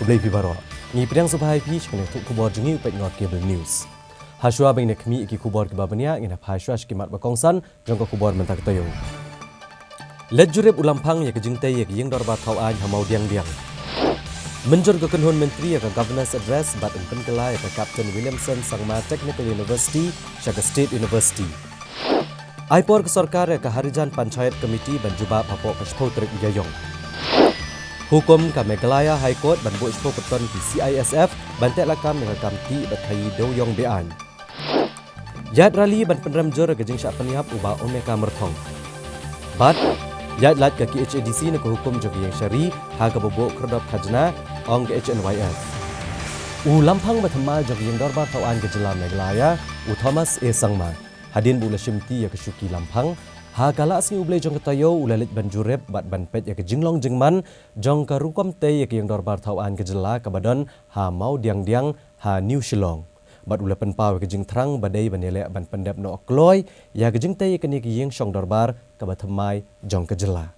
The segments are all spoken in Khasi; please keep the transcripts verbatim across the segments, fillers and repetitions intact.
Khublei phi baroh. Ngi pdiang sngewbha ïa phi sha kane ka khubor jong ngi u peit noh Cable News. Hashwa ban ïa khmih ïa ki khubor kiba bniah, ngin ïa phai shuwa sha ki mat ba kongsan jong ka khubor mynta ka taïew. Leit jurip u Lamphang ïa ka jingtei ïa ka ïing dorbar thaw aiñ ha Mawdiangdiang. Mynjur ka kynhun myntri ïa ka Governor's Address bad yn pynkylla ïa ka Captain Williamson Sangma Technical University sha ka State University. Ai por ka sorkar ïa ka Harijan Panchayat Committee ban jubab hapoh ka shiphew tarik u Ïaïong. Hukum ka Meghalaya High Court ban buh shiphew kyrton ki C I S F ban tehlakam ïa ka kam tih bad khaïi dewïong be-aiñ. Ïaid rally ban pynrem jur ïa ka jingshah pynïap u Bah Omeka Myrthong. Bad ïaid lait ka K H A D C na ka hukum jong ka ïing shari ha kaba buh khyrdop khajna, ong ka H N Y F. U Lamphang bathymmai jong ka ïing dorbar thaw aiñ ka jylla Meghalaya, u Thomas A Sangma, hadien ba u la shimti ïa ka shuki Lamphang, ha ka Laisngi U Blei jong ka taïew u la leit ban jurip bad ban peit ïa ka jinglong jingman jong ka rukom tei ïa ka ïing dorbar thaw aiñ ka jylla kaba don ha Mawdiangdiang ha New Shillong. Bad u la pynpaw ïa ka jingthrang ba dei ban ïaleh ban pyndep noh kloi ïa ka jingtei ïa kane ka ïing shong dorbar kaba thymmai jong ka jylla.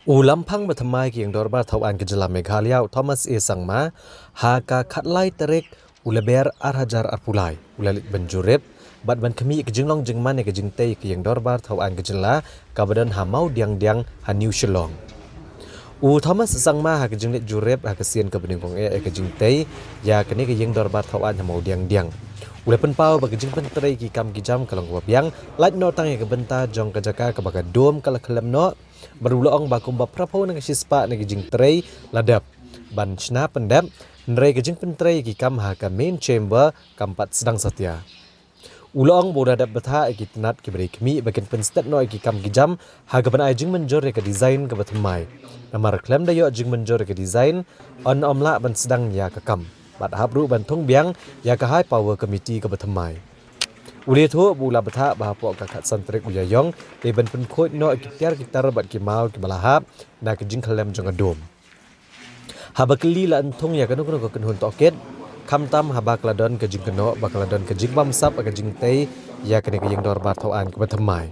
U Lamphang bathymmai ka ïing dorbar thaw aiñ ka jylla Meghalaya, u Thomas A Sangma, ha ka khatlai tarik u Lber ar hajar arphew lai u la leit ban jurip bad ban khmih ïa ka jinglong jingman ïa ka jingtei ïa ka ïing dorbar thaw aiñ ka jylla kaba don ha Mawdiangdiang ha New Shillong. U Thomas Sangma ha ka jingleit jurip ha ka sien kaba nyngkong eh ïa ka jingtei ïa kane ka ïing dorbar thaw aiñ ha Mawdiangdiang, u la pynpaw ba ka jingpyntrei ki kam ki jam ka long kaba biang, lait noh tang ïa ka bynta jong ka jaka kaba ka dome ka la khyllem noh. Bad u la ong ba kumba phraphew na ka shispah na ka jingtrei la dep ban shna pyndep, hynrei ka jingpyntrei ki kam ha ka main chamber kam pat sdang satia. U la ong ba u la dep bthah ïa ki tnat kiba dei khmih ba kin pynstet noh ïa ki kam ki jam ha kaban ai jingmynjur ïa ka design kaba thymmai. Namar khlem da ïoh jingmynjur ïa ka design, yn ym lah ban sdang ïa ka kam bad hap ruh ban thung biang ïa ka High Power Committee kaba thymmai. U la ïathuh ba u la bthah ba hapoh ka khatsan tarik u Ïaïong dei ban pynkhuid noh ki tiar ki tar bad ki maw kiba la hap na ka jingkhyllem jong ka dome. Haba kylli la yn thung ïa kano kano ka kynhun tohkit, khamtam haba ka la don ka jingkynnoh ba ka la don ka jingbamsap ha ka jingtei ïa kane ka ïing dorbar thaw aiñ kaba thymmai.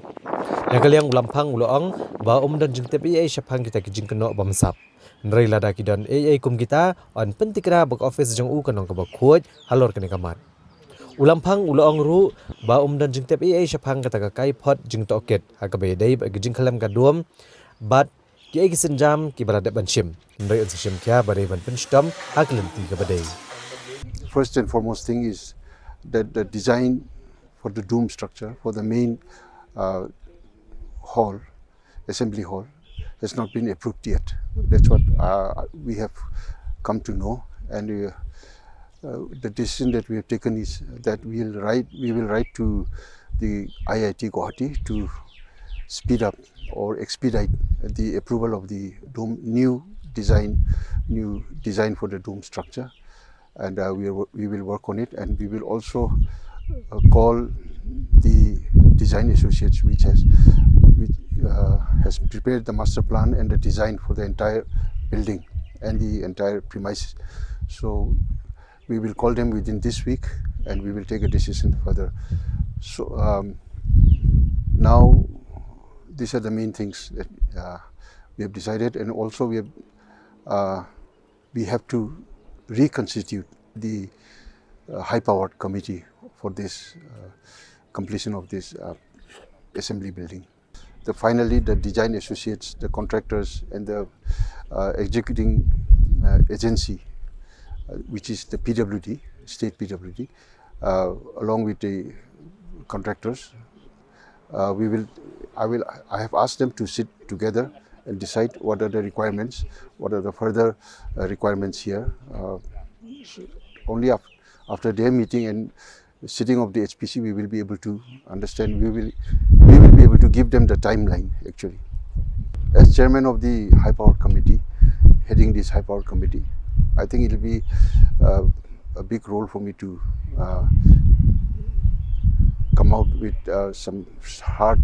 Na ka liang u Lamphang u la ong ba um don jingtip ei ei shaphang kita ki jingkynnoh bamsap, hynrei lada ki don ei ei kum kita, yn pyntikna ba ka office jong u kan long kaba khuid halor kane ka mat. U Lamphang u la ong ruh ba um don jingtip ei ei shaphang kata ka kaiphod jingtohkit ha kaba ïadei bad ka jingkhyllem ka dome bad kiei ki sienjam kiba la dep ban shim, hynrei yn sa shim khia ba dei ban pynshitom ha ka lynti kaba dei. First and foremost thing is that the design for the dome structure for the main, uh, hall, assembly hall, has not been approved yet. That's what, uh, we have come to know, and, uh, uh, the decision that we have taken is that we'll write, we will write to the I I T Guwahati to speed up or expedite the approval of the dome, new design, new design for the dome structure. And, uh, we, will- we will work on it, and we will also, uh, call the design associates, which has, which, uh, has prepared the master plan and the design for the entire building and the entire premise. So we will call them within this week, and we will take a decision further. So, um, now, these are the main things that, uh, we have decided, and also we have, uh, we have to reconstitute the, uh, high-powered committee for this, uh, completion of this, uh, assembly building. The, finally, the design associates, the contractors, and the, uh, executing, uh, agency, uh, which is the P W D, state P W D, uh, along with the contractors, uh, we will, I will, I have asked them to sit together and decide what are the requirements, what are the further, uh, requirements here. Uh, so only af- after their meeting and sitting of the H P C, we will be able to understand, we will, we will be able to give them the timeline, actually. As chairman of the high powered committee, heading this high powered committee, I think it'll be, uh, a big role for me to, uh, come out with, uh, some hard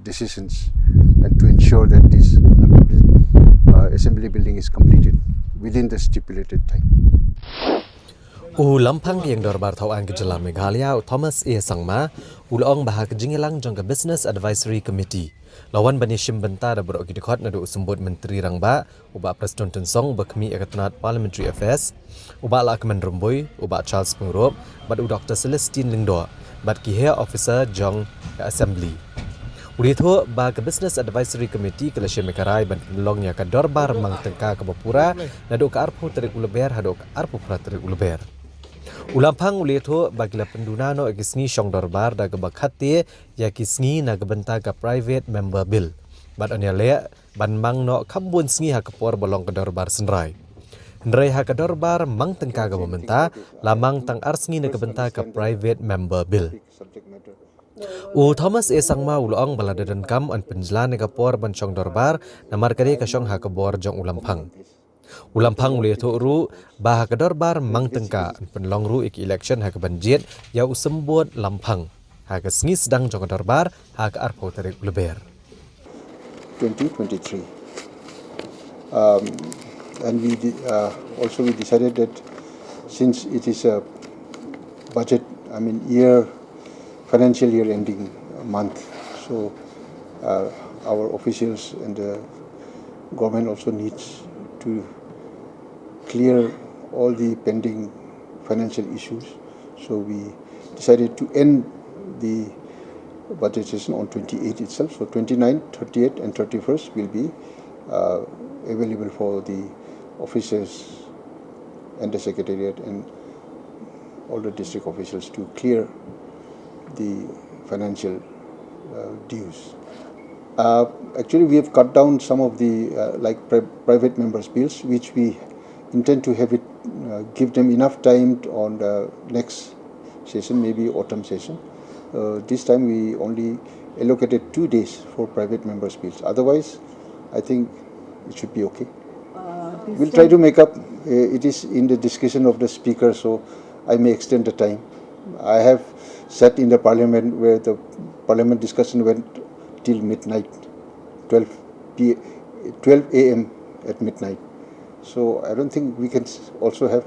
decisions and to ensure that this, uh, buil- uh, assembly building is completed within the stipulated time. U Lamphang ka Ïing Dorbar Thaw Aiñ ka Jylla Meghalaya, u Thomas A Sangma, u la ong ba ha ka jingïalang jong ka Business Advisory Committee, La wan ban ïashim bynta da baroh ki dkhot naduh u Symbud Myntri Rangbah, u Bah Prestone Tynsong, uba khmih ïa ka tnat Parliamentary Affairs, u Bah Lahkmen Rymbui, u Bah Charles Pyngrope, bad u Doktor Celestine Lyngdoh, bad ki heh officer jong ka Assembly. U la ïathuh ba ka Business Advisory Committee ka la shim ïa ka rai ban pynlong ïa ka dorbar mang tyngka kaba pura naduh ka arphew tarik u Lber haduh ka arphew phra tarik u Lber. U Lamphang u la ïathuh ba ki la pynduna noh ïa ki sngi shong dorbar da kaba khadte ïa ki sngi na ka bynta ka Private Member Bill. Bad yn ïaleh ban mang noh kham bun sngi ha ka por ba long ka dorbar synrai. Hynrei ha ka dorbar mang tyngka kaba mynta, la mang tang ar sngi na ka bynta ka Private Member Bill. U Thomas A Sangma u la ong ba lada donkam yn pynjlan ïa ka por ban shong dorbar, namar ka dei ka shong ha ka bor jong u Lamphang. U Lamphang u la ïathuh ruh ba ha ka dorbar mang tyngka yn pynlong ruh ïa ka election ha kaban jied ïa u Symbud Lamphang ha ka sngi sdang jong ka dorbar ha ka arphew tarik u Lber. twenty twenty-three. Um, and we de- uh, also we decided that since it is a budget, I mean year, financial year ending month, so uh, our officials and the government also needs to clear all the pending financial issues. So we decided to end the budget session on twenty-eight itself. So twenty-nine, thirty-eight, and thirty-first will be uh, available for the officers and the secretariat and all the district officials to clear the financial uh, dues. Uh, actually, we have cut down some of the uh, like pri- private members' bills, which we intend to have it uh, give them enough time on the next session, maybe autumn session. Uh, this time we only allocated two days for private members' bills. Otherwise, I think it should be okay. We'll try to make up. Uh, it is in the discretion of the speaker, so I may extend the time. I have sat in the parliament where the parliament discussion went till midnight, twelve p, twelve a m at midnight. So I don't think we can s- also have,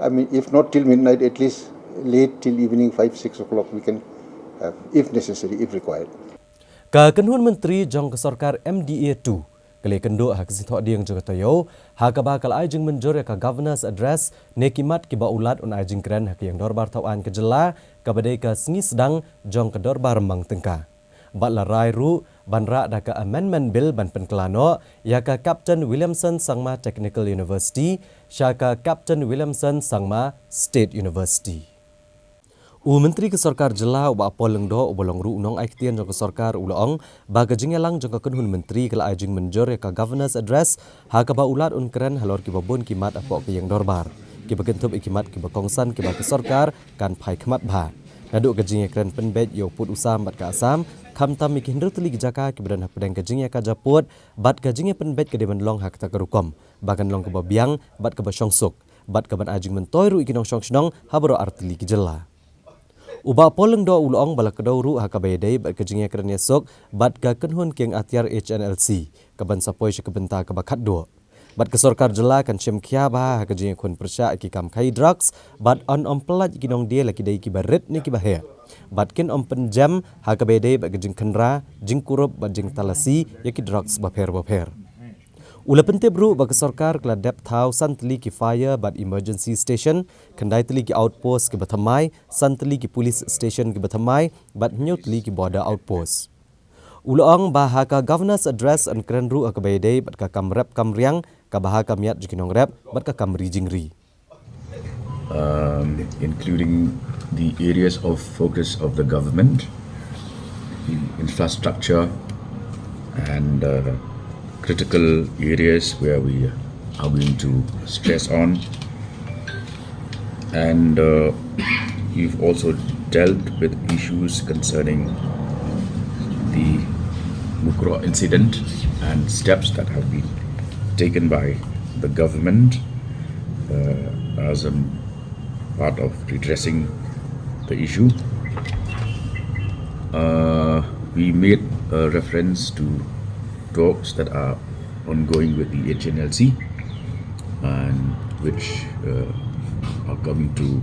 I mean, if not till midnight, at least late till evening five, six o'clock we can have, if necessary, if required. Ka kynhun myntri jong ka sorkar M D A two ka la ïakynduh ha ka sngi Thohdieng jong ka taïew, ha kaba ka la ai jingmynjur ïa ka Governor's Address ne ki mat kiba u Lat un ai jingkren ha ka ïing dorbar thawaiñ ka jylla, kaba dei ka sngi sdang jong ka dorbar mang tyngka. Bad la rai ruh ban rah da ka Amendment Bill ban pynkylla noh ïa ka Captain Williamson Sangma Technical University sha ka Captain Williamson Sangma State University. U Myntri ka Sorkar Jylla, u Bah Paul Lyngdoh, uba long ruh u nongai ktien jong ka sorkar, u la ong ba ka jingïalang jong ka kynhun myntri ka la ai jingmynjur ïa ka Governor's Address, ha kaba u Lat un kren halor kiba bun ki mat hapoh ka ïing dorbar, kiba kynthup ïa ki mat kiba kongsan kiba ka sorkar kan phai khmat bha. Naduh ka jingïakren pynbeit ïa u pud u sam bad ka Assam, khamtam ïa ki hynriew tylli ki jaka kiba don hapdeng ka jingïakajia pud bad ka jingïapynbeit ka dei ban long ha kata ka rukom ba kan long kaba biang bad kaba shongsuk, bad kaban ai jingmyntoi ruh ïa ki nongshong shnong ha baroh ar tylli ki jylla. U Bah Paul Lyngdoh u la ong ba la kdew ruh ha kaba ïadei bad ka jingïakren ïasuk bad ka kynhun kieng atiar H N L C kaban sa poi sha ka bynta kaba khatduh. Bad ka sorkar jylla kan shim khia bha ha ka jingïakhun pyrshah ïa ki kam khaïi drugs bad yn ym pyllait ïa ki nongdie la ki dei kiba rit ne kiba heh, bad kin ym pynjem ha kaba ïadei bad ka jingkhynra, jingkurup bad jingtalasi ïa ki drugs bapher bapher. U la pyntip ruh ba ka sorkar ka la dep thaw san tylli ki fire bad emergency station, khyndai tylli ki outpost kiba thymmai, san tylli ki police station kiba thymmai bad hynñiew tylli ki border outpost. U la ong ba ha ka Governor's Address yn kren ruh ha kaba ïadei bad ka kam rep kam riang, ka bha ka miat jong ki nongrep bad ka kam ri jingri. Um, including the areas of focus of the government, the infrastructure, and uh, critical areas where we are going to stress on. And uh, we've also dealt with issues concerning the Mukroh incident and steps that have been taken by the government uh, as a part of redressing the issue. Uh, we made a reference to talks that are ongoing with the H N L C and which uh, are coming to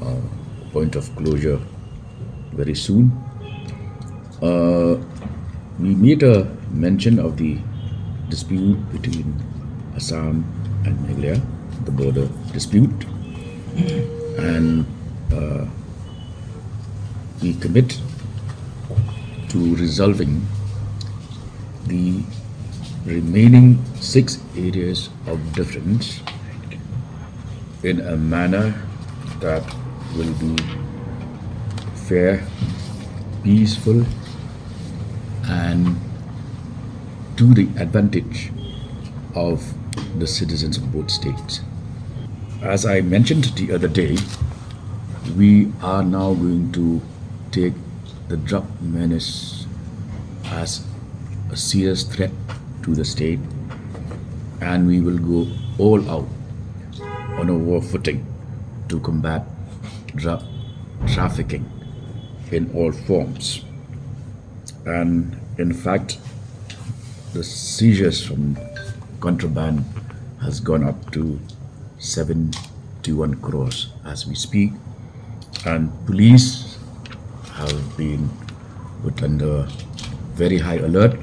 uh, a point of closure very soon. Uh, We made a mention of the dispute between Assam and Meghalaya, the border dispute, and uh, we commit to resolving the remaining six areas of difference in a manner that will be fair, peaceful, and to the advantage of the citizens of both states. As I mentioned the other day, we are now going to take the drug menace as a serious threat to the state, and we will go all out on a war footing to combat drug trafficking in all forms. And in fact, the seizures from contraband has gone up to seventy-one crores as we speak, and police have been put under very high alert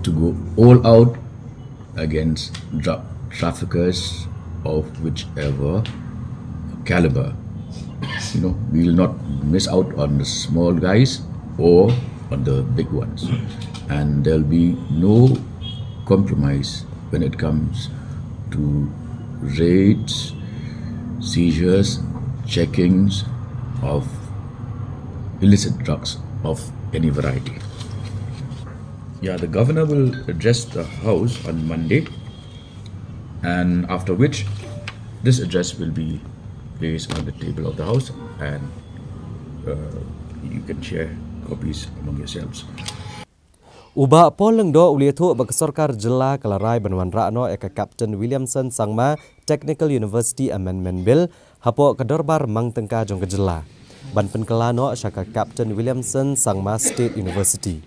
to go all out against drug traffickers of whichever caliber. You know, we will not miss out on the small guys or on the big ones. And there'll be no compromise when it comes to raids, seizures, checkings of illicit drugs of any variety. Yeah, the governor will address the House on Monday, and after which, this address will be placed on the table of the House, and uh, you can share copies among yourselves. U Bah Paul Lyngdoh u la ïathuh ba ka sorkar jylla ka la rai ban wanrah noh ïa ka Captain Williamson Sangma Technical University Amendment Bill hapoh ka dorbar mang tyngka jong ka jylla ban pynkylla noh sha ka Captain Williamson Sangma State University.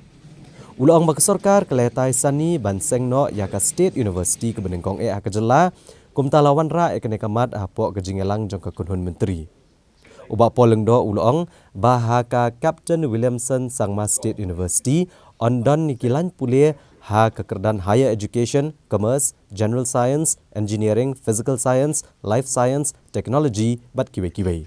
U la ong ba ka sorkar ka la ïatai sani ban seng noh ïa ka State University kaba nyngkong eh ha ka jylla, kumta la wanrah ïa kane ka mat hapoh ka jingïalang jong ka kynhun myntri. U Bah Paul Lyngdoh u la ong ba ha ka Captain Williamson Sangma State University yn don ïa ki lain pule ha ka kyrdan Higher Education, Commerce, General Science, Engineering, Physical Science, Life Science, Technology bad kiwei kiwei.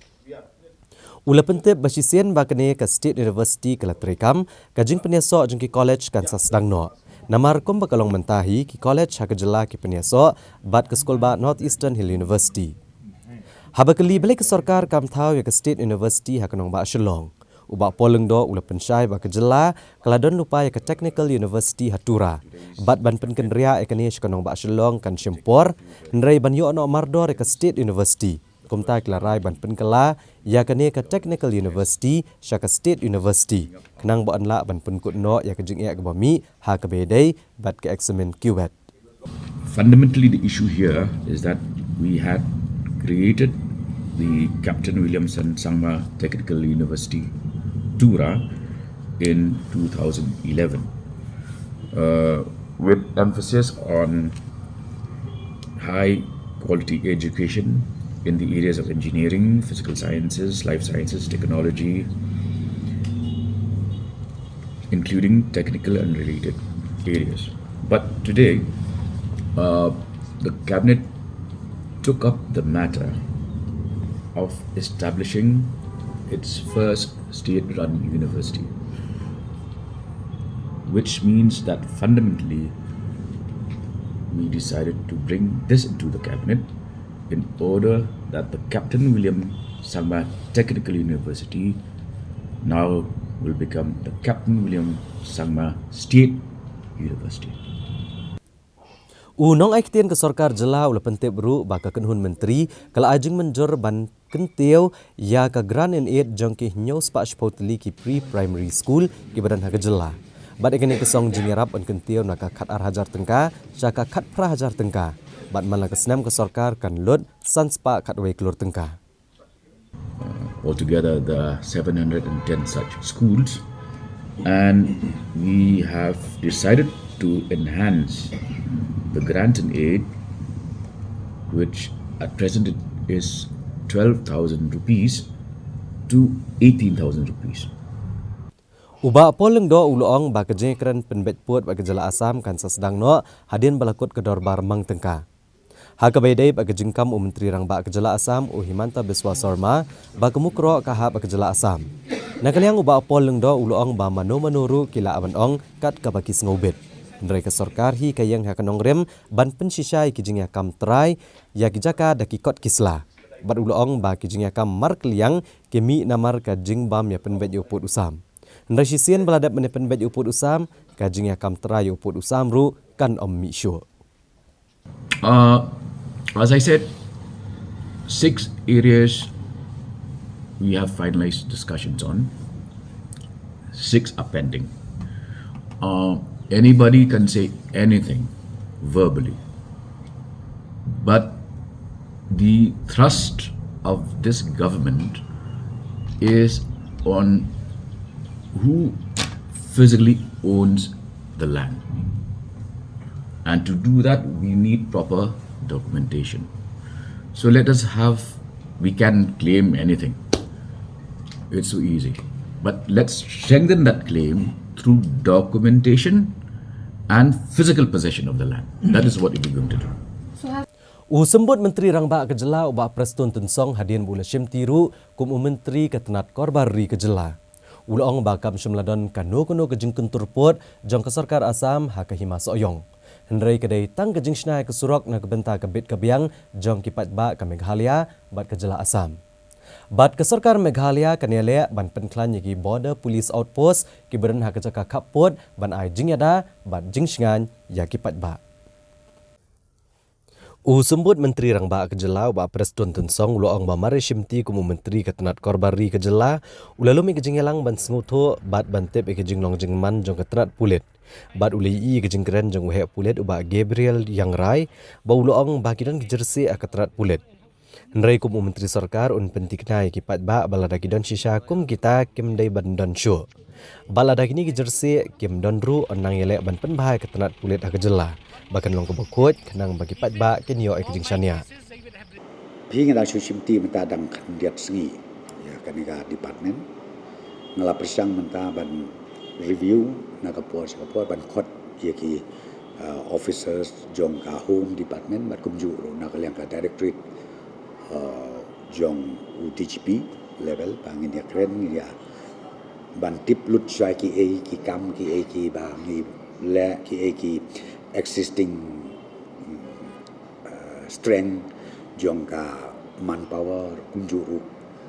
U la pyntip ba shisien ba kane ka State University ka la treikam, ka jingpynïasoh jong ki college kan sa sdang noh. Namar kumba ka long mynta hi, ki college ha ka jylla ki pynïasoh bad ka skulbah North Eastern Hill University. Haba kylli balei ka sorkar kam thaw ïa ka State University ha ka nongbah Shillong, u Bah Paul Lyngdoh u la pynshai ba ka jylla ka la don lypa ïa ka Technical University ha Tura bad ban pynkynriah ïa kane sha ka nongbah Shillong kan shim por, hynrei ban ïoh noh mardor ïa ka State University, kumta ki la rai ban pynkylla ïa kane ka Technical University sha ka State University, khnang ba yn lah ban pynkut noh ïa ka jingeh kaba mih ha kaba ïadei bad ka eksamin CUET. Fundamentally, the issue here is that we had created the Captain Williamson Sangma Technical University, Tura, in two thousand eleven, uh, with emphasis on high quality education in the areas of engineering, physical sciences, life sciences, technology, including technical and related areas. But today, uh, the cabinet took up the matter of establishing its first state run university, which means that fundamentally we decided to bring this into the cabinet in order that the Captain William Sangma Technical University now will become the Captain William Sangma State University. U nongai ktien ka sorkar jylla u la pyntip ruh ba ka kynhun myntri ka la ai jingmynjur ban kyntiew ïa ka grant in aid jong ki hynñiew spah shiphew tylli ki pre-primary school kiba don ha ka jylla. Bad ïa kane ka song jingïarap yn kyntiew na ka khat ar hajar tyngka sha ka khat phra hajar tyngka. Bad man la ka snem ka sorkar kan lut san spah khat wei klur tyngka. Altogether, there are seven hundred and ten such schools, and we have decided to enhance the grant in aid, which at present it is twelve thousand rupees, to eighteen thousand rupees. U Bah Paul Lyngdoh u la ong ba ka jingkren pynbeit pud bad ka jylla Assam kan sa sdang noh hadien ba la kut ka dorbar mang tyngka. Ha kaba ïadei bad ka jingkam u Myntri Rangbah ka jylla Assam u Himanta Biswa Sarma ba ka mukroh ka hap ha ka jylla Assam. Na ka liang u Bah Paul Lyngdoh u la ong ba mano mano ruh ki lah ban ong kat kaba ki sngewbit. Hynrei ka sorkar hi ka ïeng ha ka nongrim ban pynshisha ïa ki jingïakam trai ïa ki jaka da ki kot ki sla. Bad u la ong ba ki jingïakam markylliang ki mih namar ka jingbam ïa pynbeit ïa u pud u sam. Hynrei shisien ba la dep ban ïa pynbeit ïa u pud u sam, ka jingïakam trai ïa u pud u sam ruh kan ym mih shuh. Uh, as I said, six areas we have finalized discussions on. Six are pending. Uh, anybody can say anything verbally, but the thrust of this government is on who physically owns the land. And to do that, we need proper documentation. So let us have, we can claim anything. It's so easy. But let's strengthen that claim through documentation and physical possession of the land. That is what we're going to do. U Symbud Myntri Rangbah ka jylla u Bah Prestone Tynsong hadien ba u la shimti ruh kum u Myntri ka tnat korbar ri ka jylla. U la ong ba kam shym la don kano kano ka jingkyntur pud jong ka sorkar Assam ha ka hima Sohiong. Hynrei ka dei tang ka jingshna ïa ka surok na ka bynta ka bit ka biang jong ki paidbah ka Meghalaya bad ka jylla Assam. Bad ka sorkar Meghalaya kan ïaleh ban pynkhlaiñ ïa ki Border Police Outpost kiba don ha ka jaka khappud ban ai jingïada bad jingshngaiñ ïa ki paidbah. U Symbud Myntri Rangbah ka jylla u Bah Prestone Tynsong u la ong ba mar ïa shimti kum u Myntri ka tnat korbar ri ka jylla, u la lum ïa ka jingïalang ban sngewthuh bad ban tip ïa ka jinglong jingman jong ka tnat pulit. Bad u la ïohi ïa ka jingkren jong u heh pulit u Bah Gabriel Iangrai ba u la ong ba ki don ki jyrsieh ha ka tnat pulit. Hynrei kum u Myntri Sorkar un pynthikna ïa ki paidbah ba lada ki don shisha kum kita kim dei ban don shuh. Bad lada kine ki jyrsieh kim don ruh un nang ïaleh ban pynbha ïa ka tnat pulit ha ka jylla ba kan long kaba khuid khnang ba ki paidbah kin ïoh ïa ka jingshaniah. Phi nga dang shu shimti mynta dang khyndiat sngi ïa kane ka department. Nga la pyrshang mynta ban review na ka por sha ka por ban khot ïa ki uh, officers jong ka Home Department bad kumjuh ruh na ka liang ka Directorate uh, jong u D G P level ba ngin ïa kren ngin ïa ban tip lut shwa ki ei ki kam ki ei ki ba ngi leh ki ei ki existing uh, strength jong ka manpower kumjuh ruh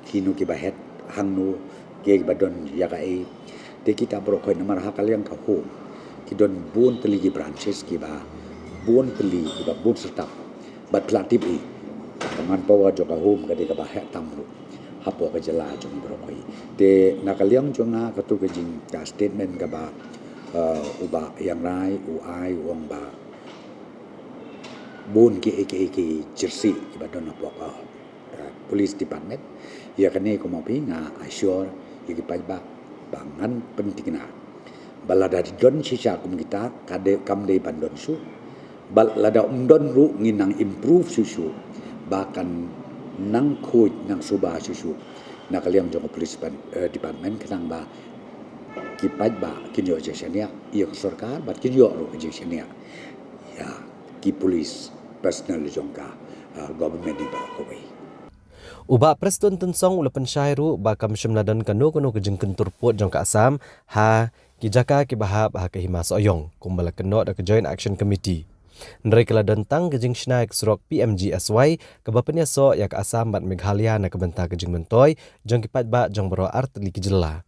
kino ki ba het hangno ki ei ki ba don ïa ka ei. Te kita baroh khoit namar ha ka liang ka Home ki don bun tylli ki branches ki ba bun tylli ki ba bun serta bad phi la tip hi ka manpower jong ka Home ka dei ka ba heh tam ruh hapoh ka jylla jong baroh khoit. Te na ka liang jong nga katu ka jing ka statement ka ba uh, u Bah Iangrai u ai u ong ba bun ki ei ki ei ki jyrsieh ki ba don hapoh ka uh, police department. Ïa kane kumba phi nga assure ïa ki paidbah ba ngan pynthikna ba lada don shisha kum kita ka dei kam dei ban don shuh. Ba lada um don ruh ngin nang improve shuh shuh ba kan nang khuid nang suba shuh shuh na ka liang jong ka police uh, department khnang ba ki paidbah kin ïoh jingshaniah ïa ka sorkar bad kin ïoh ruh jingshaniah ïa ki police personnel jong ka uh, government ni ba kawei. U Bah Prestone Tynsong u la pynshai ruh ba kam shym la don kano kano ka jingkyntur pud jong ka Assam ha ki jaka ki ba hap ha ka hima Sohiong kumba la kynnoh da ka Joint Action Committee. Hynrei ka la don tang ka jingshna ïa ka surok P M G S Y ka ba pynïasoh ïa ka Assam bad Meghalaya na ka bynta ka jingmyntoi jong ki paidbah jong baroh artylli ki jylla.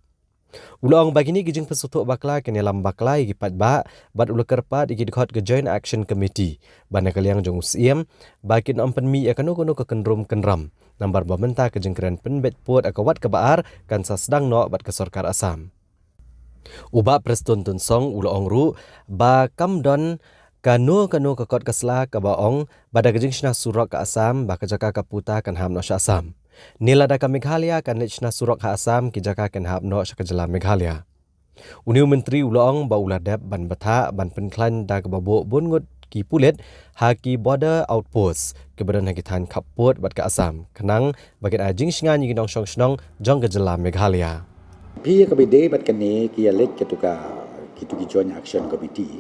U la ong ba kine ki jingpynsngewthuh bakla kin ïalam bakla ïa ki paidbah bad u la kyrpad ïa ki dkhot ka Joint Action Committee ba na ka liang jong u Syiem ba kin ym pynmih ïa kano kano ka kynrum kynram namar ba mynta ka jingkren pynbeit pud ha ka wat ka ba ar kan sa sdang noh bad ka sorkar Assam. U Bah Prestone Tynsong u la ong ruh ba kam don kano kano ka kot ka sla ka ba ong ba da ka jingshna surok ka Assam ba ka jaka ka puta kan hap noh sha Assam. Ne lada ka Meghalaya kan leit shna surok ha Assam ki jaka kan hap noh sha ka jylla Meghalaya. Une u Myntri u la ong ba u la dep ban bthah ban pynkhlaiñ da ka ba buh bun ngut ki pulit ha ki border outpost ki ba don ha ki thaiñ khappud bad ka Assam khnang ba kin ai jingshngaiñ ïa ki nongshong shnong jong ka jylla Meghalaya. Phi ïa kaba ïadei bad kane ki ïaleit kitu ka, kitu ki Joint Action Committee,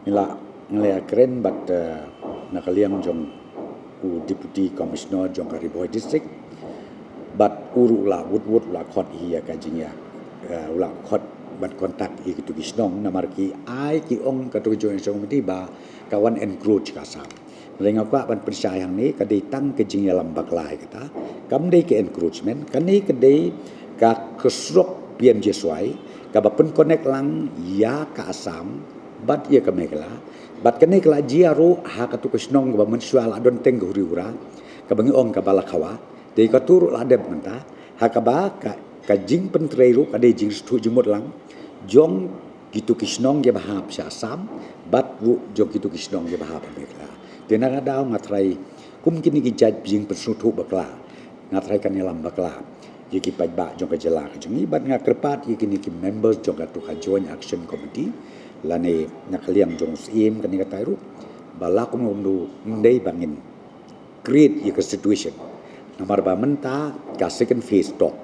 ngi la, ngi la kren bad, eh, na ka liang jong u Deputy Commissioner jong ka Ri Bhoi District, bad u ruh u la wut wut u la khot hi ïa ka jingïa, eh, u la khot bad contact ïa kitu ki shnong, namar ki ai ki ong katu ka Joint Action Committee ba ka wan encroach ka Assam. Hynrei nga kwah ban pynshai hangne, ka dei tang ka jingïalam bakla ïa kata. Kam dei ka encroachment, kane ka dei ka, ka surok P M G S Y kaba pyn-connect lang ïa ka Assam bad ïa ka Meghalaya. Bad kane ka la jia ruh ha katu ka shnong kaba mynshuwa la don teng ka huri hura, kaba ngi ong ka Balakhawa. Te katu ruh la dep mynta, ha kaba ka, ka jingpyntrei ruh ka dei jingsngewthuh jingmut lang jong kitu ki shnong kiba hap sha Assam bad ruh jong kitu ki shnong kiba hap ha Meghalaya. Te na kata ka daw nga tharai kum kine ki jait jingpynsngewthuh bakla, nga tharai kan ïalam bakla ïa ki paidbah jong ka jylla ka jong ngi, bad nga kyrpad ïa kine ki members jong katu ka Joint Action Committee lane na ka liang jong u Syiem kane katai ruh, ba la kumno kumno ym dei ba ngin create ïa ka situation. Namar ba mynta ka second phase talk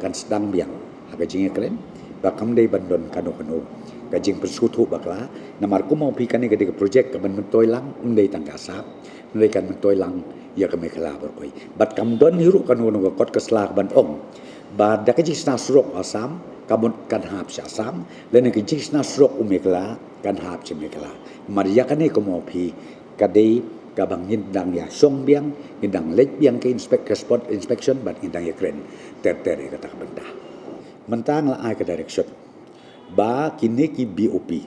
kan sdang biang ha ka jingïakren ba kam dei ban don kano kano ka jingpynsngewthuh bakla. Namar kum ma phi, kane ka dei ka project kaban myntoi lang, ym dei tang ka Assam, hynrei kan myntoi lang ïa ka Meghalaya baroh kawei. Bad kam don hi ruh kano kano ka kot ka sla kaban ong ba da ka jingshna surok Assam ka mut kan hap sha Assam, lane ka jingshna surok u Meghalaya kan hap sha Meghalaya. Namar ïa kane kum ma phi ka dei kaba ngin dang ïa shong biang, ngin dang leit biang ka inspect, ka spot inspection, bad ngin dang ïakren ter ter ïa kata ka bynta. Mynta nga la ai ka direction ba kine ki B O P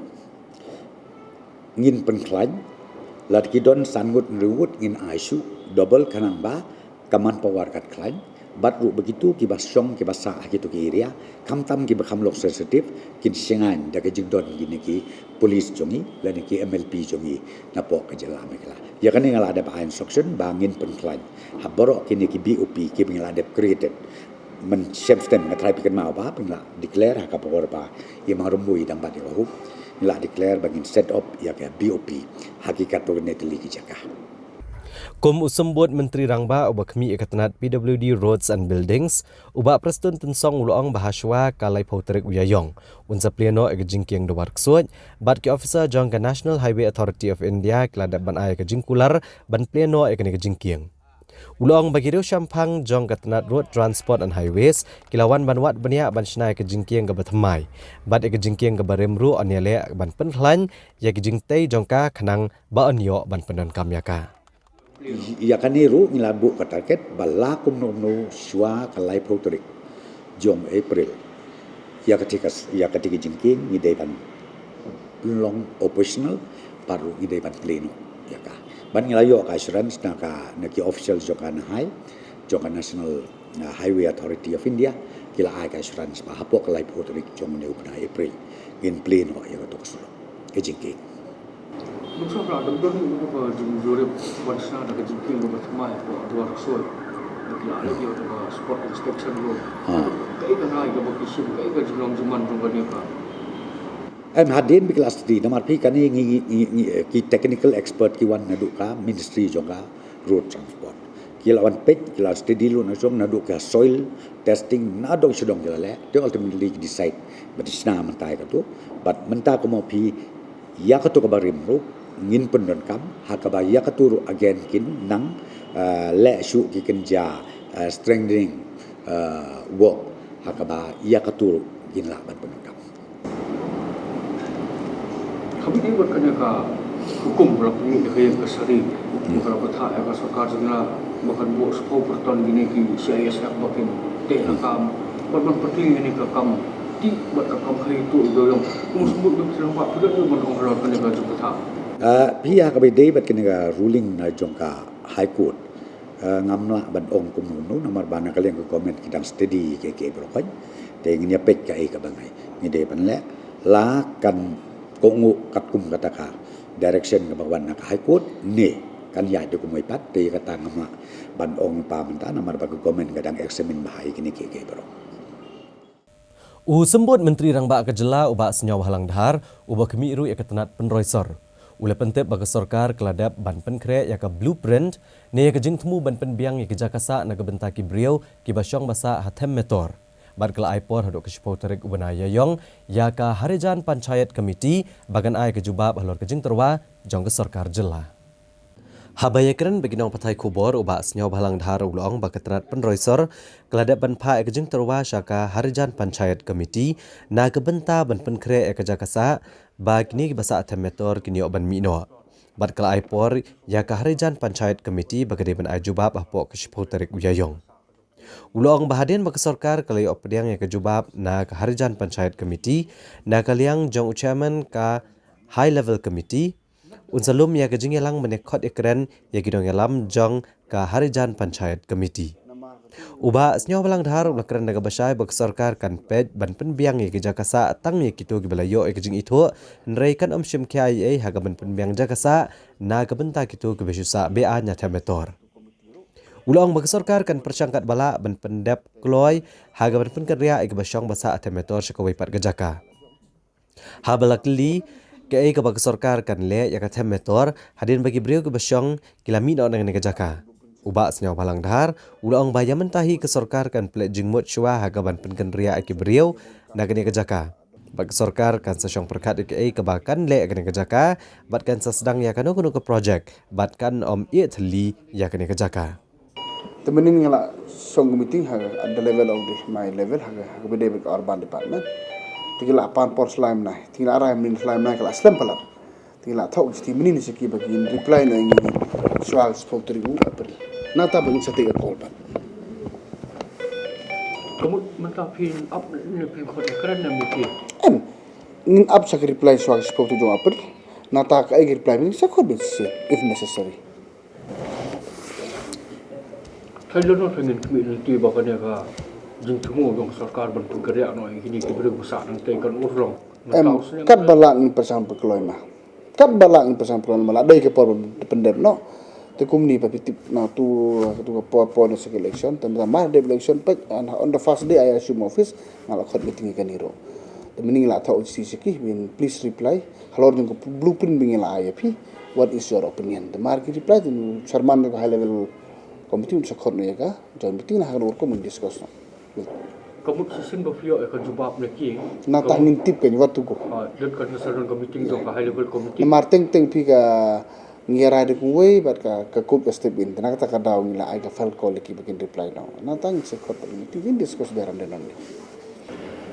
ngin pynkhlaiñ, lada ki don san ngut hynriew ngut ngin ai shuh double khnang ba ka manpower kan khlaiñ, bad ruh ba kitu kiba shong kiba sah ha kitu ki area, khamtam kiba kham long sensitive, kin shngaiñ da ka jingdon kine ki police jong ngi lane ki M L P jong ngi napoh ka jylla Meghalaya. Ïa kane nga la dep ai instruction ba ngin pynkhlaiñ ha baroh kine ki B O P kiba ngi la dep created. Mynshem stem nga tharai phi kynmaw ba phi la declare ha ka por ba i Mahrumbuh i dang bat ïa ka hukum, ngi la declare ba ngin set up ïa ka B O P ha ki katto katne tylli ki jaka. Kum u Symbud Myntri Rangbah uba khmih ïa ka tnat P W D Roads and Buildings, u Bah Prestone Tynsong u la ong ba hashwa ka laiphew tarik u Ïaïong un sa plie noh ïa ka jingkieng Dwar Ksuid, bad ki officer jong ka National Highway Authority of India ki la dep ban ai ïa ka jingkular ban plie noh ïa kane ka jingkieng. U la ong ba ki riewshemphang jong ka tnat Road Transport and Highways ki la wan ban wad bniah ban shna ïa ka jingkieng kaba thymmai bad ïa ka jingkieng kaba rim ruh yn ïaleh ban pynkhlaiñ ïa ka jingtei jong ka khnang ba yn ïoh ban pyndonkam ïa ka. Ïa kane ruh ngi la buh ka target ba la kumno kumno shuwa ka laiphew tarik jong April, ïa kata ka, ïa kata ka jingkieng ngi dei ban pynlong operational, bad ruh ngi dei ban plie noh ïa ka. Bad ngi la ïoh ka assurance na ka, na ki official jong ka NHAI, jong ka National, uh, Highway Authority of India, ki la ai ka assurance ba hapoh ka laiphew tarik jong une u bnai April ngin plie noh ïa kato ka surok, ka jingkieng. Nuksa ka dang don ruh ka jingjurip ban shna da ka jingkieng kaba thymmai hapoh Dwar Ksuid. Ki la leh ïa ka spot inspection ruh. Ha. Kaei ka ngai kaba ki shim, kaei ka jinglong jingman jong kane ka. Em, hadien ba ki la study, namar phi kane ngi, ngi, ngi, ngi, ki technical expert ki wan naduh ka ministry jong ka road transport. Ki la wan peit, ki la study lut na shong, naduh ka soil testing, naduh shadong ki la leh, te ultimately ki decide ba dei shna mynta ïa kato. Bad mynta kum ma phi, ïa kato kaba rim ruh ngin pyndonkam, ha kaba ïa kato ruh again kin nang, eh, leh shuh ki kynja, eh, strengthening, eh, work, ha kaba ïa kato ruh ngin lah ban pyndonkam. Kaba ïadei bad kane ka hukum ba la pynmih da ka ïing ka sari, ba ka la bthah ïa ka sorkar jylla ba kan buh shiphew per ton kine ki C I S F ba kin teh la kam bad ban pyrthei kane ka kam tih bad ka kam khaii tuh i dewïong. Kum u Symbud Myntri Rangbah, phi don aïu ban ong halor kane ka jingbthah? Ah, phi, ïa kaba ïadei bad kane ka ruling na jong ka High Court, eh, ngam lah ban ong kumno kumno, namar ba na ka liang ka government ki dang study ïa kiei kiei baroh. Te ngin ïa peit kaei kaba ngi dei ban leh, la kan kohnguh katkum kata ka direction kaba wan na ka High Court ne kan ïaid da kumwei pat, te ïa kata ngam lah ban ong pat mynta namar ba ka government ka dang examine bha ïa kine kiei kiei baroh. U Symbud Myntri Rangbah ka jylla u Bah Sniawbhalang Dhar uba khmih ruh ïa ka tnat pynroi sor, u la pyntip ba ka sorkar ka la dep ban pynkhreh ïa ka blueprint ne ïa ka jingthmu ban pynbiang ïa ka jaka sah na ka bynta ki briew kiba shong ba sah ha them metor. Bad ka la ai por haduh ka shiphew tarik u bnai Ïaïong ïa ka Harijan Panchayat Committee ba kan ai ka jubab halor ka jingtyrwa jong ka sorkar jylla. Haba ïakren bad ki nongpathai khubor, u Bah Sniawbhalang Dhar u la ong ba ka tnat pynroi sor ka la dep ban phah ïa ka jingtyrwa sha ka Harijan Panchayat Committee na ka bynta ban pynkhreh ïa ka jaka sah ba kine kiba sah them metor kin ïoh ban mih noh. Bad ka la ai por ïa ka Harijan Panchayat Committee ba ka dei ban ai jubab hapoh ka shiphew tarik u Ïaïong. U la ong ba hadien ba ka sorkar ka la ïoh pdiang ïa ka jubab na ka Harijan Panchayat Committee na ka liang jong u chairman ka High Level Committee, un sa lum ïa ka jingïalang ban ïakhot ïakren ïa ki nongïalam jong ka Harijan Panchayat Committee. U Bah Sniawbhalang Dhar u la kren da kaba shai ba ka sorkar kan peit ban pynbiang ïa ki jaka sah tang ïa kito kiba la ïoh ïa ka jingithuh, hynrei kan ym shim khia ei ei ha ka ban pynbiang jaka sah na ka bynta kito kiba shu sah be-aiñ ïa them metor. U la ong ba ka sorkar kan pyrshang katba lah ban pyndep kloi ha ka ban pynkynriah ïa kiba shong ba sah them metor sha kawei pat ka jaka. Haba la kylli kaei kaba ka sorkar kan leh ïa ka them metor hadien ba ki briew kiba shong ki la mih noh na kane ka jaka, u Bah Sniawbhalang Dhar u la ong ba ïa mynta hi ka sorkar kan pynleit jingmut shuwa ha ka ban pynkynriah ïa ki briew na kane ka jaka. Bad ka sorkar kan sa shong pyrkhat ïa kaei kaba kan leh ïa kane ka jaka, bad kan sa sdang ïa kano kano ka projek, bad kan ym ïeh thylli ïa kane ka jaka. Te mynnin nga la shong ka meeting ha, at the level of the, my level ha, ha kaba dei bad ka urban department. Te ki la pan por slem nai, te ki la rai mynnin slem nai ka la slem palat. Te ki la thoh ki mynnin sa ki ba kin reply noh ïa ngi shuwa ka shiphew tarik u April. Nangta ba ngin sa take a call pat. Ka mut mynta phin ap ne phin khot ïakren ne meeting? Em, ngin ap sa ka reply shuwa ka shiphew tarik u April. Nangta kaei ka reply ngin sa khot ban shisien, if necessary. Thailand no thangin kmih lynti ba kane ka jingthmu jong ka sorkar ban pynkynriah noh ïa kine ki briew ba sah nangtei kan urlong. Em, katba lah ngin pyrshang pynkloi ma. Katba lah ngin pyrshang pynkloi ma la dei ka por ba pyndep noh. Te kumne ba phi tip na tu, tu ka por por na sa ka election, tang da mar dep election peit, and on the first day I assume office, nga la khot meeting ïa kane ruh. Te mynnin la thoh u C C ki, please reply. Halor jong ka blueprint ba ngi la ai ïa phi, what is your opinion? Te mar ki reply, te u chairman jong ka high level committee un sa khot noh ïa ka joint meeting, na ha ka rukom un discuss noh. Ka mut shisien ba phi ïoh ïa ka jubab na ki? Nangta ngin tip kein wat tu ko. Ah, don kan sa don ka meeting jong ka high level committee. Namar teng teng phi ka ngi rai da kumwei bad ka, ka kut ka step in. Te na kata ka daw ngi la ai ka file call ïa ki ba kin reply noh. Nangta ngin sa khot ka meeting, ngin discuss there and then only.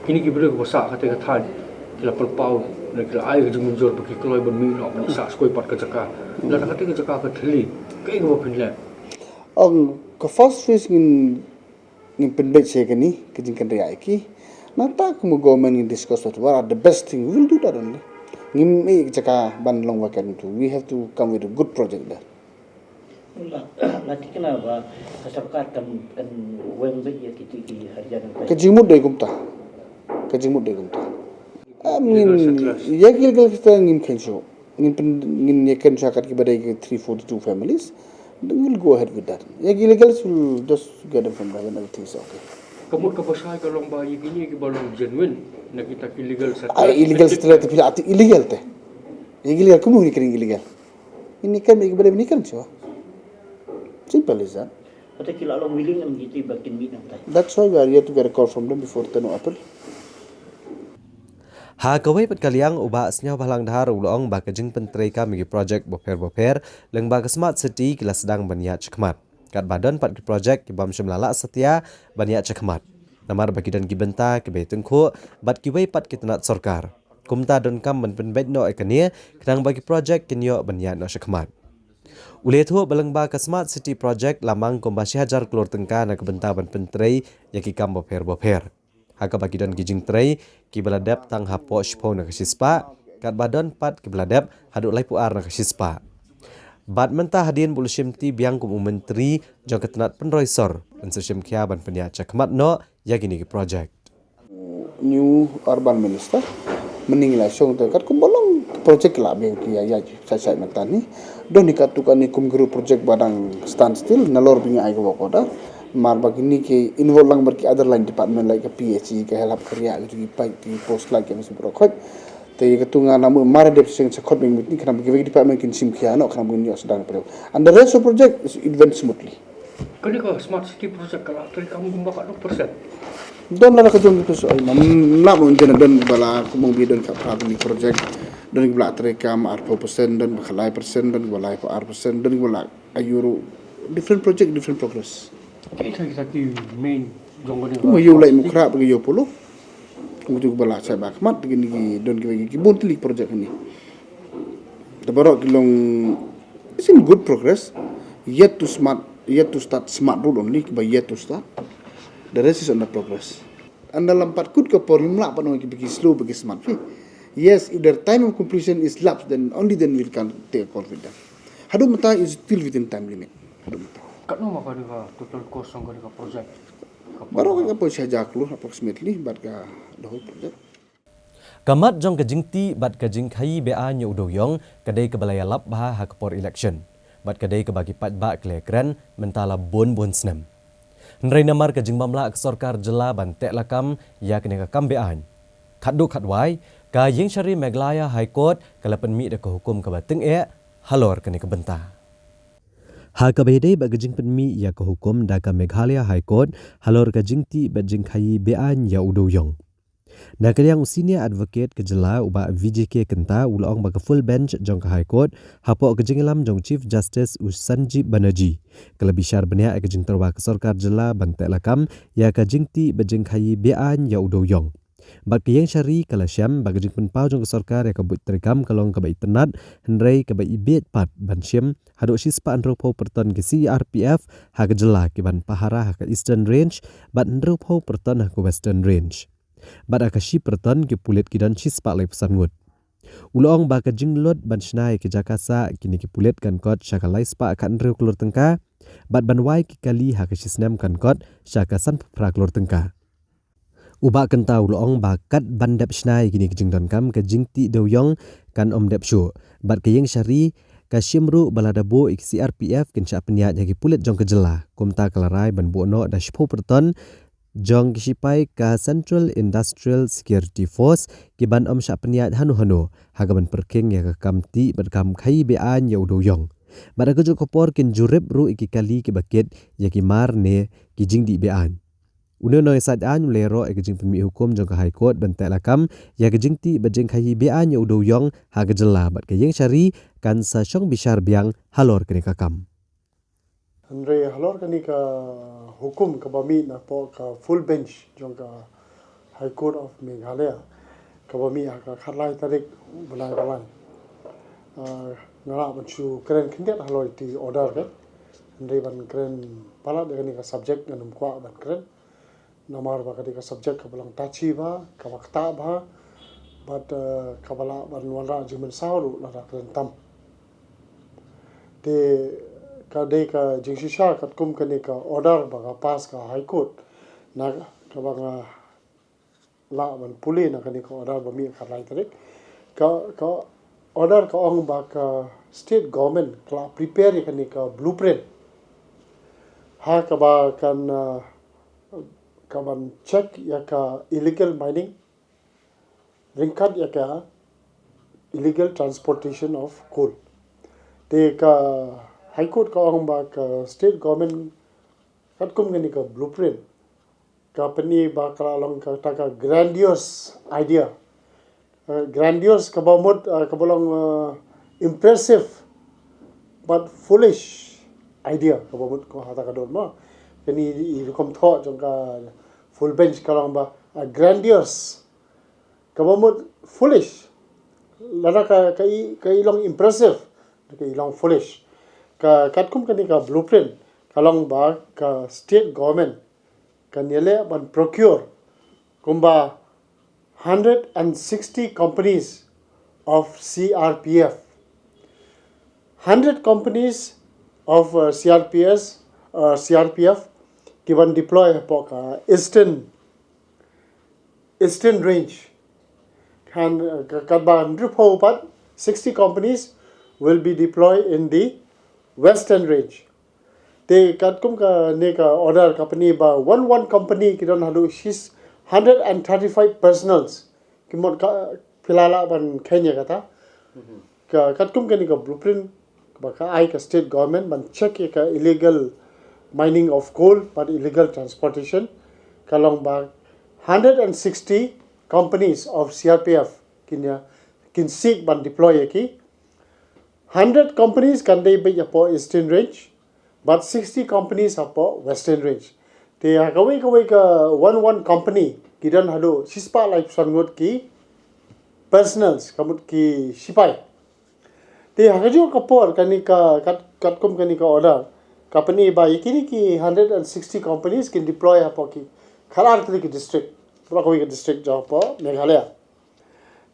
Kine ki briew ba sah katei ka thaiñ ki la pynpaw ne ki la ai ka jingmynjur ba ki kloi ban mih noh ban sah skoi pat ka jaka. Lada katei ka jaka ka thylli, kaei kaba phin leh? Ong ka first phase ngin, ngin pynbeit sha kane ka jingkynriah ïa ki. Nangta kum ka government ngin discuss what are the best thing, we will do that only. Ngim ïoh jaka ban long vacant tu. We have to come with a good project there. La, la thikna ba ka sorkar kan, kan weng beit ïa kito ki harijan. Ka jingmut dei kumta. Ka jingmut dei kumta. Em, ngin, ïa ki legal sector ngim khein shuh. Ngin pyn, ngin ïa khein shuh kat kiba dei ki three forty-two families. Then we'll go ahead with that. Ïa ki illegals, we'll just get them from there when everything is okay. Ka mut kaba shai ka long ba ïa kine kiba long genuine na kita ki legal settlers. Ai illegal settlers te phi la ati illegal te. Ïa ki illegal kumno ngin kren illegal? Ngin ïa khein ïa kiba dei ngin ïa khein shuh. Simple as that. Kata ki la long willing em kiti ba kin mih nangtai. That's why we are here to get a call from them before ten of April. Ha kawei pat ka liang, u Bah Sniawbhalang Dhar u la ong ba ka jingpyntreikam ïa ki projek bapher bapher lyngba ka Smart City ki la sdang ban ïaid shakhmat. Katba don pat ki projek ki bym shym la lah satia ban ïaid shakhmat. Namar ba ki don ki bynta kiba ïatyngkhuh bad kiwei pat ki tnat sorkar. Kumta donkam ban pynbeit noh ïa kane khnang ba ki projek kin ïoh ban ïaid noh shakhmat. U la ïathuh ba lyngba ka Smart City Project la mang kumba shi hajar klur tyngka na ka bynta ban pyntrei ïa ki kam bapher bapher. Ha kaba ki don ki jingtrei kiba la dep tang hapoh shiphew na ka shispah, katba don pat kiba la dep haduh laiphew ar na ka shispah. Bad mynta hadien ba u la shimti biang kum u Myntri jong ka tnat pynroi sor, un sa shim khia ban pynïaid shakhmat noh ïa kine ki projek. New Urban Minister, mynnin la shong te katkum ba long projek la biang ki ïa ïa shai shai mynta hi. Don hi katto katne kum ki ruh projek ba dang stand still, nalor ba ngi ai ka work order. Mar ba kine ki involve lang bad ki other line department like ka P H E, ka Health, ka Ria, ki pait, ki post light, ki mesti bro khot. Te katto nga na mu mar dep sing sa khot bing meeting khnang ba ki department kin shim khia noh khnang ba ngin ïoh sdang project. And the rest of project is, it went smoothly. Kane ka Smart City Project ka la treikam kumba katno percent? Don la ka jong ka so ai mam la mo jen don bala ku mong bi don ka pra ni project, don ki bala tre kam ar percent, don ba ka lai percent, don ki bala pa ar percent, don ki bala a euro, different project, different progress. Kita kita ki main jong ko ni. Mo yo lai mo kra ba yo polo. Mo tu bala sa ba khmat ki ni ki don ki ki bun tili project ni. Te baroh ki long is in good progress. Yet to smart, yet to start, smart road only, but yet to start. The rest is under progress. Anda lampat kut ka por yum lah pano ki bagi slow bagi smart fi. Yes, if the time of completion is lapsed, then only then we can take a call with them. Hadu mata is still within time limit. Hadu mata. Katno ma ka dei ka total cost jong ka dei ka project? Baroh ka por sha hajar klur approximately, but ka the whole project. Ka mat jong ka jingtih bad ka jingkhaii be-aiñ ïa u dewïong ka dei kaba la ïalap bha ha ka por election bad ka dei kaba ki paidbah ki la kren mynta la bun bun snem. Hynrei namar ka jingbym lah ka sorkar jylla ban teh lakam ïa kane ka kam be-aiñ, khatduh khatwai ka Ïingshari Meghalaya High Court ka la pynmih da ka hukum kaba tyngeh halor kane ka bynta. Ha kaba ïadei bad ka jingpynmih ïa ka hukum da ka Meghalaya High Court halor ka jingtih bad jingkhaii be-aiñ ïa u dewïong, na ka liang u Senior Advocate ka jylla u Bah V J K Kynta u la ong ba ka full bench jong ka High Court hapoh ka jingïalam jong Chief Justice u Sanjib Banerjee ka la bishar bniah ïa ka jingtyrwa ka sorkar jylla ban teh lakam ïa ka jingtih bad jingkhaii be-aiñ ïa u dewïong. Bad ka Ïingshari ka la shem ba ka jingpynpaw jong ka sorkar ïa ka buit treikam ka long kaba itynnad, hynrei kaba ibieit pat ban shim haduh shispah hynriewphew per ton ki C R P F ha ka jylla ki ban pahara ha ka Eastern Range bad hynriewphew per ton ha ka Western Range. Bad ha ka shi per ton ki pulit ki don shispah laiphew san ngut. U la ong ba ka jinglut ban shna ïa ki jaka sah kine ki pulit kan kot sha ka laispah khathynriew klur tyngka, bad ban wai ki kali ha ka shi snem kan kot sha ka sanphew phra klur tyngka. U Bah Kynta u la ong ba kat ban dep shna ïa kine ki jingdonkam ka jingtih dewïong kan ym dep shuh. Bad ka Ïingshari ka shim ruh ba lada buh ïa ki C R P F kin shah pynïaid ha ki pulit jong ka jylla. Kumta ka la rai ban buh noh da shiphew per ton jong ki shipai ka Central Industrial Security Force ki ban ym shah pynïaid hano hano ha ka ban pyrkhing ïa ka kam tih bad kam khaii be-aiñ ïa u dewïong. Bad ha kajuh ka por kin jurip ruh ïa ki kali kiba kit ïa ki mar ne ki jingdih be-aiñ. Une u nongïasaid aiñ u la ïaroh ïa ka jingpynmih hukum jong ka High Court ban teh lakam ïa ka jingtih bad jingkhaii be-aiñ ïa u dewïong ha ka jylla bad ka Ïingshari kan sa shong bishar biang halor kane ka kam. Hynrei halor kane ka hukum kaba mih napoh ka full bench jong ka High Court of Meghalaya kaba mih ha ka khatlai tarik u bnai ba lai. Ah, nga lah ban shu kren khyndiat halor iti order ka. Hynrei ban kren palat ïa kane ka subject ngan ym kwah ban kren. Namar ba ka dei ka subject kaba long touchy bha, kaba ktah bha, bad, eh, kaba lah ban wanrah jingmynsaw ruh lada kren tam. Te ka dei ka jingshisha katkum kane ka order ba ka pass ka High Court, na kaba nga lah ban pule na kane ka order ba mih ha ka lai tarik. Ka, ka order ka ong ba ka state government ka la prepare ïa kane ka blueprint ha kaba kan, eh, ka ban check ïa ka illegal mining, ryngkat ïa ka illegal transportation of coal. Te ka High Court ka ong ba ka state government katkum kane ka blueprint ka pyni ba ka la long kata ka grandiose idea. Eh, grandiose kaba mut, eh, kaba long, eh, impressive but foolish idea kaba mut ko hata ka don ma. Kane i rukom thoh jong ka full bench ka long ba, eh, grandiose kaba mut foolish. Lada ka, ka i, ka i long impressive, ka i long foolish. Ka katkum kane ka blueprint ka long ba ka state government kan ïaleh ban procure kumba hundred and sixty companies of C R P F. Hundred companies of, uh, C R P S, uh, C R P F ki ban deploy hapoh ka Eastern, Eastern Range. Kan, uh, ka, katba hynriewphew pat, sixty companies will be deployed in the Western Range. Te katkum kane ka order ka pyni ba one one company ki don haduh shis hundred and thirty-five personals. Ki mut ka phi la lah ban kheiñ ïa kata. Ka katkum kane ka blueprint ba ka ai ka state government ban check ïa ka illegal mining of coal bad illegal transportation. Ka long ba Hundred and sixty companies of C R P F kin ïa, kin seek ban deploy ïa ki. Hundred companies kan dei beit hapoh Eastern Range, bad sixty companies hapoh Western Range. Te ha kawei kawei ka one one company ki don haduh shispah laiphew san ngut ki personnels, ka mut ki shipai. Te ha kajuh ka por kane ka, kat, katkum kane ka order, ka pyni ba ïa kine ki hundred and sixty companies kin deploy hapoh ki khatar tylli ki district, baroh kawei ka district jong hapoh Meghalaya.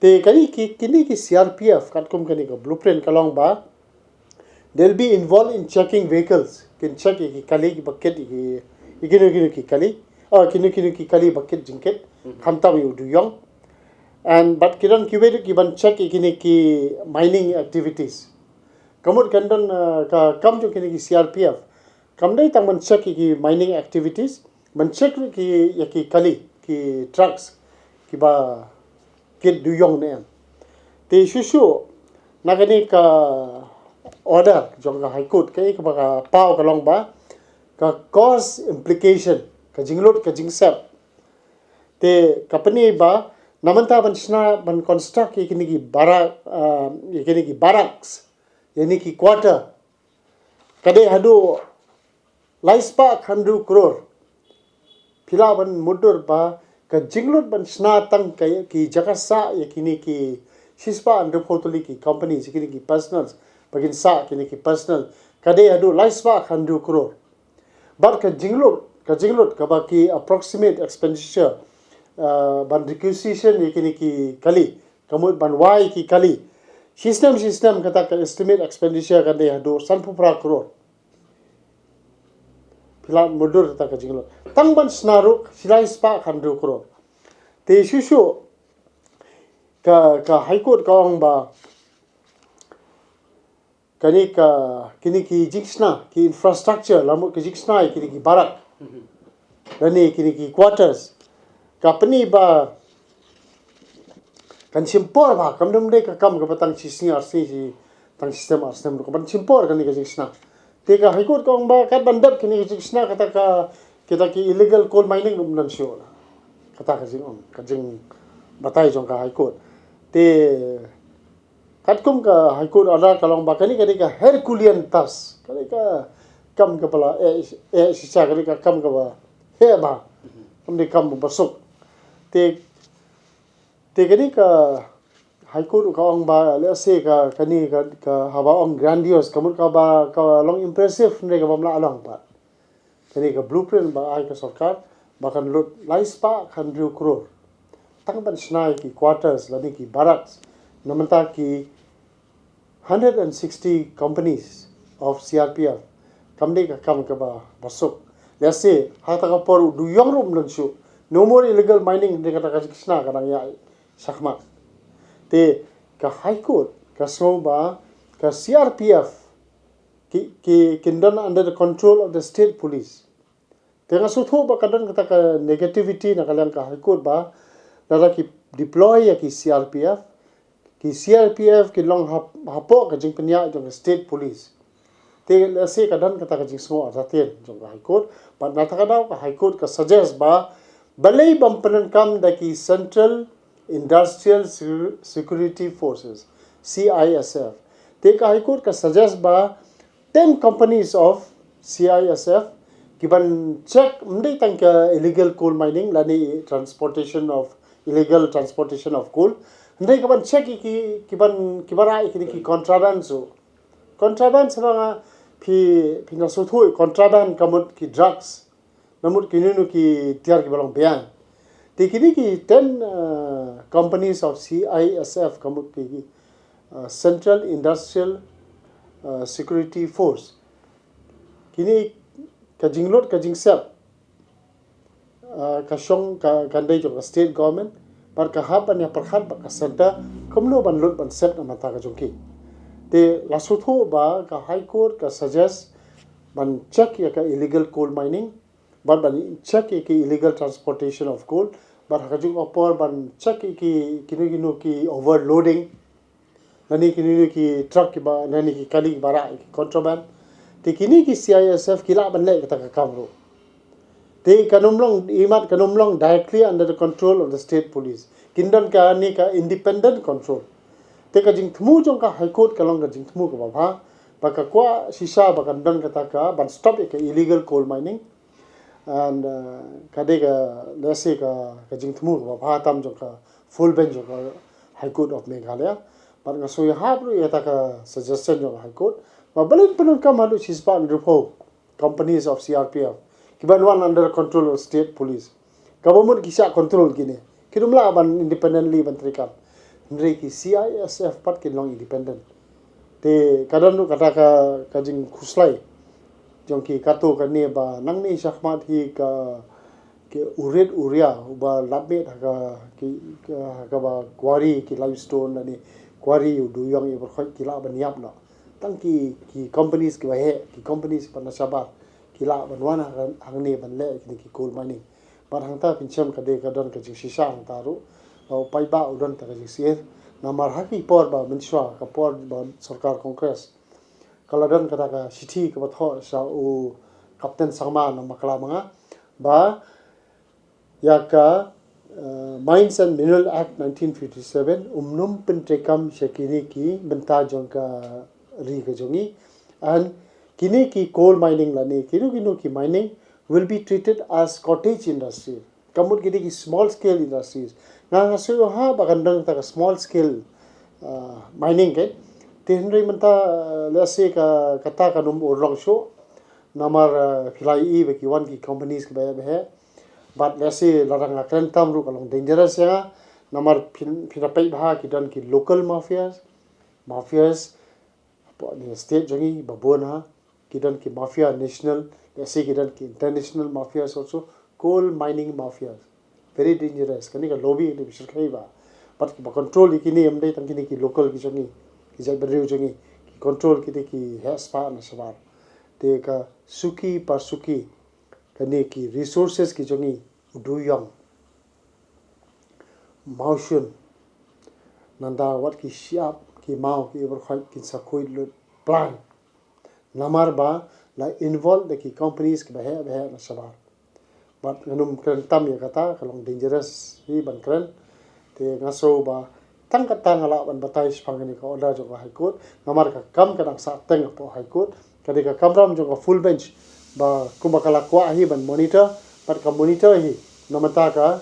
Te kane ki, kine ki C R P F, katkum kane ka blueprint ka long ba they'll be involved in checking vehicles. Kin check ïa ki kali kiba kit ïa ki, ïa kino kino ki kali. Oh, kino kino ki kali ba kit jingkit. Mhm. Khamtam ïa u duyong. And bad ki don kiwei ruh kiban check ïa kine ki mining activities. Ka mut kan don, uh, ka kam jong kine ki C R P F kam dei tang ban check ïa ki mining activities, ban check ruh ki, ïa ki kali, ki trucks kiba kit duyong ne em. Te shuh shuh na kane ka order jong ka High Court, kaei kaba ka paw ka long ba ka cause implication, ka jinglut ka jingsep. Te ka pyni ba na mynta ban shna, ban construct ïa kine ki barak, ah, ïa kine ki barracks, ïa kine ki quarter, ka dei haduh laispah khyndai klur. Phi lah ban mutdur ba ka jinglut ban shna tang ka, ki jaka sah ïa kine ki shispah hynriewphew tylli ki company, ïa kine ki personnel, ba kin sah kine ki personnel, ka dei haduh laispah khyndai klur. Bad ka jinglut, ka jinglut kaba ki approximate expenditure, uh, ban requisition ïa kine ki kali, ka mut ban wai ki kali, shisnem shisnem kata ka estimate expenditure ka dei haduh sanphew phra klur. Phi lah mutdur kata ka jinglut. Tang ban shna ruh shi laispah khyndai klur. Te shuh shuh ka, ka High Court ka ong ba kane ka, kine ki jingshna, ki infrastructure, la mut ki jingshna, kine ki barak, lane kine ki quarters, ka pyni ba kan shim por ba, kam dei ka kam kaba tang shi sngi ar sngi, shi tang shi snem ar snem ruh, ka ban shim por kane ka jingshna. Te ka High Court ka ong ba katba dep kane ka jingshna, kata ka, kita ki illegal coal mining ruh ym don shuh. Kata ka jingong, ka jingbatai jong ka High Court. Te katkum ka High Court order ka long ba kane ka dei ka Herculean task. Ka dei ka kam kaba la, eh, eh, shisha, ka dei ka kam kaba heh bha. Kam dei kam ba suk. Te, te kane ka High Court ka ong ba, let's say, ka, kane ka, ka haba ong grandiose, ka mut kaba, ka long impressive, ne kaba ym lah long pat. Kane ka blueprint ba ai ka sorkar, ba kan lut laispah khyndai klur tang ban shna ïa ki quarters lane ki barracks na bynta ki hundred and sixty companies of C R P F. Kam dei ka kam kaba, ba suk. Let's say, ha kata ka por u duyong ruh ym don shuh. No more illegal mining, ne kata ka jingshna ka dang ïaid shakhmat. Te ka High Court ka sngew ba ka C R P F ki, ki, kin don under the control of the state police. Te nga sngewthuh ba ka don kata ka negativity na ka liang ka High Court ba lada ki deploy ïa ki C R P F, ki C R P F ki long hap-, hapoh ka jingpynïaid jong ka state police. Te lehse ka don kata ka jingsngew artatien jong ka High Court, bad na kata ka daw ka High Court ka suggest ba balei bym pyndonkam da ki Central Industrial Secu-, Security Forces, C I S F. Te ka High Court ka suggest ba ten companies of C I S F kiban check, ym dei tang ka illegal coal mining lane transportation of, illegal transportation of coal. Hynrei kiban check ki, kiban, kiban rah ïa kine ki contraband ruh. Contraband, shuwa nga phi, phi nang sngewthuh contraband ka mut ki drugs. Na mut kino kino ki tiar kiba long biang. Te kine ki ten, uh, companies of C I S F ka mut ki, ki, uh, Central Industrial, uh, Security Force. Kine ka jinglut ka jingsep, uh, ka shong ka, kan dei jong ka state government, bad ka hap ban ïa pyrkhat bad ka centre kumno ban lut ban sep na bynta ka jong ki. Te la sngewthuh ba ka High Court ka suggest ban check ïa ka illegal coal mining, bad ban check ïa ki illegal transportation of coal, bad ha kajuh ka por ban check ïa ki kino kino ki overloading, lane kino kino ki truck kiba, lane ki kali kiba rah ïa ki contraband. Te kine ki C I S F ki lah ban leh kata ka kam ruh. Te kan ym long, imat kan ym long directly under the control of the state police. Kin don kane ka independent control. Te ka jingthmu jong ka High Court ka long ka jingthmu kaba bha. Ba ka kwah shisha ba kan don kata ka ban stop ïa ka illegal coal mining. And, uh, ka dei ka, let's say, ka, ka jingthmu kaba bha tam jong ka full bench jong ka High Court of Meghalaya. Bad nga sngewhap ruh ïa kata ka suggestion jong ka High Court. Ba balei pyndonkam haduh shispah hynriewphew companies of C R P F kiban wan under control of state police. Kaba mut ki shah control kine. Kim lah ban independently ban treikam. Hynrei ki C I S F pat kin long independent. Te ka don ruh kata ka, ka jingkhuslai jong ki katto katne ba nangne shakhmat hi ka, ki u rit u ria uba lap miet ha ka, ki, ka, ha kaba quarry ki limestone lane quarry u duyong ïa baroh ki lah ban ïap noh. Tang ki, ki companies kiba heh, ki companies ba na shabar ki lah ban wan ha, hangne ban leh kine ki coal mining. Bad hangta phin shem ka dei ka don ka jingshisha hangta ruh. Ba u paidbah u don ta ka jingshitom. Namar ha ki por ba mynshuwa, ka por ba sorkar Congress, ka la don kata ka shithi kaba thoh sha u Captain Sangma na Makla Manga ba ïa ka, uh, Mines and Mineral Act nineteen fifty-seven, um nym pyntreikam sha kine ki bynta jong ka ri ka jong ngi. And kine ki coal mining lane kino kino ki mining will be treated as cottage industry. Ka mut ki dei ki small scale industries. Nga, nga sngewhap ba kan don kata ka small scale, uh, mining, kan. Te hynrei mynta, uh, let's say ka, kata kan ym urlong shuh. Namar, uh, phi la ïohi ba ki wan ki companies kiba heh ba heh. Bad let's say lada nga kren tam ruh ka long dangerous ïa nga. Namar phin, phi la peit bha ki don ki local mafias. Mafias hapoh ne state jong ngi ba bun ha. Ki don ki mafia national, let's say ki don ki international mafias also, coal mining mafias. Very dangerous. Kane ka lobby kane ba shyrkhei ba. Bad kiba control ïa kine ym dei tang kine ki local ki jong ngi, ki jaitbynriew jong ngi. Ki control ki dei ki heh spah na shabar. Te ka suki par suki, kane ki resources ki jong ngi, u duyong, mawshun, nangta wat ki shyiap, ki maw, ki iwar khoit, kin sa khuid lut plan. Namar ba la involve da ki companies kiba heh ba heh na shabar. Bad ngan ym kren tam ïa kata, ka long dangerous hi ban kren. Te nga sngew ba tang kata nga lah ban batai shaphang kane ka order jong ka High Court. Namar ka kam ka dang sah teng hapoh High Court. Ka dei ka kamram jong ka full bench ba kumba ka la kwah hi ban monitor, bad ka monitor hi na bynta ka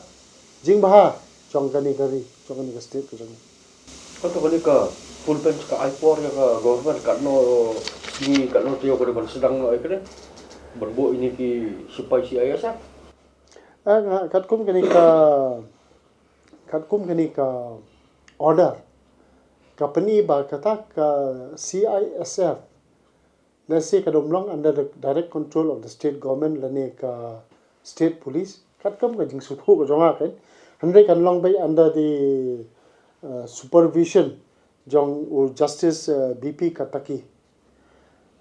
jingbha jong kane ka ri, jong kane ka state ka jong ngi. Kato kane ka full bench ka ai por ïa ka government katno sngi, katno taïew ka dei ban sdang noh ïa kane ban buh ïa kine ki sipai C I S F? Eh, nga, katkum kane ka, katkum kane ka order ka pyni ba kata ka C I S F, let's say, ka dang long under the direct control of the state government lane ka state police, katkum ka jingsngewthuh ka jong nga, kan. Hynrei kan long beit under the, uh, supervision jong u Justice, uh, B P Kataki.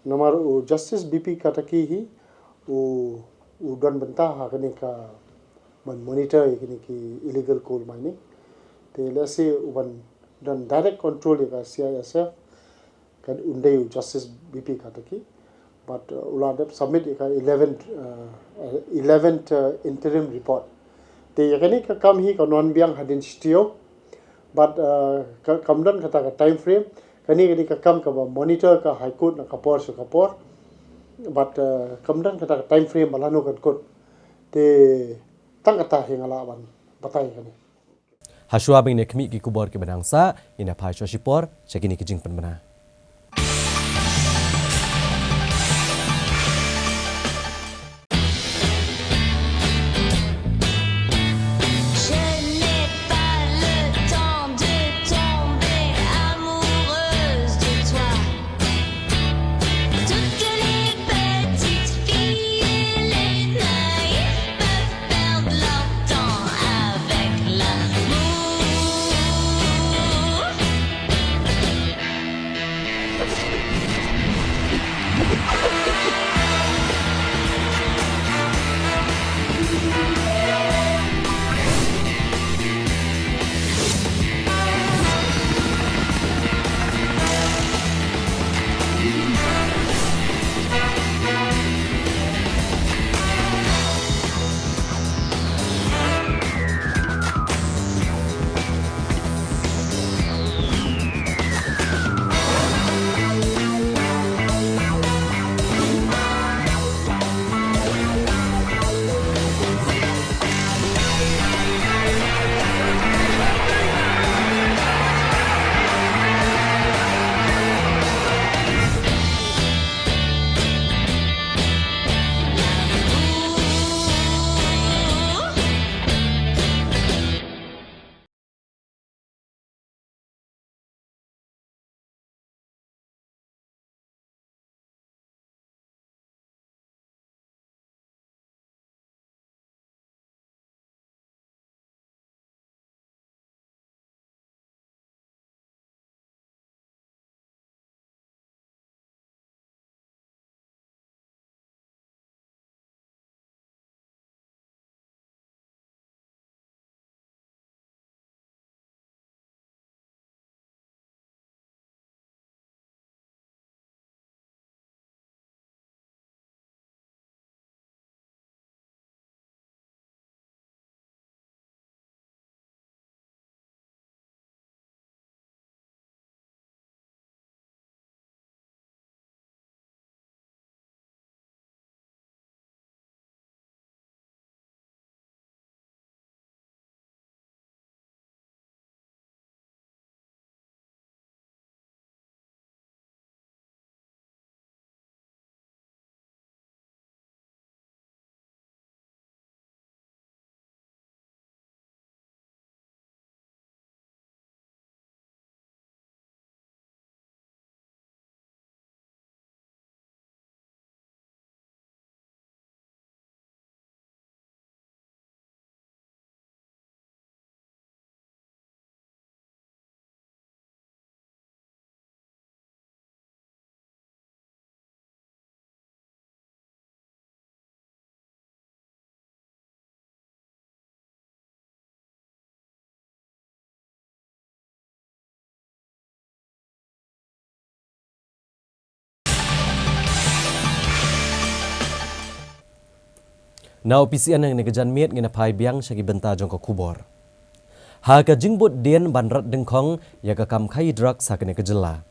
Namar u Justice B P Kataki hi u, u don bynta ha kane ka ban monitor ïa kine ki illegal coal mining. Te let's say u ban don direct control ïa ka C I S F, kan, un dei u Justice B P Kataki. Bad, uh, u la dep submit ïa ka eleventh, uh, uh, eleventh, uh, interim report. Te ïa kane ka kam hi kan wan biang hadien shi taïew. Bad, uh, ka, kam don kata ka time frame. Kane ka dei ka kam kaba monitor ka High Court na ka por sha ka por. Bad, uh, kam don kata ka time frame ba lano kan kut. Te tang kata hi nga lah ban batai kane. Hashwa ba ngin ïa khmih ki khubor kiba nang sah, ngin ïa phai sha shi por sha kine ki jingpynbna. Toutes les petites filles et les naïfs peuvent perdre leur temps avec l'amour. Na u P C N, ha kane ka janmiet ngin ïa phai biang sha ki bynta jong ka khubor. Ha ka jingbud dien ban rat dyngkhong ïa ka kam khaïi drugs ha kane ka jylla,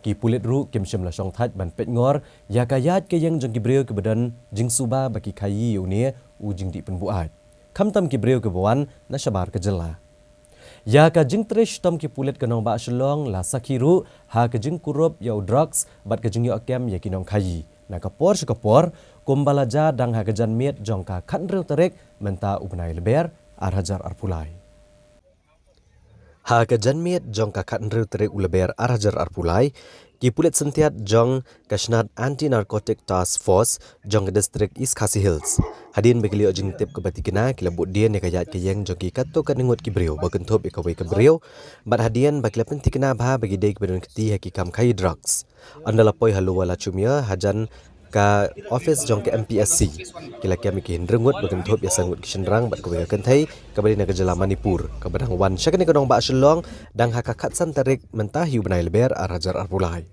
ki pulit ruh kim shym la shong thait ban peit ngor ïa ka ïaid ka ïeng jong ki briew kiba don jingsuba ba ki khaïi ïa une u jingdih pynbuaid, khamtam ki briew kiba wan na shabar ka jylla. Ïa ka jingtrei shitom ki pulit ka nongbah Shillong la sakhi ruh ha ka jingkurup ïa u drugs bad ka jingïoh kem ïa ki nongkhaïi na ka por sha ka por, kumba la jia dang ha ka janmiet jong ka khathynriew tarik mynta u bnai Lber ar hajar arphew lai. Ha ka janmiet jong ka khathynriew tarik u Lber ar hajar arphew lai, ki pulit syntiat jong ka Shnat Anti Narcotic Task Force jong ka distrik East Khasi Hills, hadien ba ki la ïoh jingtip kaba tikna, ki la bud dien ïa ka ïaid ka ïeng jong ki katto katne ngut ki briew ba kynthup ïa kawei ka briew, bad hadien ba ki la pyntikna bha ba ki dei kiba don kti ha ki kam khaïi drugs, ynda la poi ha Lower Lachumiere hajan ka office jong ka M P S C, ki la kem ïa ki hynriew ngut ba kynthup ïa san ngut ki shynrang bad kawei ka kynthei kaba dei na ka jylla Manipur, kaba dang wan sha kane ka nongbah Shillong dang ha ka khatsan tarik mynta hi u bnai Lber ar hajar arphew lai.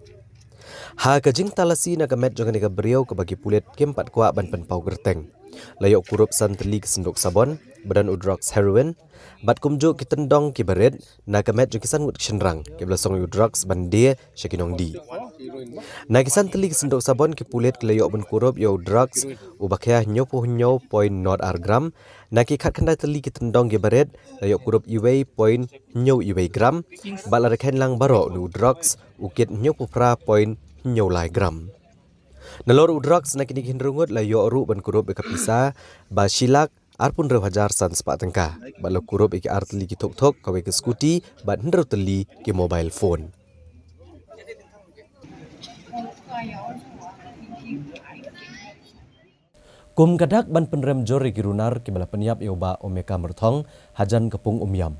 Ha ka jingtalasi na ka met jong kane ka briew kaba ki pulit kim pat kwah ban pynpaw kyrteng, la ïoh kurup san tylli ki synduk sabon ba don u drugs heroin, bad kumjuh ki tyndong kiba rit na ka met jong ki san ngut ki shynrang kiba la song ïa u drugs ban die sha ki nongdih. Na ki san tylli ki synduk sabon, ki pulit ki la ïoh ban kurup ïa u drugs uba khia hynñiewphew hynñiew point nod ar gram. Na ki khatkhyndai tylli ki tyndong kiba rit, la ïoh kurup uwei point hynñiew uwei gram, bad la da kheiñ lang baroh, une u drugs u kit hynñiewphew phra point hynñiew lai gram. Nalor u drugs na kine ki hynriew ngut, la ïoh ruh ban kurup ïa ka pisa ba shi lak arphew hynriew hajar san spah tyngka, bad la kurup ïa ki ar tylli ki thuk thuk, kawei ka scooty bad hynriew tylli ki mobile phone. Kum ka dak ban pynrem jur ïa ki runar kiba la pynïap ïa u Bah Omeka Myrthong hajan ka pung Umiam,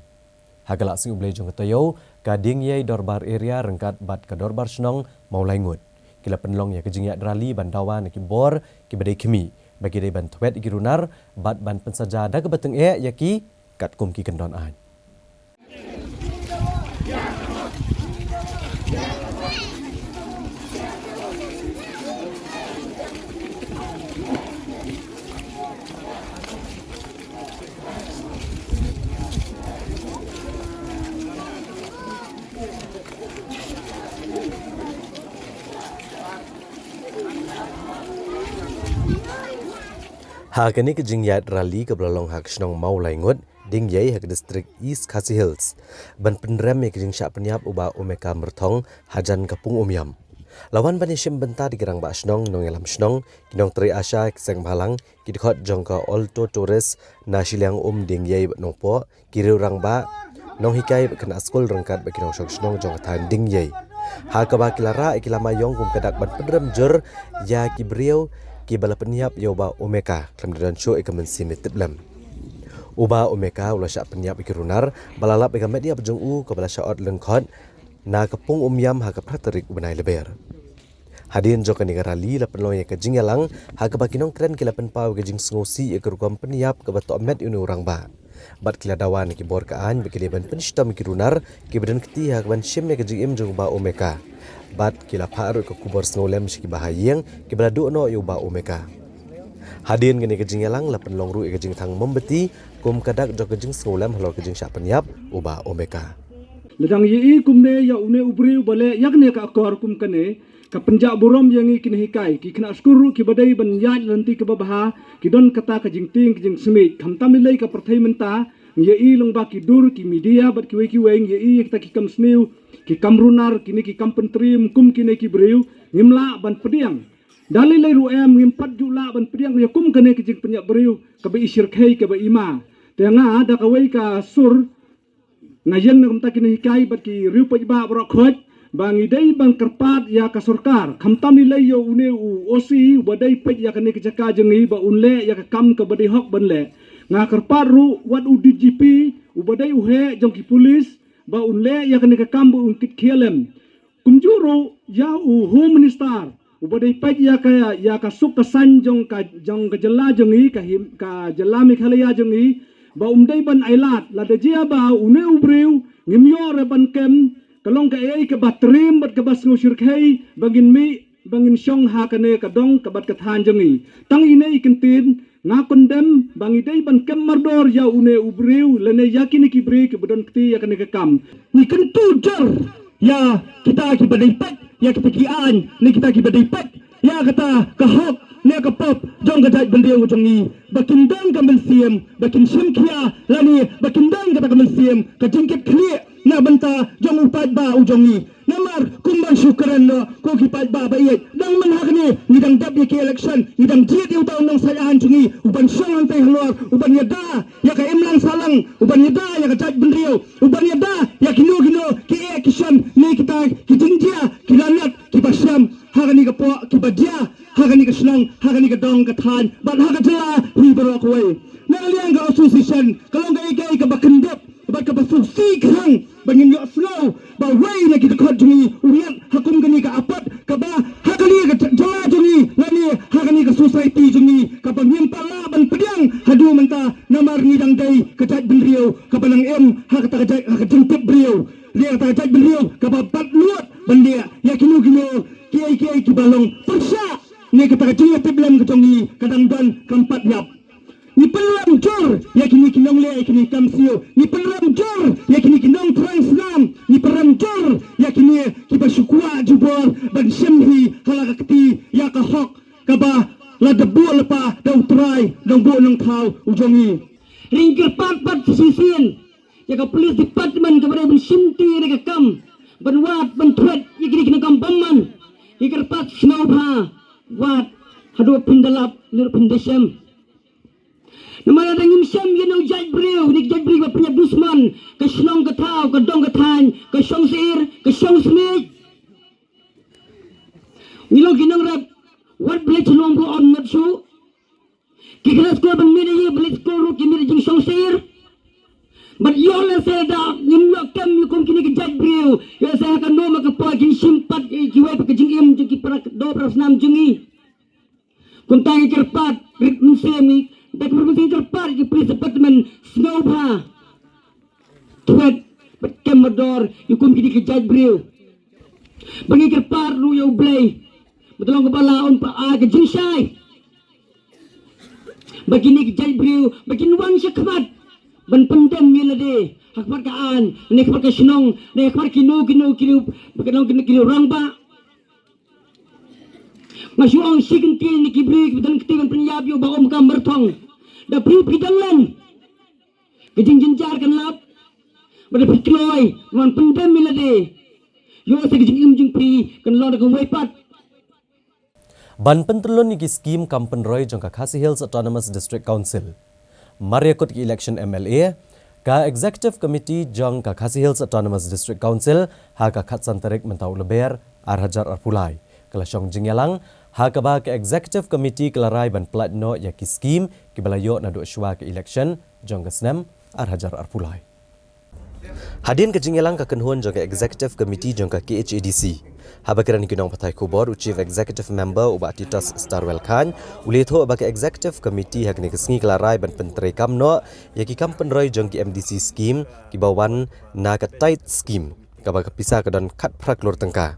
ha ka Lad Sngi U Blei jong ka taïew, ka Diengiei Dorbar Area ryngkat bad ka Dorbar Shnong Mawlaingut, ki la pynlong ïa ka jingïaid rally ban dawa na ki bor kiba dei khmih ba ki dei ban thwet ïa ki runar bad ban pynsaja da kaba tyngeh ïa ki katkum ki kyndon aiñ. Ha kane ka jingïaid rally kaba la long ha ka shnong Mawlaingut, Diengiei, ha ka distrik East Khasi Hills, ban pynrem ïa ka jingshah pynïap u Bah Omeka Myrthong hajan ka pung Umiam, la wan ban ïashim bynta da ki rangbah shnong, nongïalam shnong, ki nongtrei ASHA, ki seng bhalang, ki dkhot jong ka Alto Tourist na shiliang um Diengiei bad Nongpoh, ki riew rangbah, nonghikai bad khynnah skul ryngkat bad ki nongshong shnong jong ka thaiñ Diengiei, ha kaba ki la rah ïa ki lama ïong kum ka dak ban pynrem jur ïa ki briew kiba la pynïap ïa u Bah Omeka khlem da don shuh ïa ka mynsiem tiplem. U Bah Omeka u la shah pynïap ïa ki runar ba la lap ïa ka met ïap jong u kaba la shah ot lyngkhot na ka pung Umiam ha ka phra tarik u bnai Lber. Hadien jong kane ka rally la pynlong ïa ka jingïalang ha kaba ki nongkren ki la pynpaw ïa ka jingsngewsih ïa ka rukom pynïap kaba tohmet ïa une u rangbah, bad ki la dawa na ki bor ka aiñ ba ki dei ban pynshitom ïa ki runar kiba don kti ha kaban shim ïa ka jingim jong u Bah Omeka, bad ki la phah ruh ïa ka khubor sngewlem sha ki bahaïing kiba la duh noh ïa u Bah Omeka. Hadien kane ka jingïalang la pynlong ruh ïa ka jingthang mombati kum ka dak jong ka jingsngewlem halor ka jingshah pynïap u Bah Omeka. Lada ngi ïohi kumne ïa une u briew ba leh ïa kane ka akor kum kane, ka pynjah burom ïa ngi ki nonghikai, ki khynnah skul ruh kiba dei ban ïaid lynti kaba bha, ki don kata ka jingtieng ka jingsmit. Khamtam lei lei ka pyrthei mynta, ngi ïohi lyngba ki dur, ki media bad kiwei kiwei, ngi ïohi ïa kita ki kam sniew, ki kam runar, kine ki kam pyntriem kum kine ki briew, ngim lah ban pdiang. Da lei lei ruh em, ngim pat ju lah ban pdiang ïa kum kane ka jingpynïap briew kaba i shyrkhei kaba i ma. Te nga da kawei ka sur nga ïeng na ka bynta ki nonghikai bad ki riew paidbah baroh khoit ba ngi dei ban kyrpad ïa ka sorkar, khamtam lei lei ïa une u O C uba dei peit ïa kane ka jaka jong ngi ba un leh ïa ka kam kaba dei hok ban leh. Nga kyrpad ruh wat u D G P uba dei u heh jong ki pulis ba un leh ïa kane ka kam ba un kit khia lem. Kumjuh ruh ïa u Home Minister uba dei peit ïa ka, ïa ka suk ka saiñ jong ka, jong ka jylla jong ngi, ka him, ka jylla Meghalaya jong ngi, ba um dei ban ailad, lada jia ba une u briew ngim ïoh re ban kem, ka long kaei kaba triem bad kaba sngewshyrkhei ba ngin mih, ba ngin shong ha kane ka dong ka bad ka thaiñ jong ngi. Tang ine i kyntien, Nga condemn ba ngi dei ban kem mardor ïa une u briew lane ïa kine ki briew kiba don kti ïa kane ka kam. Ngi kyntu jur ïa kita kiba dei peit ïa kita ki aiñ ne kita kiba dei peit ïa kata ka hok ne ka pop jong ka jaitbynriew jong ngi, ba kin don ka mynsiem ba kin shim khia lane ba kin don kata ka mynsiem ka jingkit khlieh na bynta jong u paidbah u jong ngi. Namar kumban shu kren noh ko ki paidbah ba ïeit, dang mynta hangne ngi dang dep ïa ki election, ngi dang jied ïa uta u nongsai aiñ jong ngi uban shong hangtei halor, uban ïada ïa ka imlang sahlang, uban ïada ïa ka jaitbynriew, uban ïada ïa kino kino ki eh ki shon ne kita ki jingjia ki lanot kiba shem ha kane ka pok kiba jia ha kane ka shnong, ha kane ka dong ka thaiñ bad ha ka jylla hi baroh kawei. Na ka liang ka association ka long kaei kaei kaba kyndit bad kaba sngewsih khnang ba ngin ïohsngew ba wei na ki dkhot jong ngi u ngat ha kum kane ka apat kaba ha kane ka jylla jong ngi lane ha kane ka society jong ngi kaba ngim pat lah ban pdiang haduh mynta namar ngi dang dei ka jaitbynriew kaba nang im ha kata ka jait ha ka jingtip briew. Leh kata ka jaitbynriew kaba bat lut ban leh ïa kino kino kiei kiei kiba long pyrshah ne kata ka jingïatiplem ka jong ngi ka dang don kam pat ïap. Ngi pynrem jur ïa kine ki nongleh ïa kine ki kam siew. Ngi pynrem jur ïa kine ki nongthrang snam. Ngi pynrem jur ïa kine kiba shu kwah jubor ban shim hi ha la ka kti ïa ka hok kaba la da buh lypa da U Trai Nongbuh Nongthaw u jong ngi. Ngi kyrpad pat shisien ïa ka police department kaba dei ban shimti ïa ka kam ban wad ban thwet ïa kine ki nongkam bymman. Ngi kyrpad sngewbha wad haduh phin da lap ne phin da shem. Namar lada ngim shem ïa une u jaitbynriew, une u jaitbynriew ba pynïap dusmon ka shnong ka thaw, ka dong ka thaiñ, ka shong syier, ka shong smiej. Ngi long ki nongrep wat balei shnong ruh ym ngat shuh. Ki khynnah skul ban mih na ïing, balei skul ruh ki mih na jingshong syier. Bad ïoh lehse da ngim ïoh kem ïa kum kine ki jaitbynriew, ïoh lehse ha ka noma ka por kin shim pat ïa kiwei pat ka jingim jong ki para doh para snam jong ngi. Kumta ngi kyrpad rit mynsiem ngi, da kyrpad mynsiem kyrpad ïa ki police department sngewbha thwet bad kem mardor ïa kum kine ki jaitbynriew. Ba ngi kyrpad ruh ïa U Blei ba te long kaba la un pynai ka jingshai ba kine ki jaitbynriew ba kin wan shakhmat ban pyndem ïa lade ha khmat ka aiñ ne khmat ka shnong ne khmat kino kino kino ba ka long kino kino rangbah. Nga shu ong shi kyntien ïa ki briew kiba don kti ban pynïap ïa u Bah Omkam Marthong. Da phi phi dang len ka jingjynjar kan lap bad da phi kloi ban pyndem ïa lade. Ïoh sa ka jingim jong phi kan long da kawei pat. Ban pyntyllun ïa ki skim kam pynroi jong ka Khasi Hills Autonomous District Council. Mar ïa kut ki election M L A, ka Executive Committee jong ka Khasi Hills Autonomous District Council ha ka khatsan tarik mynta u Lber ar hajar arphew lai ka la shong jingïalang ha kaba ka Executive Committee ka la rai ban pynlait noh ïa ki skim kiba la ïoh naduh shuwa ka election jong ka snem ar hajar arphew lai. Hadien ka jingïalang ka kynhun jong ka Executive Committee jong ka K H A D C, haba kren ki nongpathai khubor u Chief Executive Member u Bah Titus Starwell Chyne u la ïathuh ba ka Executive Committee ha kane ka sngi ka la rai ban pyntreikam noh ïa ki kam pynroi jong ki M D C scheme kiba wan na ka TIDE scheme kaba ka pisa ka don khatphra klur tyngka.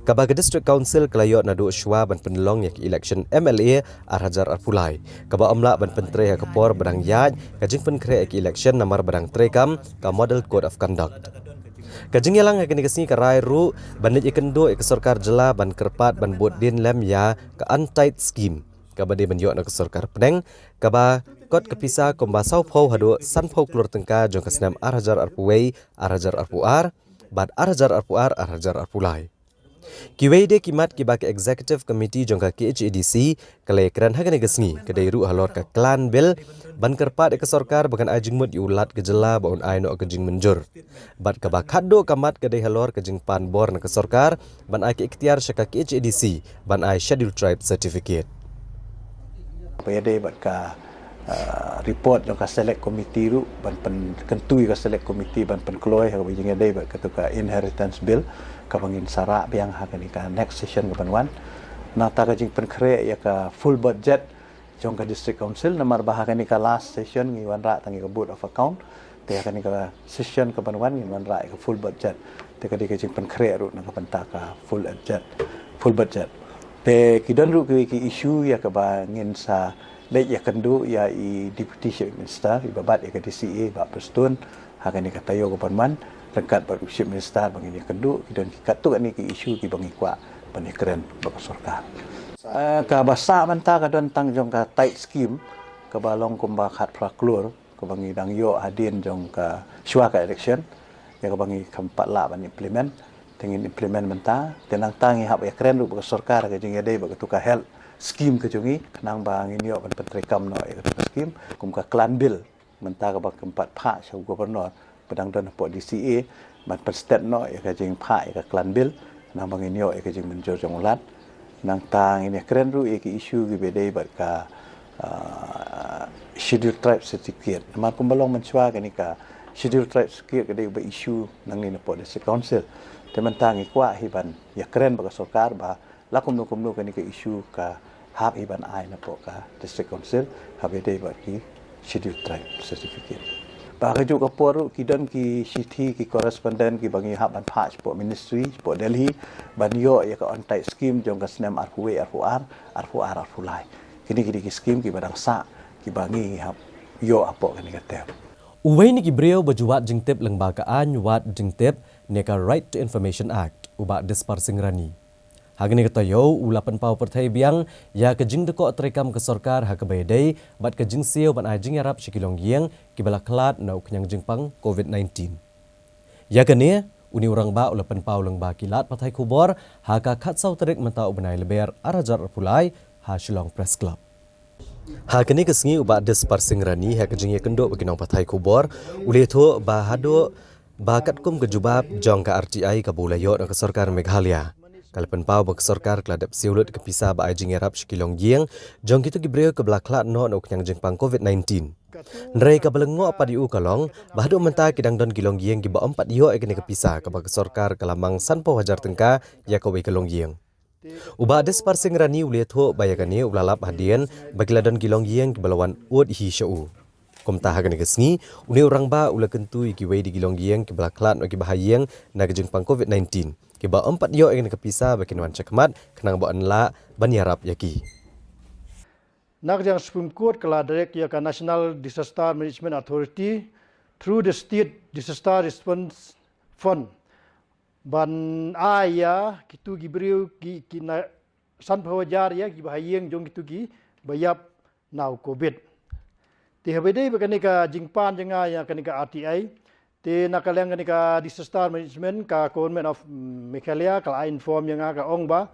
Kaba ka District Council ka la ïoh naduh shuwa ban pynlong ïa ka election M L A ar hajar arphew lai kaba ym lah ban pyntrei ha ka por ba dang ïaid ka jingpynkhreh ïa ka election namar ba dang treikam ka Model Code of Conduct. Ka jingïalang ha kane ka sngi ka rai ruh ban leit ïakynduh ïa ka sorkar jylla ban kyrpad ban bud dien lem ïa ka UnTIDE scheme kaba dei ban ïoh na ka sorkar pdeng kaba kot ka pisa kumba sawphew haduh sanphew klur tyngka jong ka snem ar hajar arphew wei ar hajar arphew ar bad ar hajar arphew ar ar hajar arphew lai. Kiwei de ki mat kiba ka Executive Committee jong ka K H A D C ka la ïakren ha kane ka sngi ka dei ruh halor ka Clan Bill ban kyrpad ïa ka sorkar ba kan ai jingmut ïa u Lat ka jylla ba un ai noh ka jingmynjur. Bad kaba khatduh ka mat ka dei halor ka jingpan bor na ka sorkar ban ai ka iktiar sha ka K H A D C ban ai Scheduled Tribe certificate. Ba ïadei bad ka report jong ka Select Committee ruh ban pynkyntu ïa ka Select Committee ban pynkloi ha kaba ïadei bad katu ka Inheritance Bill kaba ngin sa rah biang ha kane ka next session kaban wan. Nangta ka jingpynkhreh ïa ka full budget jong ka District Council namar ba ha kane ka last session ngi wanrah tang ïa ka Vote of Account. Te ha kane ka session kaban wan ngin wanrah ïa ka full budget. Te ka dei ka jingpynkhreh ruh na ka bynta ka full budget. Full budget. Te ki don ruh ki issue ïa kaba ngin sa leit ïakynduh ïa i Deputy Chief Minister, i ba bat ïa ka D C A, Bah Prestone, ha kane ka taïew ka ban wan, ryngkat bad u Chief Minister ba ngin ïakynduh, ki don ki katto katne ki issue ki ba ngi kwah ban ïakren bad ka sorkar. Eh, ka ba sah mynta ka don tang jong ka tide scheme, ka ba long kumba khatphra klur, ka ba ngi dang ïoh hadien jong ka shuwa ka election, ïa ka ba ngi kam pat lah ban implement, te ngin implement mynta, te nangta ngi hap ïakren ruh bad ka sorkar ka jingïadei bad katu ka health scheme ka jong ngi, khnang ba ngin ïoh ban pyntreikam noh ïa katu ka scheme, kum ka clan bill, mynta ka ba kam pat phah sha u governor, ba dang don hapoh D C A, ban pynstet noh ïa ka jingphah ïa ka clan bill, khnang ba ngin ïoh ïa ka jingmynjur jong u Lat. Nangta ngin ïakren ruh ïa ki issue ki ba dei bad ka, ah, Schedule Tribe Certificate. Namar kumba long mynshuwa kane ka Schedule Tribe Certificate ka dei ba issue nangne napoh District Council. Te mynta ngi kwah hi ban ïakren bad ka sorkar ba la kumno kumno kane ka issue ka hap hi ban ai napoh ka District Council, ha ba dei bad ki Schedule Tribe Certificate. Ba ka juh ka por ruh ki don ki shithi ki correspondent ki ba ngi hap ban phah shapoh Ministry, shapoh Delhi, ban ïoh ïa ka on tide scheme jong ka snem arphew wei, arphew ar, arphew ar, arphew lai. Kine ki dei ki scheme ki ba dang sah, ki ba ngi hap ïoh hapoh kane ka term. Uwei na ki briew ba ju wad jingtip lyngba ka aiñ wad jingtip ne ka Right to Information Act, u Bah Dispar Singh Rani. Ha kane ka taïew u la pynpaw pyrthei biang ïa ka jingdkoh treikam ka sorkar ha kaba ïadei bad ka jingsiew ban ai jingïarap sha ki longïing ki ba la khlad na u khñiang jingpang COVID nineteen. Ïa kane, une u rangbah u la pynpaw lyngba ki lad pathai khubor ha ka khatsaw tarik mynta u bnai Lber ar hajar arphew lai ha Shillong Press Club. Ha kane ka sngi u Bah Dispar Singh Rani ha ka jingïakynduh bad ki nongpathai khubor u la ïathuh ba haduh ba katkum ka jubab jong ka R T I ka ba u la ïoh na ka sorkar Meghalaya, ka la pynpaw ba ka sorkar ka la dep siew lut ka pisa ba ai jingïarap sha ki longïing jong kito ki briew ki ba la khlad noh na u khñiang jingpang COVID nineteen. Hynrei ka ba lyngngoh pat ïa u ka long ba haduh mynta ki dang don ki longïing ki ba ym pat ïoh ïa kane ka pisa ka ba ka sorkar ka la mang sanphew hajar tyngka ïa kawei ka longïing. U Bah Dispar Singh Rani u la ïathuh ba ïa kane u la lap hadien ba ki la don ki longïing ki ba la wan ud hi sha u. Kumta ha kane ka sngi, une u rangbah u la kyntu ïa kiwei de ki longïing ki ba la khlad na ki bahaïing na ka jingpang COVID nineteen, ki ba ym pat ïoh ïa kane ka pisa ba kin wan shakhmat khnang ba yn lah ban ïarap ïa ki. Na ka jong Supreme Court ka la direct ïa ka National Disaster Management Authority through the State Disaster Response Fund ban ai ïa kito ki briew ki, ki na sanphew hajar ïa ki bahaïing jong kito ki ba ïap na u COVID. Te ha ba dei bad kane ka jingpan jong nga ïa kane ka R T I, te na ka liang kane ka disaster management ka Government of Meghalaya ka la inform ïa nga, ka ong ba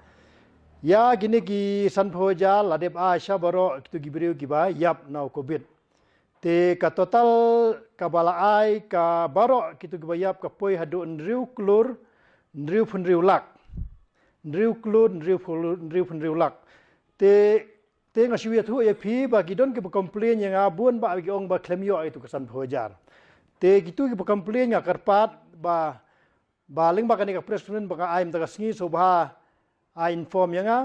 ïa kine ki sanphew hajar la dep ai sha baroh kito ki briew ki ba ïap na u COVID. Te ka total ka ba la ai ka baroh kito ki ba ïap ka poi haduh hynriew klur hynriew phew hynriew lak. Hynriew klur hynriew phew hynriew lak. Te, te nga shu ïathuh ïa phi ba ki don ki ba complain ïa nga bun ba ki ong ba khlem ïoh ïa kito ka sanphew hajar. Te kito ki ba complain nga kyrpad ba, ba lyngba kane ka press conference ba nga ai mynta ka sngi sngewbha ai inform ïa nga.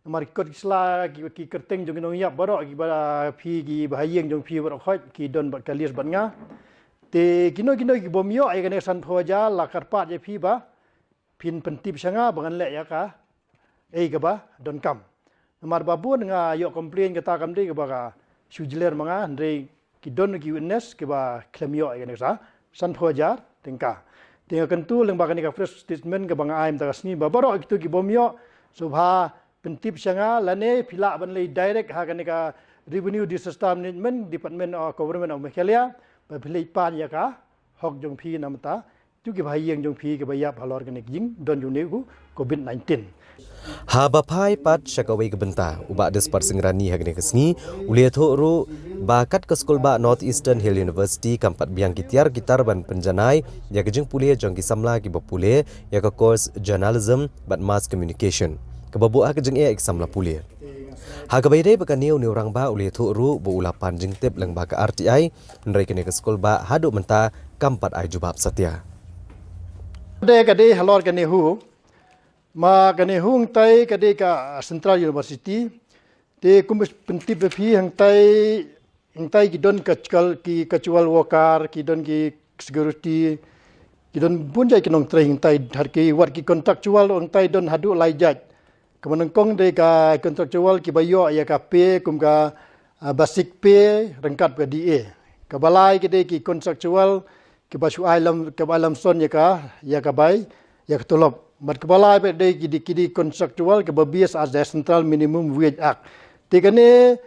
Namar ki kot ki sla ki, ki kyrteng jong ki nongïap baroh ki ba phi ki bahaïing jong phi baroh khoit ki don bad ka list bad nga. Te kino kino ki bym ïoh ïa kane ka sanphew hajar la kyrpad ïa phi ba phin pyntip sha nga ba ngan leh ïa kaei kaba donkam. Namar ba bun nga ïoh complain kata kam dei kaba ka shu jler ma nga, hynrei ki don ki witness kiba khlem ïoh ïa kane ka sanphew hajar tyngka. Te nga kyntu lyngba kane ka press statement kaba nga ai mynta ka sngi ba baroh kito ki bym ïoh sngewbha pyntip sha nga lane phi lah ban leit direct ha kane ka Revenue Disaster Management Department of Government of Meghalaya ba phi leit pan ïa ka hok jong phi na bynta kito ki bahaïing jong phi ki ba ïap halor kane ka jingdon jong une u COVID nineteen. Ha ba phai pat sha kawei ka bynta, u Bah Dispar Singh Rani ha kane ka sngi u la ïathuh ruh ba kat ka skulbah North Eastern Hill University kam pat biang ki tiar ki tar ban pynjanai ïa ka jingpule jong ki samla ki ba pule ïa ka course Journalism bad Mass Communication, kaba buh ha ka jingeh ïa ki samla pule. Ha kaba ïadei bad kane, une u rangbah u la ïathuh ruh ba u la pan jingtip lyngba ka R T I, hynrei kane ka skulbah haduh mynta kam pat ai jubab satia. Dei ka dei halor ka NEHU, ma ka NEHU hangtai ka dei ka Central University. Te kum pyntip ba phi hangtai, hangtai ki don ka casual, ki casual worker, ki don ki security, ki don bun jait ki nongtrei hangtai, har ki wat ki contractual hangtai don haduh lai jait. Kaba nyngkong dei ka contractual ki ba ïoh ïa ka pay kum ka ah, basic pay ryngkat ka D A. Kaba lai ka dei ki contractual, kaba shu ai lam, kaba ai lam son ïa ka, ïa ka bai, ïa ka tulop. Bad kaba lai pat dei ki dei, ki dei contractual, kaba base as the Central Minimum Wage Act. Te kane,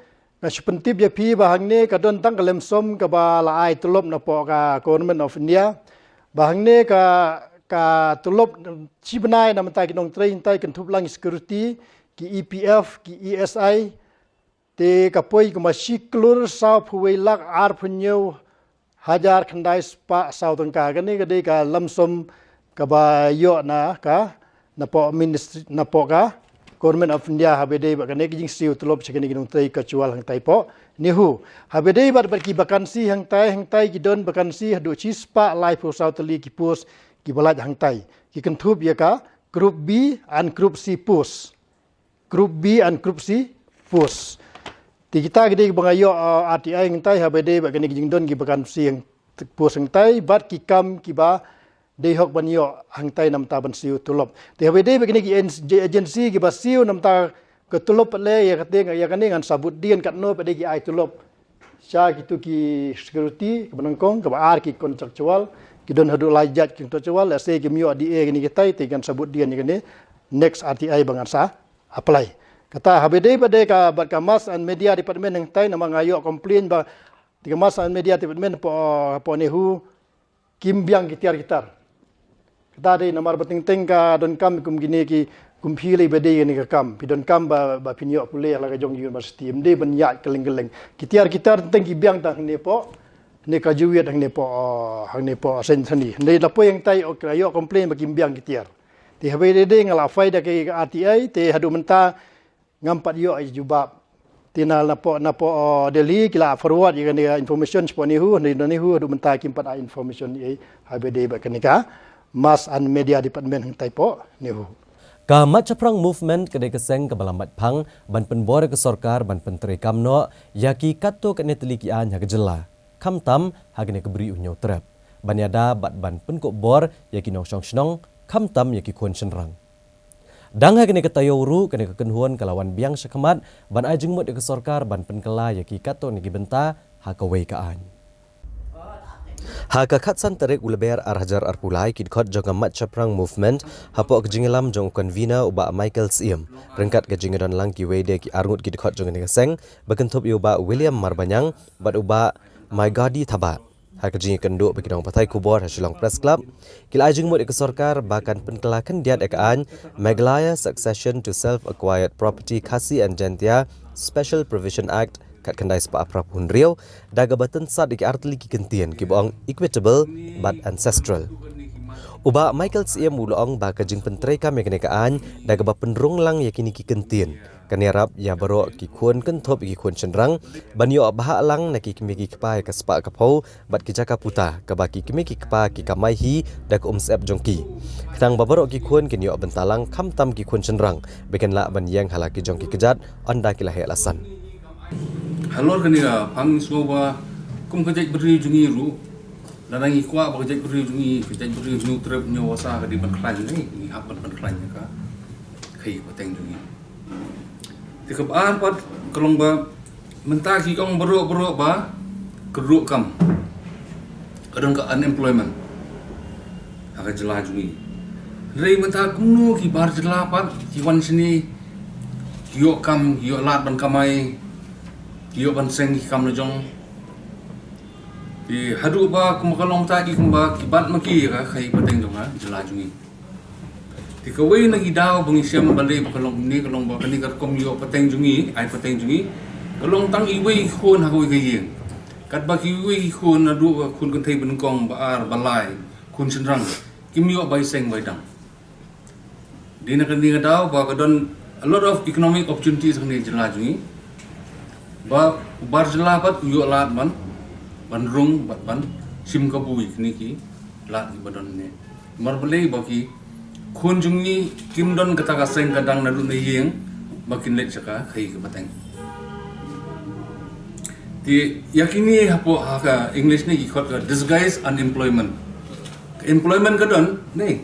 nga shu pyntip ïa phi ba hangne ka don tang ka lam son kaba la ai tulop napoh ka Government of India. Ba hangne ka, ka tulop shi bnai na mynta ki nongtrei hangtai kynthup lang ki security, ki E P F, ki E S I, te ka poi kumba shi klur sawphew wei lak arphew hynñiew hajar khyndai spah saw tyngka. Kane ka dei ka lam son kaba ïoh na ka, napoh ministry, napoh ka Government of India, haba dei bad kane ka jingsiew tulop sha kine ki nongtrei contractual hangtai hapoh NEHU. Haba dei bad, bad ki vacancy hangtai, hangtai ki don vacancy haduh shi spah laiphew saw tylli ki post kiba lait hangtai. Ki kynthup ïa ka Group B and Group C post. Group B and Group C post. Te kita ki dei ba nga ïoh, uh, R T I hangtai, haba dei bad kine ki jingdon ki vacancy hang, post hangtai, bad ki kam kiba dei hok ban ïoh hangtai na mynta ban siew tulop. Te haba dei bad kine ki en-, je-, agency kiba siew na mynta ka tulop pat leh, ïa kata, ïa kane ngan sa bud dien katno pat dei ki ai tulop sha kitu ki security, kaba nyngkong, kaba ar ki contractual, ki don haduh lai jait ki contractual, lehse kim ïoh D A kine kitai, te ngan sa bud dien ïa kane, next R T I ba ngan sa apply. Kata haba dei bad dei ka, bad ka Mass and Media Department hangtai, namar nga ïoh complain ba te ka Mass and Media Department hapoh, hapoh NEHU kim biang ki tiar ki tar. Kata dei namar ba teng teng ka donkam kum kine ki, kum phi lei ba dei kane ka kam. Phi donkam ba, ba phin ïoh pule ha la ka jong university. Ym dei ban ïaid kylleng kylleng. Ki tiar ki tar teng teng ki biang tang hangne hapoh, hangne ka Jewitt, hangne hapoh, hangne hapoh Saint Anthony. Hangne la poi hangtai, ok, la ïoh complain ba kim biang ki tiar. Te haba dei dei nga la file da ka R T I, te haduh mynta ngam pat ïoh jubab. Te na, napoh, napoh, uh, Delhi ki la forward ïa kane ka information shapoh NEHU, na NEHU haduh mynta kim pat ai information ei haba dei bad kane ka Mass and Media Department hangtai hapoh NEHU. Ka Mat Shaphrang Movement ka dei ka seng kaba la mat phang ban pynbor ïa ka sorkar ban pyntreikam noh ïa ki katto katne tylli ki aiñ ha ka jylla, khamtam ha kane ka Bri u Hynñiewtrep, ban ïada bad ban pynkup bor ïa ki nongshong shnong, khamtam ïa ki khun shynrang. Dang ha kane ka taïew ruh, kane ka kynhun ka la wan biang shakhmat ban ai jingmut ïa ka sorkar ban pynkylla ïa ki katto katne ki bynta ha kawei ka aiñ. Ha ka khatsan tarik u Lber ar hajar arphew lai, ki dkhot jong ka Mat Shaphrang Movement, hapoh ka jingïalam jong u convener u Bah Michael Syiem, ryngkat ka jingïadon lang kiwei de ki arngut ki dkhot jong kane ka seng, ba kynthup ïa u Bah William Marbaniang bad u Bah Maigadi Thabah. Ha ka jingïakynduh bad ki nongpathai khubor ha Shillong Press Club, ki la ai jingmut ïa ka sorkar ba kan pynkylla khyndiat ïa ka aiñ Meghalaya Succession to Self-Acquired Property Khasi and Jaintia Special Provision Act khatkhyndai spah phra phew hynriew, da kaba tynsat ïa ki artylli ki kyntien kiba ong equitable bad ancestral. U Bah Michael Syiem u la ong ba ka jingpyntreikam ïa kane ka aiñ da kaba pynrung lang ïa kine ki kyntien, kan ïarap ïa baroh ki khun kynthup ïa ki khun shynrang ban ïoh bhah lang na ki kmie ki kpa ïa ka spah ka phew bad ki jaka puta kaba ki kmie ki kpa ki kamai hi da ka umsyep jong ki, khnang ba baroh ki khun kin ïoh bynta lang, khamtam ki khun shynrang, ba kin lah ban ïeng ha la ki jong ki kjat ynda ki la heh la san. Halor kane ka phang, ngi sngew ba kum ka jaitbynriew jong ngi ruh, lada ngi kwah ba ka jaitbynriew jong ngi, ka jaitbynriew Hynñiewtrep Hynñiewbasa ka dei ban khlaiñ, ngi hap ban pynkhlaiñ ïa ka khaïi pateng jong ngi. Te kaba ar pat ka long ba mynta ki ong baroh baroh ba ka ruh kam, ka don ka unemployment ha ka jylla jong ngi. Hynrei mynta kumno ki bar jylla pat ki wan shane, ki ïoh kam, ki ïoh lad ban kamai, ki ïoh ban seng ki kam la jong. Te haduh ba kumba ka long mynta ki, kumba ki bat ma ki ïa ka khaïi pateng jong ka jylla jong ngi. Te kawei na ki daw ba ngi shem ban leh ba ka long kumne, ka long ba kane ka rukom ïoh pateng jong ngi, ai pateng jong ngi, ka long tang iwei i khun ha kawei ka ïing. Katba kiwei i khun, naduh ka khun kynthei ba nyngkong, ba ar, ba lai, khun shynrang, kim ïoh bai seng bai dang. Dei na kane ka daw ba ka don a lot of economic opportunities ha kane ka jylla jong ngi, ba u bar jylla pat u ïoh lad ban, ban rung bad ban shim kabu ïa kine ki lad kiba don ne. Namar balei? Ba ki khun jong ngi kim don kata ka seng ka dang naduh na ïing ba kin leit sha ka khaïi ka pateng. Te ïa kine hapoh, ha ka English ne ki khot ka disguise unemployment. Ka employment ka don ne,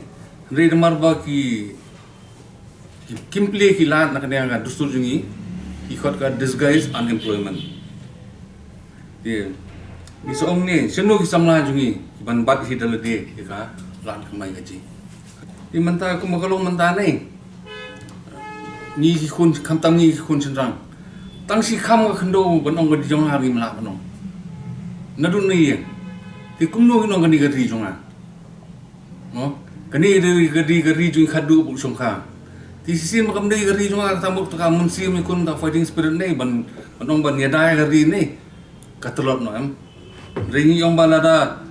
hynrei namar ba ki, ki, kim plie ki lad na kane ka dustur jong ngi, ki khot ka disguise unemployment. Ngi sa ong ne, shano ki samla jong ngi, ki ban bat hi da lade, ïa ka lad kamai kajih. Te mynta kumba ka long mynta ne, ngi ki khun, khamtam ngi ki khun shynrang, tang shi kham ka khyndew ban ong ka dei jong nga ruh ngim lah ban ong. Naduh na ïing. Te kumno ngin ong kane ka ri jong nga? Mo? Kane ka dei ka ri, ka ri jong ngi khatduh bad shongkha. Te shisien ba kam dei ka ri jong nga, kata mut ka mynsiem ïa ki khun, ka fighting spirit ne, ban, ban ong ban ïada ïa ka ri ne, ka tlot noh, em. Hynrei ngi ong ba lada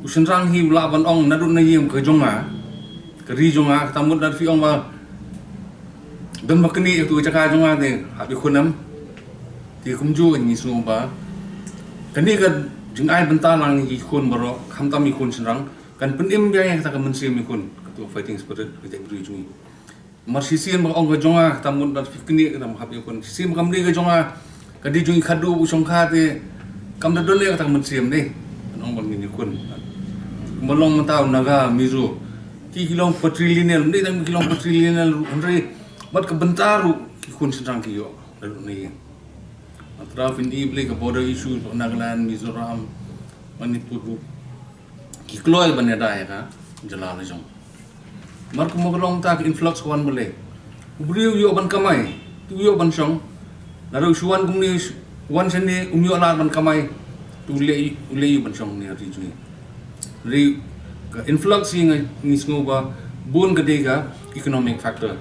u shynrang hi u lah ban ong naduh na ïing ka jong nga, ka ri jong nga, kata mut lada phi ong ba don ba knieh ïa katu ka jaka jong nga, te hap ïa ki khun, em. Te kumjuh ngi sngew ba kane ka jingai bynta lang ïa ki khun baroh, khamtam ïa ki khun shynrang, kan pynim biang ïa kata ka mynsiem ïa ki khun, katu ka fighting spirit ka jaitbynriew jong ngi. Namar shisien ba ong ka jong nga, kata mut lada phi knieh, kata mut hap ïa ki khun. Shisien ba kam dei ka jong nga, ka dei jong ngi khatduh bad shongkha, te kam da don ïa kata ka mynsiem ne, ban ong ban ngin ïa ki khun. Kumba long mynta u Naga, Mizo, ki, ki long patrilineal, ym dei tang ki long patrilineal ruh, hynrei bad ka bynta ruh ki khun shynrang ki ïoh naduh na ïing. Hynrei phin i, balei ka border issue, Nagaland, Mizoram, Manipur ruh ki kloi ban ïada ïa ka jylla la jong. Namar kumba ka long mynta, ka influx ka wan balei? U briew u ïoh ban kamai, te u ïoh ban shong. Lada u shu wan kumne, u wan shane, um ïoh lad ban kamai, te u leh, u leh aiu ban shong ne ri jong ngi? Ri, ka influx hi nga, ngi sngew ba bun ka dei ka economic factor.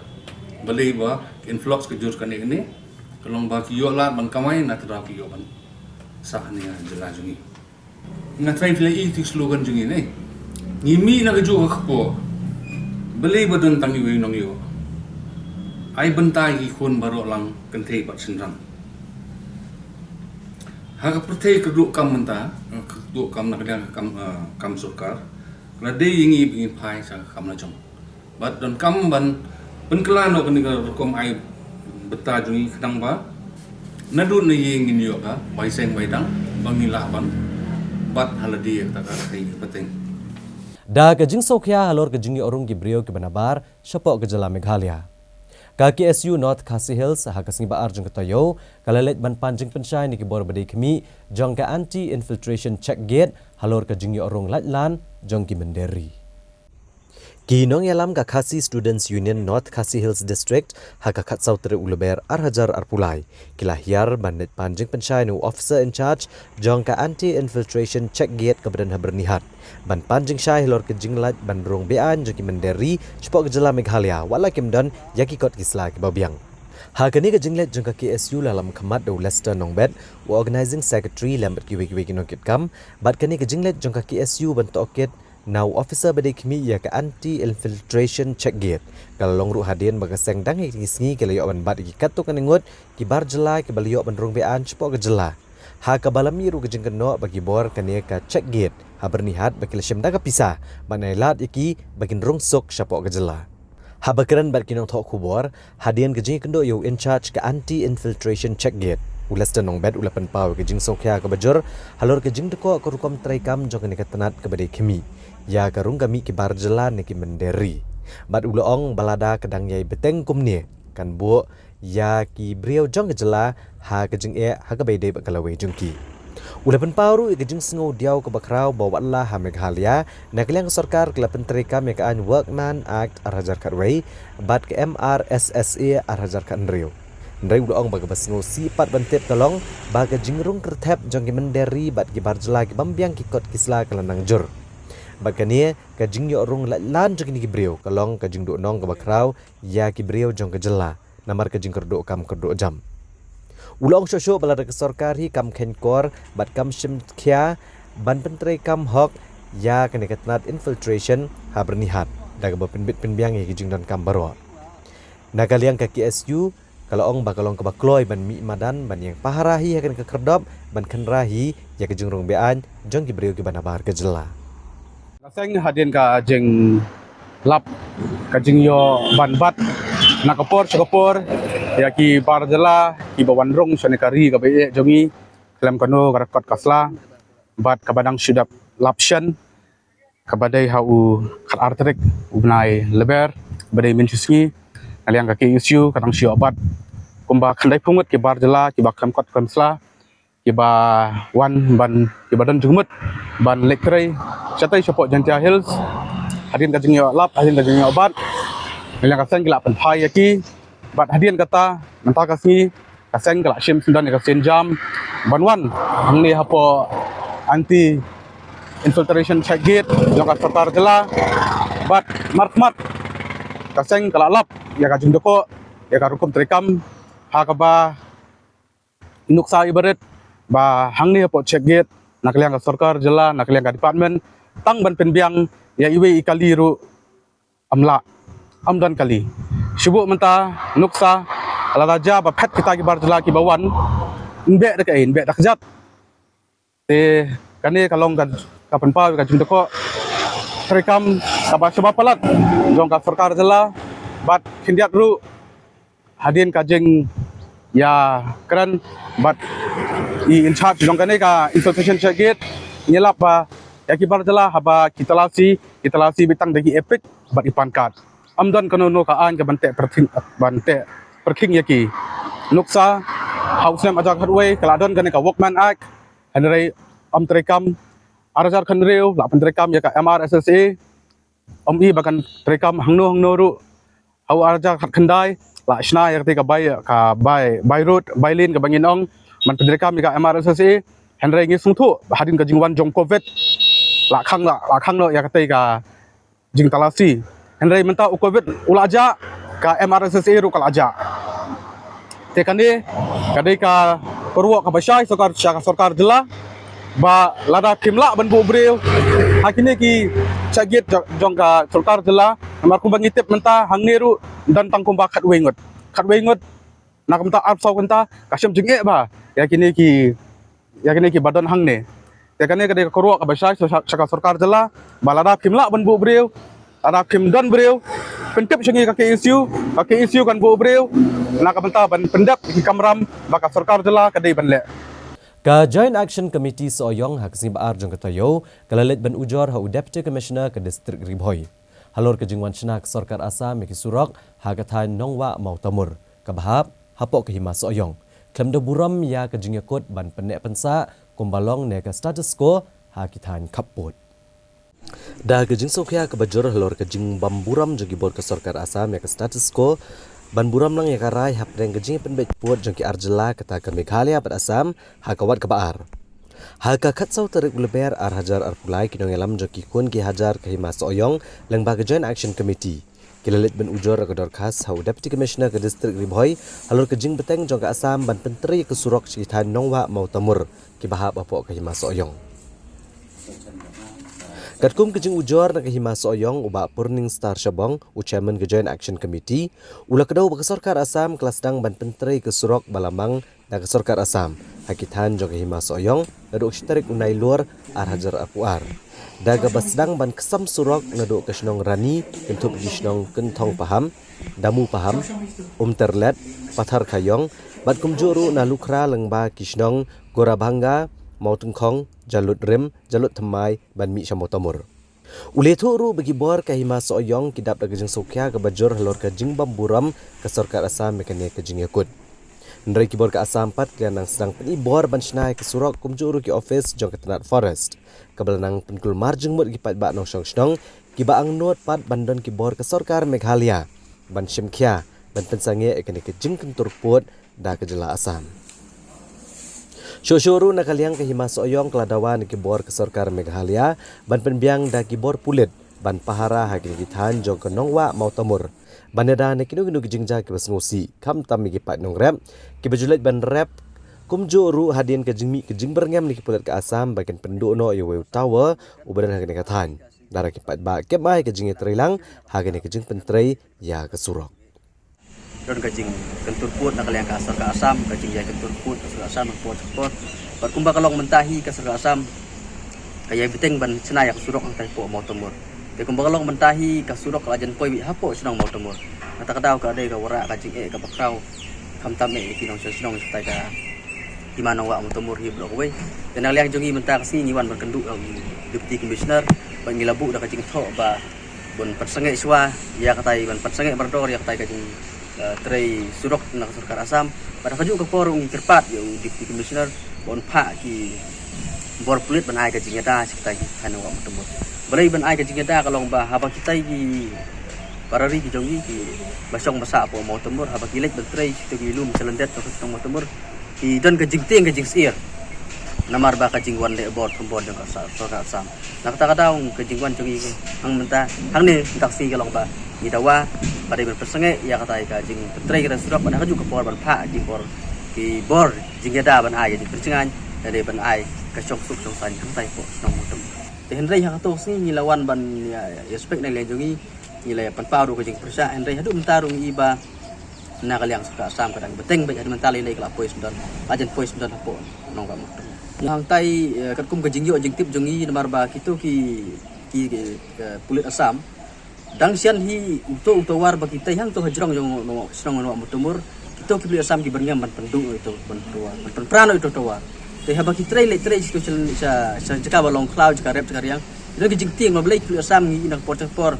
Balei ba ka influx ka jur kane kane? Ka long ba ki ïoh lad ban kamai, na kata daw ki ïoh ban sah ne ïa ka jylla jong ngi. Nga trai phi la i katu ka slogan jong ngi ne. Ngi mih na kajuh ka kpoh, balei ba don tang iwei i nongïoh? Ai bynta ïa ki khun baroh lang, kynthei bad shynrang. Ha ka pyrthei ka duh kam mynta, ka duh kam na ka liang ka kam, eh, kam sorkar, ka la dei ïa ngi ba ngin phai sha ka kam la jong. Bad donkam ban pynkylla noh kane ka rukom ai bynta jong ngi, khnang ba naduh na ïing ngin ïoh ka bai seng bai dang ba ngin lah ban bat ha lade ïa kata ka ri ka pateng. Da ka jingsngewkhia halor ka jingïoh rung ki briew kiba nabar shapoh ka jylla Meghalaya, ka K S U North Khasi Hills ha ka sngi ba ar jong ka taïew ka la leit ban pan jingpynshai na ki bor ba dei khmih jong ka Anti Infiltration Check Gate halor ka jingïoh rung laitlan jong ki mynder ri. Ki nongïalam ka Khasi Students Union North Khasi Hills District ha ka khatsaw tarik u Lber ar hajar arphew lai ki la hiar ban leit pan jingpynshai na u officer in charge jong ka Anti Infiltration Check Gate kaba don ha Byrnihat, ban pan jingshai halor ka jinglait ban rung beaiñ jong ki mynder ri shapoh ka jylla Meghalaya, wat la kim don ïa ki kot ki sla kiba biang. Ha kane ka jingleit jong ka K S U la lam khmat da u Lester Nongbet, u Organising Secretary, lem bad kiwei kiwei ki nongkitkam. Bad kane ka jingleit jong ka K S U ban tohkit na u officer ba dei khmih ïa ka Anti Infiltration Check Gate ka la long ruh hadien ba ka seng dang ha kine ki sngi ka la ïoh ban bat ïa ki katto katne ngut ki bar jylla kiba la ïoh ban rung beaiñ shapoh ka jylla, ha kaba la mih ruh ka jingkynnoh ba ki bor kane ka check gate ha Byrnihat ba ki la shim da ka pisa ban ai lad ïa ki ba kin rung suk shapoh ka jylla. Haba kren bad ki nongthoh khubor hadien ka jingïakynduh ïa u in charge ka Anti Infiltration Check Gate, u Lester Nongbet u la pynpaw ïa ka jingsngewkhia kaba jur halor ka jingdkhoh ka rukom treikam jong kane ka tnat kaba dei khmih ïa ka rung ka mih ki bar jylla ne ki mynder ri. Bad u la ong ba lada ka dang ïai bteng kumne, kan buh ïa ki briew jong ka jylla ha ka jingeh ha kaba ïadei bad ka lawei jong ki. U la pynpaw ruh ïa ka jingsngewdiaw kaba khraw ba watla ha Meghalaya, na ka liang ka sorkar ka la pyntreikam ïa ka aiñ Workman Act ar hajar khatwei bad ka M R S S A ar hajar khathynriew. Hynrei u la ong ba kaba sngewsih pat ban tip ka long ba ka jingrung kyrthep jong ki mynder ri bad ki bar jylla ki bym biang ki kot ki sla ka la nang jur. Bad kane ka jingïoh rung laitlan jong kine ki briew ka long ka jingduhnong kaba khraw ïa ki briew jong ka jylla namar ka jingkyrduh kam kyrduh jam. U la ong shuh shuh ba lada ka sorkar hi kam kheiñkor bad kam shim khia ban pyntreikam hok ïa kane ka tnat infiltration ha Byrnihat da kaba pynbit pynbiang ïa ki jingdonkam baroh. Na ka liang ka K S U ka la ong ba ka long kaba kloi ban mih madan ban ïeng pahara hi ha kane ka khyrdop ban khynra hi ïa ka jingrung beaiñ jong ki briew kiba nabar ka jylla. La seng hadien ka jinglap ka jingïoh ban bat na ka por sha ka por ïa ki bar jylla kiba wan rung shane ka ri kaba ïeit jong ngi khlem kano ka record ka sla bad kaba dang shu dep lap shen, kaba dei ha u khatar tarik u bnai Lber, kaba dei mynta sngi. Na liang ka K S U ka dang shu ïoh bat kumba khyndaiphew ngut ki bar jylla kiba khlem kot khlem sla kiba wan ban, kiba don jingmut ban leit trei shatei shapoh Jaintia Hills. Hadien ka jingïoh lap, hadien ka jingïoh bat, na ka liang ka seng ki la pynphai ïa ki. Bad hadien kata, mynta ka sngi, ka seng ka la shim syndon ïa ka sienjam ban wan hangne hapoh anti infiltration check gate jong ka sorkar jylla. Bad markhmat ka seng ka la lap ïa ka jingdukok ïa ka rukom treikam ha kaba nuksa i barit ba hangne hapoh check gate, na ka liang ka sorkar jylla, na ka liang ka department, tang ban pynbiang ïa iwei i kali ruh ym lah, ym don kali. Shu buh mynta nuksa, lada jia ba phet kita ki bar jylla kiba wan, ym beh da kaei, ym beh da kjat. Te kane ka long ka, ka pynpaw ka jingdukok treikam kaba shaba palat jong ka sorkar jylla bad khyndiat ruh hadien ka jingïakren bad i in charge jong kane ka infiltration check gate ngi lap ba ïa ki bar jylla haba ki talasi, ki talasi beit tang da ki EPIC bad i PAN card. Ym don kano kano ka aiñ ka ban teh pyrthing, ban teh pyrkhing ïa ki. Nuksa ha u snem ar hajar khatwei ka la don kane ka Workman Act, hynrei ym treikam. Ar hajar khathynriew la pyntreikam ïa ka MRSSA, ym i ba kan treikam hangno hangno ruh. Ha u ar hajar khatkhyndai la shna ïa kata ka bai, ka bai, bai road, bai lane kaba ngin ong, ban pyntreikam ïa ka MRSSA. Hynrei ngi sngewthuh hadien ka jingwan jong covid la khang, la, la khang noh ïa kata ka jingtalasi. Hynrei mynta u covid u la jah, ka MRSSA ruh ka la jah. Te kane ka dei ka kyrwoh kaba shai sorkar, sha ka sorkar jylla ba lada kim lah ban buh briew ha kine ki check gate jong, jong ka sorkar jylla. Namar kumba ngi tip mynta hangne ruh don tang kumba khatwei ngut, khatwei ngut na ka bynta arphew saw kynta, ka shem jingeh bha ïa kine ki, ïa kine kiba don hangne. Te kane ka dei ka kyrwoh kaba shai sha, sha ka sorkar jylla ba lada kim lah ban buh briew, lada kim don briew, pyntip sha ngi ka KSU, ka KSU kan buh briew na ka bynta ban pyndep ki kamram ba ka sorkar jylla ka dei ban leh. Ka Joint Action Committee Sohiong ha ka sngi ba ar jong ka taïew ka la leit ban ujor ha u Deputy Commissioner ka District Ri Bhoi halor ka jingwan shna ka sorkar Assam ïa ki surok ha ka thaiñ Nongwah Mawtamur kaba hap hapoh ka hima Sohiong, khlem da burom ïa ka jingïakut ban pynneh pynsah kumba long ne ka status quo ha ki thaiñ khappud. Da ka jingsngewkhia kaba jur halor ka jingbym burom jong ki bor ka sorkar Assam ïa ka status quo ban burom lang ïa ka rai hapdeng ka jingpynbeit pud jong ki ar jylla kata ka Meghalaya bad Assam ha ka wat kaba ar. Ha ka khatsaw tarik u Lber ar hajar arphew lai ki nongïalam jong ki khun ki hajar ka hima Sohiong lyngba ka Joint Action Committee ki la leit ban ujor ka dorkhas ha u Deputy Commissioner ka District Ri Bhoi halor ka jingbteng jong ka Assam ban pyntrei ka surok sha ki thaiñ Nongwah Mawtamur kiba hap hapoh ka hima Sohiong. Katkum ka jingujor na ka hima Sohiong, u Bah Purning Star Shabong, u Chairman ka Joint Action Committee, u la kdew ba ka sorkar Assam ka la sdang ban pyntrei ka surok ba la mang da ka sorkar Assam ha ki thaiñ jong ka hima Sohiong naduh ka shi tarik u Nailur ar hajar arphew ar, da kaba sdang ban ksam surok naduh ka shnong Rani kynthup ki shnong Kynthong Paham, Damu Paham, Umterlet, Pathar Khayong bad kumjuh ruh na Lukhra lyngba ki shnong Gorabhanga, Mawtyngkhong, Jalutrim, Jalutthymmai ban mih sha Mawtamur. U la ïathuh ruh ba ki bor ka hima Sohiong ki dap da ka jingsngewkhia kaba jur halor ka jingbym burom ka sorkar Assam ïa kane ka jingïakut. Hynrei ki bor ka Assam pat ki la nang sdang pyni bor ban shna ïa ka surok kumjuh ruh ki office jong ka tnat Forest, kaba la nang pynkulmar jingmut ïa ki paidbah nongshong shnong kiba angnud pat ban don ki bor ka sorkar Meghalaya ban shim khia ban pynsangeh ïa kane ka jingkyntur pud da ka jylla Assam. Shuh shuh ruh na ka liang ka hima Sohiong ka la dawa na ki bor ka sorkar Meghalaya ban pynbiang da ki bor pulit ban pahara ha kine ki thaiñ jong ka Nongwah Mawtamur ban ïada na kino kino ki jingjia kiba sngewsih, khamtam ïa ki paid nongrep kiba ju leit ban rep, kumjuh ruh hadien ka jingmih ka jingbyrngem na ki pulit ka Assam ba kin pynduh noh ïa uwei u tower uba don ha kane ka thaiñ, lada ki paidbah kim ai ka jingïatreilang ha kane ka jingpyntrei ïa ka surok. Don ka jingkyntur pud na ka liang ka sorkar Assam, ka jingïakyntur pud ka sorkar Assam ha ka por sha ka por. Bad kumba ka long mynta hi ka sorkar Assam ka ïai bteng ban shna ïa ka surok hangtai hapoh Mawtamur. Te kumba ka long mynta hi ka surok ka la jan poi beit hapoh shnong Mawtamur. Kata ka daw ka dei ka wanrah ka jingeh kaba khraw, khamtam eh ïa ki nongshong shnong shatai ka hima Nongwah Mawtamur hi baroh kawei. Te na ka liang jong ngi mynta ka sngi ngi wan ban kynduh ïa u Deputy Commissioner bad ngi la buh da ka jingthoh ba ban pynsangeh shuwa ïa katai, ban pynsangeh mardor ïa katai ka jing, eh, trei surok na ka sorkar Assam. Bad ha kajuh ka por ruh ngi kyrpad ïa u Deputy Commissioner Ban phah ki bor pulit ban ai ka jingïada sha kitai ki thaiñ Wah Mawtamur. Balei ban ai ka jingïada ka long ba haba kitai ki para ri ki jong ngi kiba shong ba sah hapoh Mawtamur, haba ki leit ban trei sha kitai ki lum shalyndet jong ka shnong Mawtamur, ki don ka jingtieng ka jingsyier namar ba ka jingwan leh bor thombor jong ka sa-, sorkar Assam. Na kata ka daw ka jingwan jong ngi hangta, hangne mynta ka sngi ka long ba ngi dawa ba dei ban pynsangeh ïa katai ka jingpyntrei ka surok, bad ha kajuh ka por ban phah ki bor, ki bor jingïada ban ai ïa ka jingpynshngaiñ, dei ban ai ka shongsuk shongsaiñ hangtai hapoh shnong Mawtamur. Te hynrei ha kato ka sngi ngi la wan ban ïa, ïa spek na liang jong ngi, ngi la ïa pynpaw ruh ka jingpyrshah, hynrei haduh mynta ruh ngi i ba na ka liang sorkar Assam ka dang bteng beit, haduh mynta lei lei ka la poi syndon, la jan poi syndon hapoh nongbah Mawtamur. Hangtai, eh, katkum ka jingïoh jingtip jong ngi namar ba kito ki, ki, ki, eh, pulit Assam dang shen hi uto u tawar ba kitai hangto hajrong jong no shnong Wah Mawtamur, kito ki pulit Assam ki byrngem ban pynduh ito, ban tawar, ban pynpra ito tawar. Te haba ki trei leit trei sha, sha, sha jaka ba long khlaw, jaka rep, jaka riang, ïa ki jingtieng ba balei ki pulit Assam ngi i na ka por sha ka por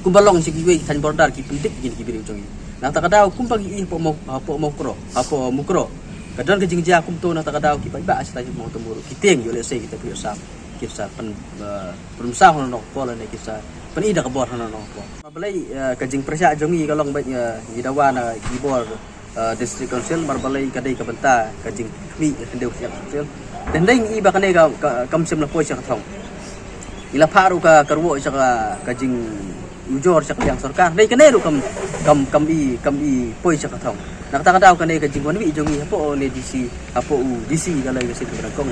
kumba long sha kiwei ki thaiñ border ki pyndik ïa kine ki briew jong ngi. Na kata ka daw kumba ngi i hapoh Maw-, hapoh Mawkroh, hapoh Mukroh, ka don ka jingjia kumto, na kata ka daw ki paidbah sha tai Mawtamur ki tieng ïoh lehse kita ki pulit Assam ki sa pyn, eh, pynmynsaw hano hano ka por lane ki sa pyni da ka bor hano hano ka por. Balei, eh, ka jingpyrshah jong ngi ka long ba, eh, ngi dawa na ki bor, eh, District Council, namar balei ka dei ka bynta ka jingkhmih ka khyndew ka shyiap Council. Te hynrei ngi i ba kane ka, ka, kam shym la poi sha ka thong. Ngi la phah ruh ka, ka rwai sha ka, ka jingujor sha ka liang sorkar. Hynrei kane ruh kam, kam, kam i, kam i poi sha ka thong. Na kata ka daw kane ka jingwan wih jong ngi hapoh u D C, hapoh u D C ka la ïa ka sien ka byrngkong.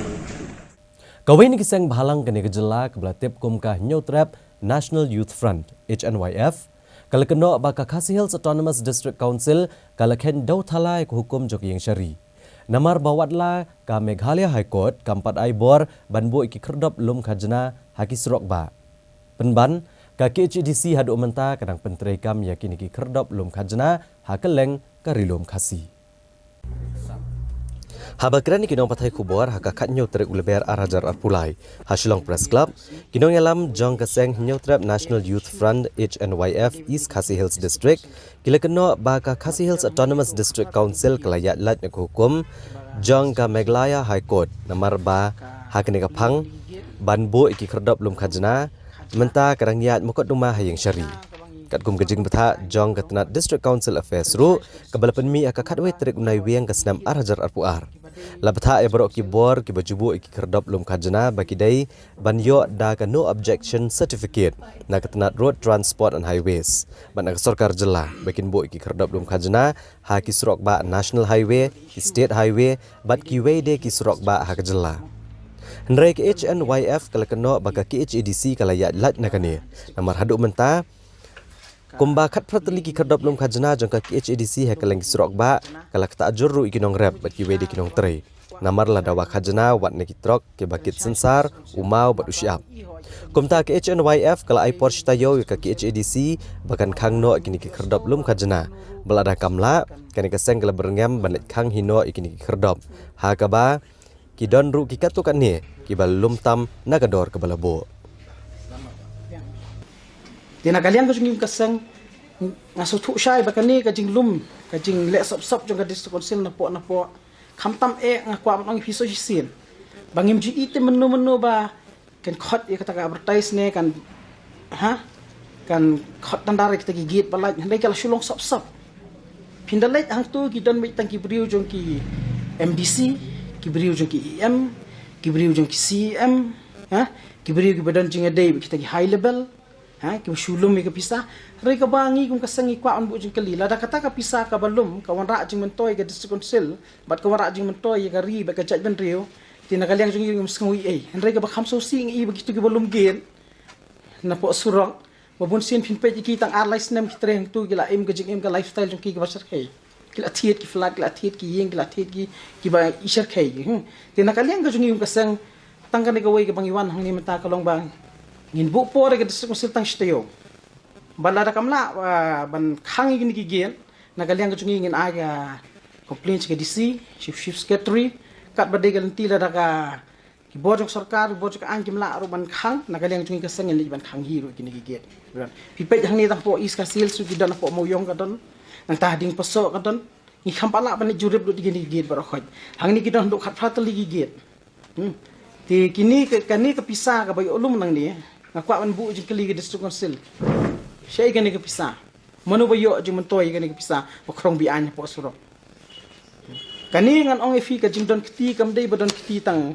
Kawei na ki seng bhalang kane ka jylla kaba la tip kum ka Hynñiewtrep National Youth Front, H N Y F, ka la kynnoh ba ka Khasi Hills Autonomous District Council ka la kheiñ dewthala ïa ka hukum jong ka ïing shari. Namar ba watla ka Meghalaya High Court kam pat ai bor ban buh ïa ki khyrdop lum khajna ha ki surok bah. Pynban, ka K H A D C haduh mynta ka dang pyntreikam ïa kine ki khyrdop lum khajna ha kylleng ka Ri Lum Khasi. Haba kren ïa ki nongpathai khubor ha ka khathynñiew tarik u Lber ar hajar arphew lai ha Shillong Press Club, ki nongïalam jong ka seng Hynñiewtrep National Youth Front, H N Y F, East Khasi Hills District, ki la kynnoh ba ka Khasi Hills Autonomous District Council ka la ïaid lait na ka hukum jong ka Meghalaya High Court namar ba ha kane ka phang ban buh ïa ki khyrdop lum khajna mynta ka dang ïaid mukotduma ha ïing shari. Katkum ka jingbthah jong ka tnat District Council Affairs ruh, kaba la pynmih ha ka khatwei tarik u Naiwieng ka snem ar hajar arphew ar, la bthah ïa baroh ki bor kiba ju buh ïa ki khyrdop lum khajna ba ki dei ban ïoh da ka No Objection Certificate na ka tnat Road Transport and Highways bad na ka sorkar jylla ba kin buh ïa ki khyrdop lum khajna ha ki surok bah National Highway, ki State Highway bad kiwei de ki surok bah ha ka jylla. Hynrei ka H N Y F ka la kynnoh ba ka K H A D C ka la ïaid lait na kane namar haduh mynta kumba khatphra tylli ki khyrdop lum khajna jong ka K H A D C ha kylleng ki surok bah ka la ktah jur ruh ïa ki nongrep bad kiwei de ki nongtrei. Namar la dawa khajna wat na ki trok kiba kit synsar, u maw bad u shyiap. Kumta ka H N Y F ka la ai por shi taïew ïa ka K H A D C ba kan khang noh ïa kine ki khyrdop lum khajna. Ba lada kam lah, kane ka seng ka la byrngem ban leit khang hi noh ïa kine ki khyrdop, ha kaba ki don ruh ki katto katne kiba lum tam na ka dor kaba la buh. Te na ka liang ka jong ngi kum ka seng, nga sngewthuh shai ba kane ka jinglum, ka jingleh sop sop jong ka District Council napoh napoh, khamtam eh nga kwah ban ong ïa phi sa shisien ba ngim ju i te mynno mynno ba kan khot ïa kata ka advertise ne kan, ha, kan khot tang da ïa kita ki gate ba lait, hynrei ka la shu long sop sop. Phin da leit hangto ki don beit tang ki briew jong ki M D C, ki briew jong ki E M, ki briew jong ki C E M, ha, ki briew kiba don jingïadei bad kita ki high level, ha, kiba shu lum ïa ka pisa. Hynrei kaba ngi kum ka seng ngi kwah ban buh jingkylli, lada kata ka pisa kaba lum ka wanrah jingmyntoi ïa ka District Council bad ka wanrah jingmyntoi ïa ka ri bad ka jaitbynriew, te na ka liang jong ngi ngim sngew ei ei. Hynrei kaba kham sngewsih ngi i ba kito kiba lum gate napoh surok, ba bun sien phin peit ïa ki tang ar lai snem ki trei hangto, ki la im ka jingim, ka lifestyle jong ki kaba shyrkhei. Ki la thied ki flat, ki la thied ki ïing, ki la thied ki, kiba i shyrkhei. Hmm. Te na ka liang ka jong ngi kum ka seng, tang kane kawei kaba ngi wan hangne mynta ka long ba ngin buh por ïa ka District Council tang shi taïew. Ba lada kam lah, ah, ban khang ïa kine ki gate, na ka liang ka jong ngi ngin ai ka complaint sha ka D C, Chief, Chief Secretary, katba dei ka lynti lada ka, ki bor jong sorkar, ki bor jong ka aiñ kim lah ruh ban khang, na ka liang jong ngi ka seng ngin leit ban khang hi ruh ïa kine ki gate. Phi peit hangne tang hapoh East Khasi Hills ruh ki don, hapoh Mawïong ka don, nangta ha Dingpasoh ka don, Ngi kham pat lah ban jurip lut ïa kine ki gate baroh khoit. Hangne ki don haduh khatphra tylli ki gate. Hmm. Te kine ka, kane ka pisa kaba ïoh lum nangne, nga kwah ban buh jingkylli ka District Council. Shaei kane ka pisa? Mano ba ïoh jingmyntoi ïa kane ka pisa ba khrong beaiñ hapoh surok? Kane ngan ong ïa phi, ka jingdon kti kam dei ba don kti tang,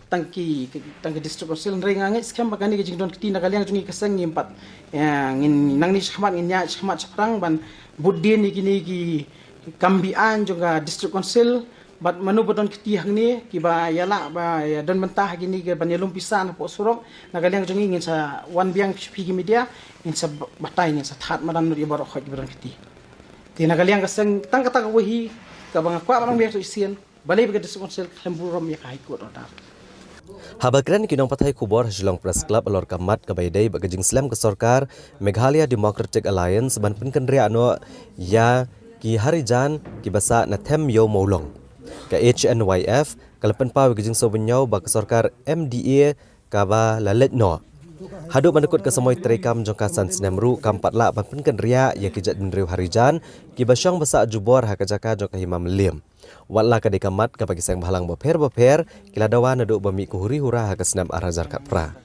tang ki, tang ki District Council, hynrei nga ngeit skhem ba kane ka jingdon kti na ka liang jong ngi ka seng ngim pat, ïa, ngin nangne shakhmat ngin ïaid shakhmat shaphrang ban bud dien ïa kine ki kam beaiñ jong ka District Council. Bad mano ba don kti hangne kiba ïa lah ba ïa don bynta ha kine ki ban ïalum pisa napoh surok, na ka liang jong ngi ngin sa wan biang sha phi ki media, ngin sa batai, ngin sa thad madan lut ïa baroh khoit kiba don kti. Te na ka liang ka seng tang kata kawei hi kaba nga kwah ban ong biang shisien, balei ba ka District Council ka khlem burom ïa ka High Court order. Haba kren ki nongpathai khubor ha Shillong Press Club halor ka mat kaba ïadei bad ka jingslem ka sorkar Meghalaya Democratic Alliance ban pynkynriah noh ïa ki harijan kiba sah na Them Ïew Mawlong, ka H N Y F ka la pynpaw ïa ka jingsngewbynñiew ba ka sorkar M D A kaba la leit noh. Haduh ban da kut ka samoi treikam jong ka san snem ruh kam pat lah ban pynkynriah ïa ki jaitbynriew harijan kiba shong ba sah jubor ha ka jaka jong ka Hima Mylliem. Wat la ka dei ka mat kaba ki seng bhalang bapher bapher ki la dawa naduh ba mih ka huri hura ha ka snem ar hajar khatphra.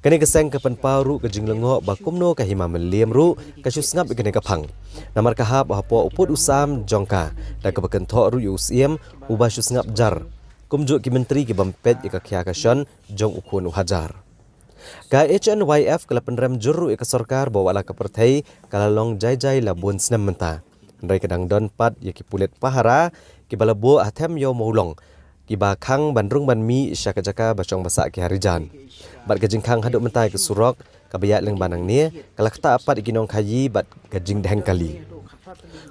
Kane ka seng ka pynpaw ruh ka jinglyngngoh ba kumno ka Hima Mylliem ruh ka shu sngap ïa kane ka phang. Namar ka hap hapoh u pud u sam jong ka, da kaba kynthoh ruh ïa u Syiem uba shu sngap jar, kumjuh ki myntri ki bym peit ïa ka khia ka shon jong u khun u hajar. Ka H N Y F ka la pynrem jur ruh ïa ka sorkar ba wat la ka pyrthei ka la long jai jai la bun snem mynta, hynrei ka dang don pat ïa ki pulit pahara kiba la buh ha Them Ïew Mawlong, kiba khang ban rung ban mih sha ka jaka ba shong ba sah ki harijan. Bad ka jingkhang haduh mynta ïa ka surok kaba ïaid lyngba nangne ka la ktah pat ïa ki nongkhaïi bad ka jingdheng kali.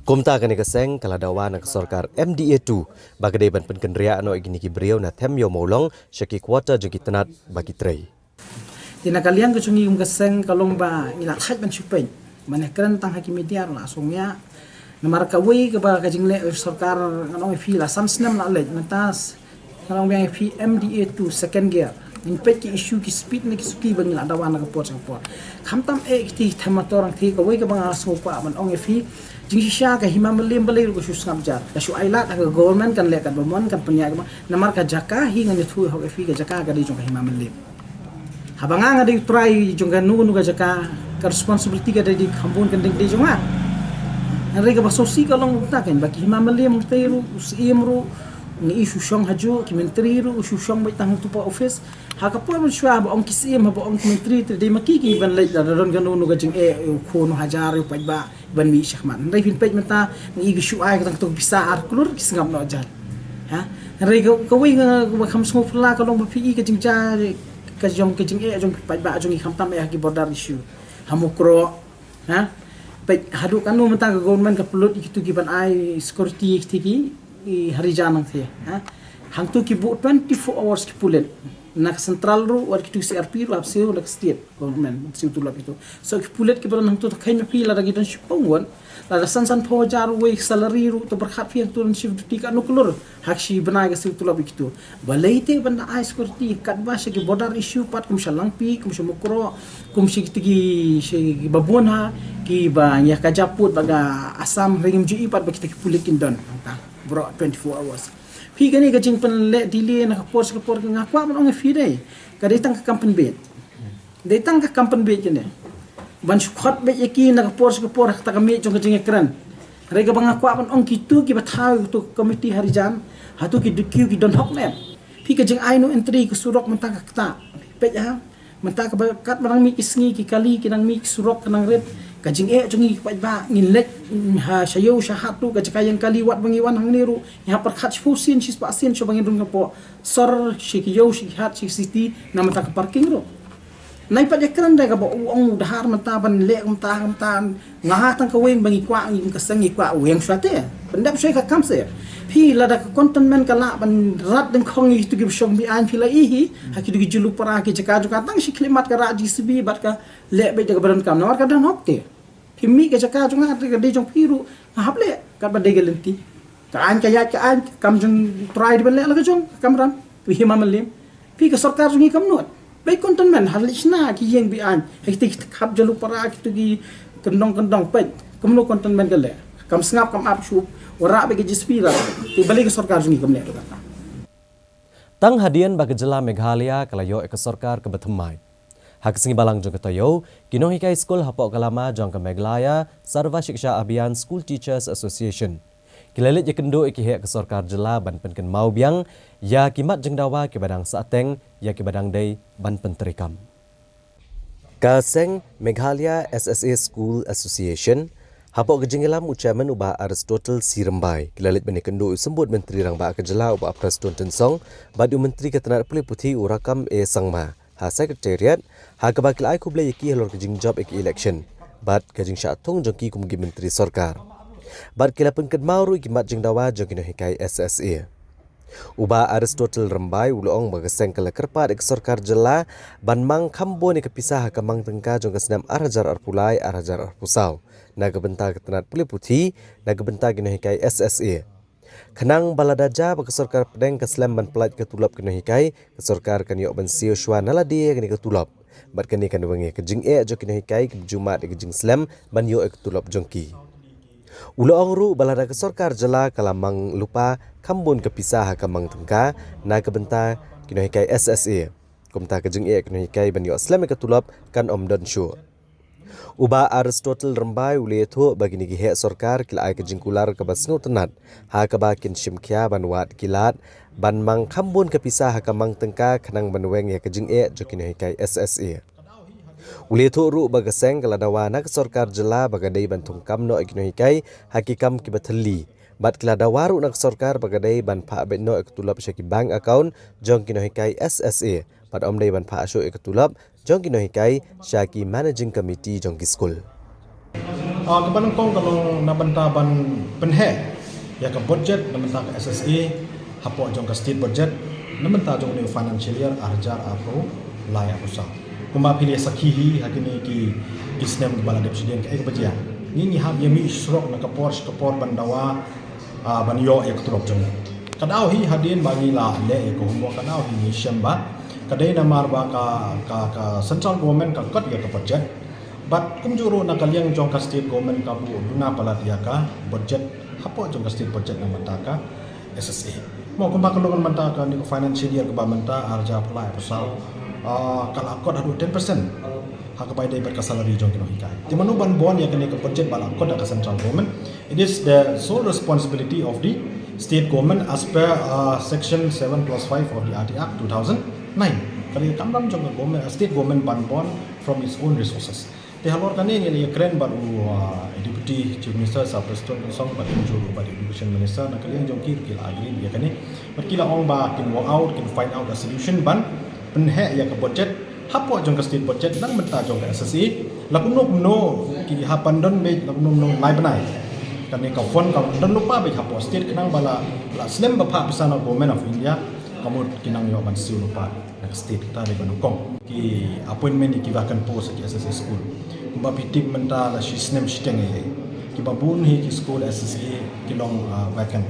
Kumta kane ka seng ka la dawa na ka sorkar M D A two ba ka dei ban pynkynriah noh ïa kine ki briew na Them Ïew Mawlong sha ki quarter jong ki tnat ba ki trei. Te na ka liang ka jong ngi kum ka seng ka long ba ngi la thait ban shu peit. Mane kren tang ha ki media la song ïa. Namar kawei kaba ka jingleh sorkar, ngan ong ïa phi, la san snem la leit, mynta ngan ong biang ïa phi, M D A two second gear. Ngin peit ki issue, ki speed ne ki suki ba ngi la dawa na ka por sha ka por. Khamtam eh kiti themator ang ti, kawei kaba nga sngewkwah ban ong ïa phi, jingshisha ka Hima Mylliem balei ruh ka shu sngap jar, ka shu ailad ha ka government, kan leh katba mon, kan pynïaid katba, namar ka jaka hi, ngan ïathuh hok ïa phi, ka jaka ka dei jong ka Hima Mylliem. Haba nga nga dei u trai jong kano kano ka jaka, ka responsibility ka dei, dei kham bun kan dei, dei jong nga. Hynrei kaba sngewsih ka long kumta, kan ba ki Hima Mylliem, ngi tei ruh, u Syiem ruh ngi i shu shong hajuh, ki myntri ruh u shu shong beit tang hangtu pa office. Ha ka por mynshuwa haba ong ki Syiem, haba ong ki myntri, te dei ma ki ki ban leit, lada don kano kano ka jingeh, u khun u hajar, u paidbah ban mih shakhmat. Hynrei phin peit mynta ngi i ki shu ai ka tang ka pisa ar klur, ki sngap noh jar. Ha? Hynrei ka, kawei nga, nga kham sngewphylla ka long ba phi i ka jingjia, ka jong, ka jingeh jong ki paidbah jong ngi, khamtam eh ha ki border issue, ha Mukroh. Ha? Peit haduh kano mynta ka government ka pynlut ïa kitu ki ban ai security ïa kiti ki, i harijan nangta, ha? Hangtu ki buh twenty-four hours ki pulit. Na ka central ruh, wat kitu C R P ruh, hap siew na ka state government, siew tulop itu. So ki pulit kiba don hangtu, to kheiñ ma phi, lada ki don shiphew ngut, lada san, sanphew hajar uwei salary ruh, to pyrkhat phi hangtu don shift duty katno klur ha ka shi bnai, ka siew tulop ïa kitu. Balei te ban da ai security katba sha ki border issue pat, kum sha Langpih, kum sha Mukroh, kum sha kiti ki, sha kiba bun ha, kiba ïa ka japud bad ka Assam, hynrei ngim ju i pat ba kita ki pulit kin don hangta baroh twenty-four hours. Phi, kane ka jingpynleh delay na ka por sha ka por, nga kwah ban ong ïa phi, dei, ka dei tang ka kam pynbiej. Dei tang ka kam pynbiej kane. Ban shu khot beit ïa ki na ka por sha ka por ha kata ka miej jong ka jingïakren. Hynrei kaba nga kwah ban ong, kitu kiba thaw ïa katu ka committee harijan, hato ki D Q ki don hok ne em? Phi, ka jingai no entry ka surok mynta ka ktah. Peit ha. Mynta kaba katba nang mih ki sngi, ki kali ki nang mih, ki surok ki nang rit. Ka jingeh jong ngi ki paidbah, ngin leit, mm, ha sha ïew sha hat ruh, ka jaka ïeng kali, wat ba ngi wan hangne ruh, ngi hap pyrkhat shiphew sien, shispah sien shuwa ba ngin rung hapoh sor, sha ki ïew, sha ki hat, sha ki city, na mynta ka parking ruh. Nai pat ïakren da kaba u ong u Dhar mynta ban leh kumta kumta. Nga ha tang kawei ba ngi kwah, ngi ka seng ngi kwah u ïeng shuwa te. Ban dep shuwa ka kam se. Phi, lada ka cantonment ka lah ban rat dyngkhong ïa kitu kiba shong beaiñ, phi la i hi ha kitu ki julu para, ki jaka jong ka, tang shi khlieh mat ka rah J C B bad ka leh beit da kaba donkam, namar ka don hok te. Phi mih ka jaka jong nga, ka dei jong phi ruh, nga hap leh katba dei ka lynti. Ka aiñ ka ïaid ka aiñ, ka kam jong u trai dei ban leh la ka jong, ka kamram, u Hima Mylliem. Phi, ka sorkar jong ngi kam nud. Peit cantonment, ha leit shna ki ïing beaiñ, ha kito ki khap julu para, kito ki kyndong kyndong, peit kumno cantonment ka leh. Kam sngap kam ap shuh. Wa rah beit ka G S P ra, te balei ka sorkar jong ngi kam leh ïa kata. Tang hadien ba ka jylla Meghalaya ka la ïoh ïa ka sorkar kaba thymmai, ha ka sngi Balang jong ka taïew, ki nonghikai skul hapoh ka lama jong ka Meghalaya Sarva Shiksha Abhiyan School Teachers Association ki la leit ïakynduh ïa ki heh ka sorkar jylla ban pynkynmaw biang ïa ki mat jingdawa kiba dang sahteng ïa kiba dang dei ban pyntreikam. Ka seng Meghalaya S S A School Association, hapoh ka jingïalam u chairman u Bah Aristotle C Rymbai, ki la leit ban ïakynduh u symbud Myntri Rangbah ka jylla u Bah Prestone Tynsong bad u Myntri ka tnat pule puthi u Rakkam A Sangma ha Secretariat, ha kaba ki la ai khublei ïa ki halor ka jingjop ïa ka election bad ka jingshah thung jong ki kum ki myntri sorkar. Bad ki la pynkynmaw ruh ïa ki mat jingdawa jong ki nonghikai S S A. U Bah Aristotle Rymbai u la ong ba ka seng ka la kyrpad ïa ka sorkar jylla ban mang kham bun ïa ka pisa ha ka mang tyngka jong ka snem ar hajar arphew lai ar hajar arphew saw na ka bynta ka tnat pule puthi, na ka bynta ki nonghikai S S A. Khnang ba lada jia ba ka sorkar pdeng ka slem ban pyllait ka tulop ki nonghikai, ka sorkar kan ïoh ban siew shuwa na lade ïa kane ka tulop. Bad kane kan weng ïa ka jingeh jong ki nonghikai kiba ju mad ïa ka jingslem ban ïoh ïa ka tulop jong ki. U la ong ruh ba lada ka sorkar jylla ka la mang lypa kham bun ka pisa ha ka mang tyngka na ka bynta ki nonghikai S S A, kumta ka jingeh ki nonghikai ban ïoh slem ïa ka tulop kan ym don shuh. U Bah Aristotle Rymbai u la ïathuh ba kine ki heh sorkar ki la ai ka jingkular kaba sngewtynnat ha kaba kin shim khia ban wad ki lad ban mang kham bun ka pisa ha ka mang tyngka khnang ban weng ïa ka jingeh jong ki nonghikai S S A. U la ïathuh ruh ba ka seng ka la dawa na ka sorkar jylla ba ka dei ban thung kam noh ïa ki nonghikai ha ki kam kiba thylli. Bad ki la dawa ruh na ka sorkar ba ka dei ban phah beit noh ïa ka tulop sha ki bank account jong ki nonghikai S S A. Bad ym dei ban phah shuh ïa ka tulop jong ki nonghikai sha ki managing committee jong ki skul. Ah, kaba nyngkong ka long na bynta ban pynheh ïa ka budget na bynta ka S S A hapoh jong ka state budget na bynta jong une u financial year ar hajar arphew lai arphew saw. Kumba phi la sakhi hi ha kine ki, ki snem kiba la dep shadien, kaei kaba jia? Ngi, ngi hap ïa mih surok na ka por sha ka por ban dawa, ah, ban ïoh ïa ka tulop jong ngi. Ka daw hi hadien ba ngi la leh ïa ka homework, ka daw hi ngi shem ba ka dei namar ba ka, ka, ka central government ka kot ïa ka budget. Bad kumjuh ruh na ka liang jong ka state government ka buh duna palat ïa ka budget hapoh jong ka state budget na bynta ka S S A. Mo, kumba ka long na bynta kane ka financial year kaba mynta ar hajar arphew lai arphew saw, ah, ka la kot haduh ten percent ha kaba ïadei bad ka salary jong ki nonghikai. Te mano ban bun ïa kane ka budget ba la kot da ka central government? It is the sole responsibility of the state government as per, uh, section seven plus five of the R T Act two thousand nine. Ka dei ka kamram jong ka government, uh, state government ban bun from its own resources. Te halor kane ngi la ïakren bad u, uh, Deputy Chief Minister Sir Prestone Tynsong bad kumjuh ruh bad Education Minister, na ka liang jong ki ruh ki la agree ïa kane. Bad ki la ong ba kin work out, kin find out a solution ban pynheh ïa ka budget hapoh jong ka state budget na bynta jong ka S S A. La kumno kumno ki hap ban don beit, la kumno kumno lai bnai. Kane ka fund ka don lypa beit hapoh state khnang ba la, la slem ban phah pisa na Government of India, ka mut ki nang ïoh ban siew lypa na ka state. Kata dei ba nyngkong. Ki appointment ïa ki vacant post ha ki S S A school. Kumba phi tip mynta la shi snem shiteng hi. Kiba bun hi ki school S S A ki long, ah, vacant.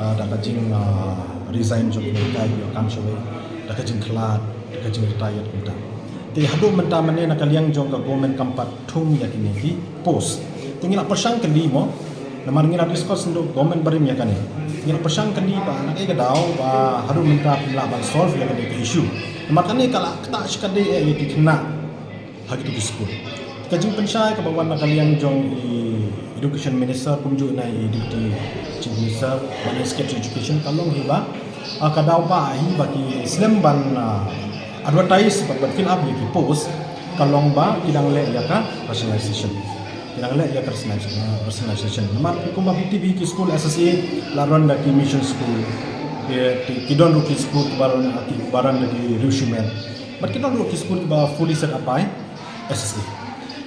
Ah, da ka jing, ah, resign jong ki nonghikai kiba kam shawei, da ka jingkhlad, da ka jingretire kumta. Te haduh mynta mynne na ka liang jong ka government kam pat thung ïa kine ki post. Te ngi la pyrshang kylli mo, namar ngi la discuss naduh government barim ïa kane. Ngi la pyrshang kylli ba na kaei ka daw ba haduh mynta phim lah ban solve ïa kane ka issue. Namar kane ka la ktah shikatdei eh ïa ki khynnah ha kito ki skul. Ka jingpynshai kaba wan na ka liang jong i Education Minister kumjuh na i Deputy Chief Minister bad i Secretary Education ka long hi ba, ah, ka daw ba hi ba ki slem ban, ah, advertise bad ban fill up ïa ki post, ka long ba ki dang leh ïa ka rationalization. Ki dang leh ïa ka rationalization, ah, rationalization. Namar kumba phi tip hi ki skul S S A la run da ki mission school. Ki, ki, ki don ruh ki skul kiba run, kiba run da ki riew shimet. Bad ki don ruh ki skul kiba fully set up by S S A.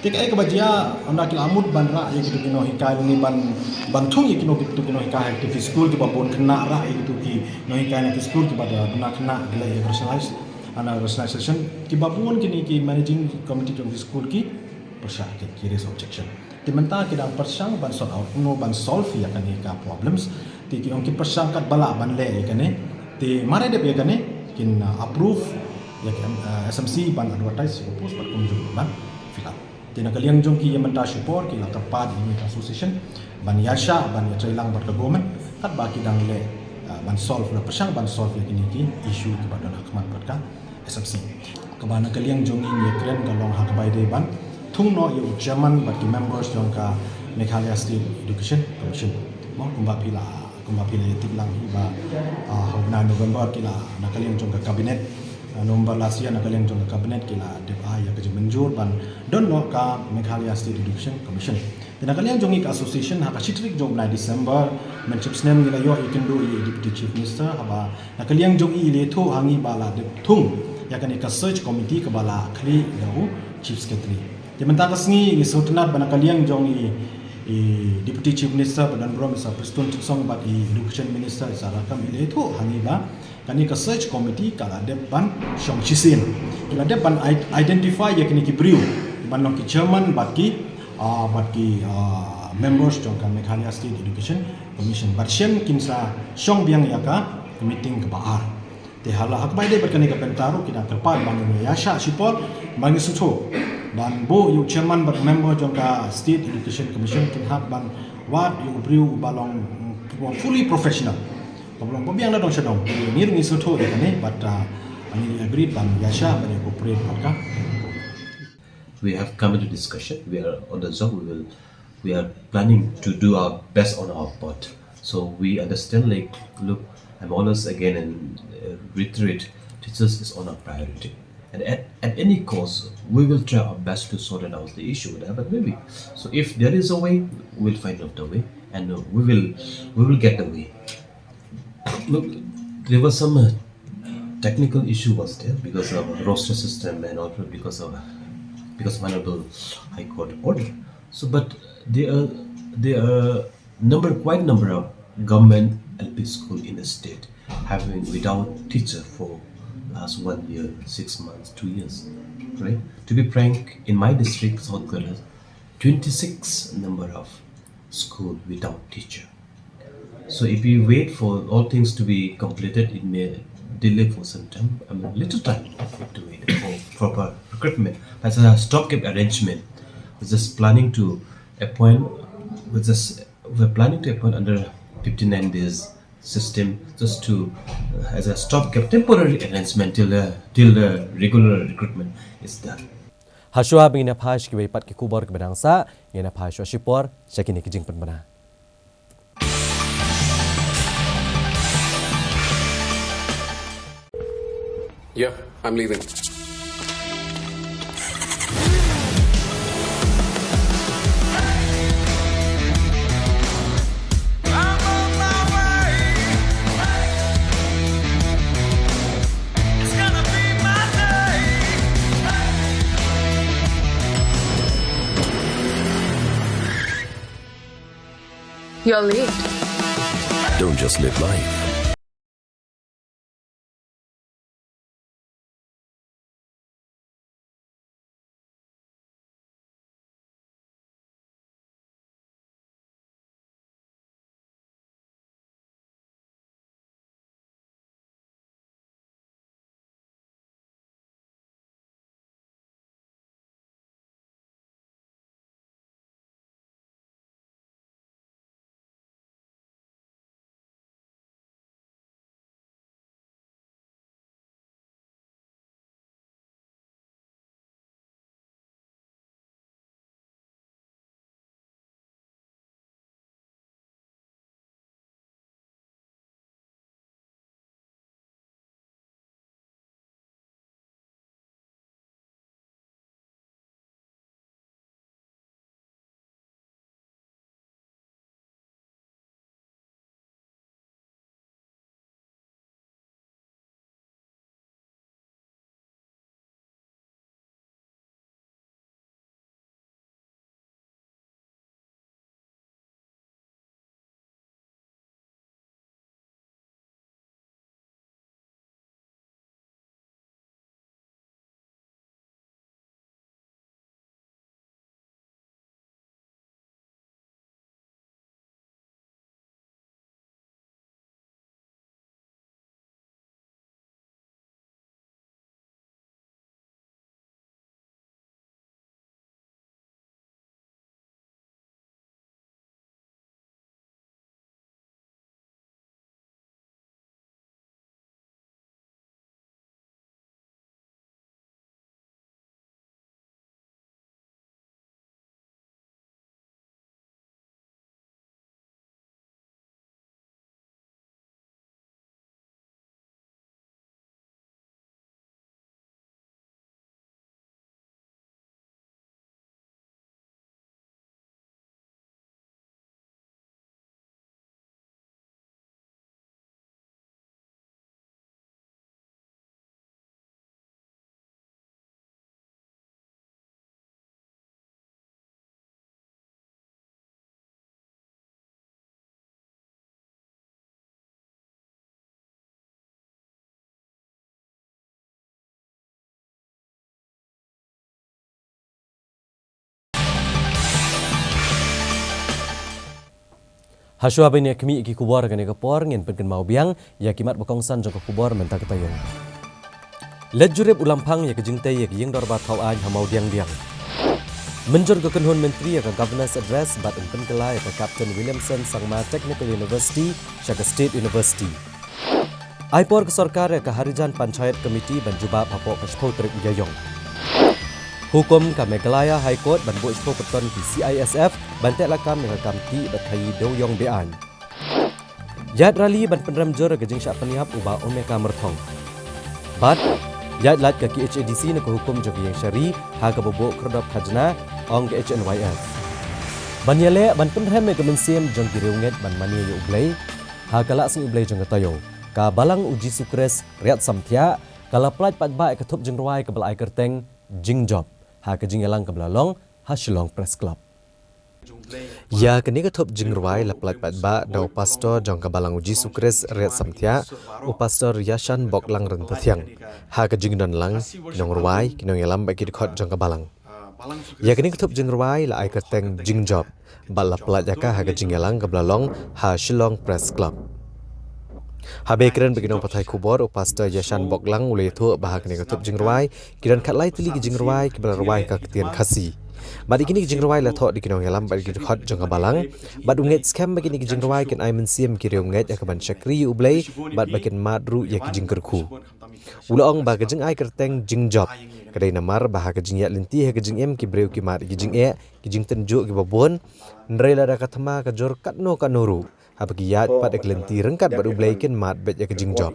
Te kaei kaba jia, ynda ki la mut ban rah ïa kito ki nonghikai lane ban, ban thung ïa kino kito ki nonghikai ha kito ki skul kiba bun khynnah, rah ïa kito ki nonghikai na ki skul kiba da duna khynnah, ki leh ïa ka rationalize, ah, na rationalization, kiba bun kine ki managing committee jong ki skul ki pyrshah, ki, ki raise objection. Te mynta ki dang pyrshang ban sort out kumno ban solve ïa kane ka problems. Te ki ong ki pyrshang katba lah ban leh ïa kane. Te mar ïa dep ïa kane kin, uh, approve ïa ka, uh, S M C ban advertise ïa ka post bad kumjuh ban fill up. Te na ka liang jong ki ïa mynta shipor ki la kyrpad ïa kane ka association ban ïa shah ban ïa trei lang bad ka government katba ki dang leh, ah, ban solve la pyrshang ban solve ïa kine ki issue kiba don ha khmat bad ka S M C. Kaba na ka liang jong ngi ngi kren ka long ha kaba ïadei ban thung noh ïa u chairman bad ki members jong ka Meghalaya State Education Commission. Mo kumba phi la kumba phi la ïa tip lang hi ba, ah, ha u bnai November ki la na ka liang jong ka cabinet, ah, November last year na ka liang jong ka cabinet ki la dep ai ïa ka jingmynjur ban don noh ka Meghalaya State Education Commission. Te na ka liang jong ngi ka association ha ka shi tarik jong u bnai December mynshipsnem ngi la ïoh ïa kynduh ïa u Deputy Chief Minister haba na ka liang jong ngi i la ïathuh ha ngi ba la dep thung ïa kane ka search committee kaba la khlieh da u Chief Secretary. Te mynta ka sngi ngi sngewtynnat ba na ka liang jong i, i Deputy Chief Minister ba don burom i Sir Prestone Tynsong bad i Education Minister i Sir Rakkam i la ïathuh ha ngi ba kane ka search committee ka la dep ban shong shisien. Ki la dep ban i-, identify ïa kine ki briew ban long ki chairman bad ki, ah, bad ki, ah, members jong ka Meghalaya State Education Commission. Bad shen kin sa shong biang ïa ka meeting kaba ar. Te ha la ha kaba ïadei bad kane ka bynta ruh ki dang kyrpad ba ngin ïa shah shipor ba ngin sngewthuh ban buh ïa u chairman bad member jong ka State Education Commission kin hap ban wad ïa u briew uba long, mm, fully professional. Ba long ba biang da dong sha dong. Ngi ruh ngi sngewthuh ïa kane bad, ah, ngin ïa agree ban ïa shah ban ïa cooperate bad ka. We have come into discussion. We are on the job. We will, we are planning to do our best on our part. So we understand, like, look, I'm always again and, uh, reiterate, teachers is on our priority. And at, at any cost, we will try our best to sort it out the issue, whatever it may be. So if there is a way, we'll find out the way, and, uh, we will, we will get the way. Look, there was some, uh, technical issue was there because of roster system and also because of, because of Honorable High Court order. So, but there are, there are number, quite number of government L P school in the state having without teacher for last one year, six months, two years, right? To be frank, in my district, South Galla's, twenty-six number of school without teacher. So if we wait for all things to be completed, it may delay for some time, I mean, little time to wait for proper recruitment. As a stopgap arrangement, we're just planning to appoint, we're just, we're planning to appoint under fifty-nine days system just to, uh, as a stopgap temporary arrangement till the, till the regular recruitment is done. Hashwa ba ngin ïa phai sha kiwei pat ki khubor kiba dang sah, ngin ïa phai shuwa shipor sha kine ki jingpynbna. Yeah, I'm leaving. You're late. Don't just live life. Hashwa ban ïa khmih ïa ki khubor kane ka por, ngin pynkynmaw biang ïa ki mat ba kongsan jong ka khubor mynta ka taïew. Leit jurip u Lamphang ïa ka jingtei ïa ka ïing dorbar thaw aiñ ha Mawdiangdiang. Mynjur ka kynhun myntri ïa ka Governor's Address bad yn pynkylla ïa ka Captain Williamson Sangma Technical University sha ka State University. Ai por ka sorkar ïa ka Harijan Panchayat Committee ban jubab hapoh ka shiphew tarik u Ïaïong. Hukum ka Meghalaya High Court ban buh shiphew pyrton ki C I S F ban teh lakam ïa ka kam tih bad khaii dewïong be-aiñ. Ïaid rally ban pynrem jur ïa ka jingshah pynïap u Bah Omeka Myrthong. Bad ïaid lait ka K H A D C na ka hukum jong ka ïing shari ha kaba buh khyrdop khajna, ong ka H N Y F. Ban ïaleh ban pynrhem ïa ka mynsiem jong ki riewngeit ban mane ïa U Blei ha ka Lahsngi U Blei jong ka taïew, ka Balang U Jisu Khrist Riat Samthiah ka la pyllait paidbah ïa ka thup jingrwai kaba la ai kyrteng Jingjop ha ka jingïalang kaba la long ha Shillong Press Club. Ïa kane ka thup jingrwai la pyllait paidbah da u pastor jong ka Balang U Jisu Khrist Riat Samthiah, u Pastor Yashan Boklang Ryntathiang, ha ka jingdon lang ki nongrwai, ki nongïalam bad ki dkhot jong ka Balang. Ïa kane ka thup jingrwai la ai kyrteng Jingjop bad la pyllait ïa ka ha ka jingïalang kaba la long ha Shillong Press Club. Haba kren bad ki nongpathai khubor, u Pastor Yashan Boklang u la ïathuh ba ha kane ka thup jingrwai ki don khatlai tylli ki jingrwai kiba la rwai ha ka ktien Khasi. Bad ïa kine ki jingrwai la thoh da ki nongïalam bad ki dkhot jong ka Balang. Bad u ngeit skhem ba kine ki jingrwai kin ai mynsiem ki riewngeit ïa ka ban shakri ïa U Blei bad ba kin mad ruh ïa ki jingkyrkhu. U la ong ba ka jingai kyrteng Jingjop ka dei namar ba ha ka jingïaid lynti ha ka jingim ki briew ki mad ïa ki jingeh, ki jingtynjuh kiba bun, hynrei lada ka thma ka jur katno katno ruh, haba ki ïaid pat ïa ka lynti ryngkat bad U Blei kin mad beit ïa ka jingjop.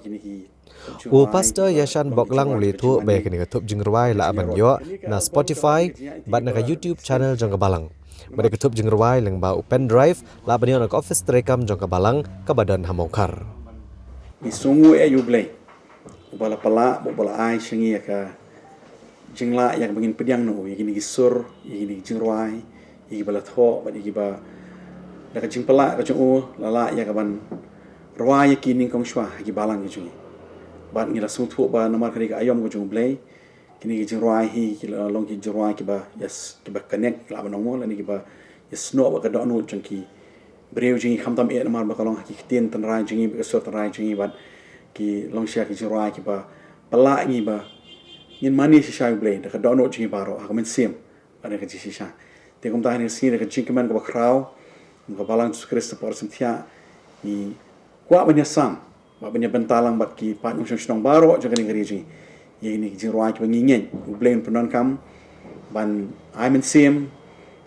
U Pastor Yashan Boklang u la ïathuh ba ïa kane ka thup jingrwai lah ban ïoh na Spotify bad na ka YouTube channel jong ka Balang. Bad ïa ka thup jingrwai lyngba u pendrive lah ban ïoh na ka office treikam jong ka Balang kaba don ha Mawkhar. Ngi sngewnguh ïa U Blei uba la pynlah, uba la ai sha ngi ïa ka jinglah ïa kaba ngin pdiang na u, ïa kine ki sur, ïa kine ki jingrwai, ïa kiba la thoh bad ïa kiba da ka jingpynlah ka jong u la lah ïa ka ban rwai ïa ki nyngkong shwa ha ki balang ki jong ngi. Bad ngi la sngewthuh ba namar ka dei ka aïom ka jong U Blei, kine ki jingrwai hi ki la long ki jingrwai kiba ïas, kiba connect, ki lah ban ong mo, lane kiba ïasnoh bad ka dohnud jong ki briew jong ngi, khamtam eh namar ba ka long ha ki ktien tynrai jong ngi bad ka sur tynrai jong ngi, bad ki long shisha ki jingrwai kiba pynlah ngi ba ngin mane shisha ïa U Blei da ka dohnud jong ngi baroh, ha ka mynsiem bad da ka jingshisha. Te kumta ha kane ka sngi da ka jingkmen kaba khraw kum ka Balang Jisu Khrist Samthiah, ngi kwah ban ïasam bad ban ïabynta lang bad ki paid nongshong shnong baroh jong kane ka ri jong ngi ïa kine ki jingrwai kiba ngi ngeit U Blei un pyndonkam ban ai mynsiem,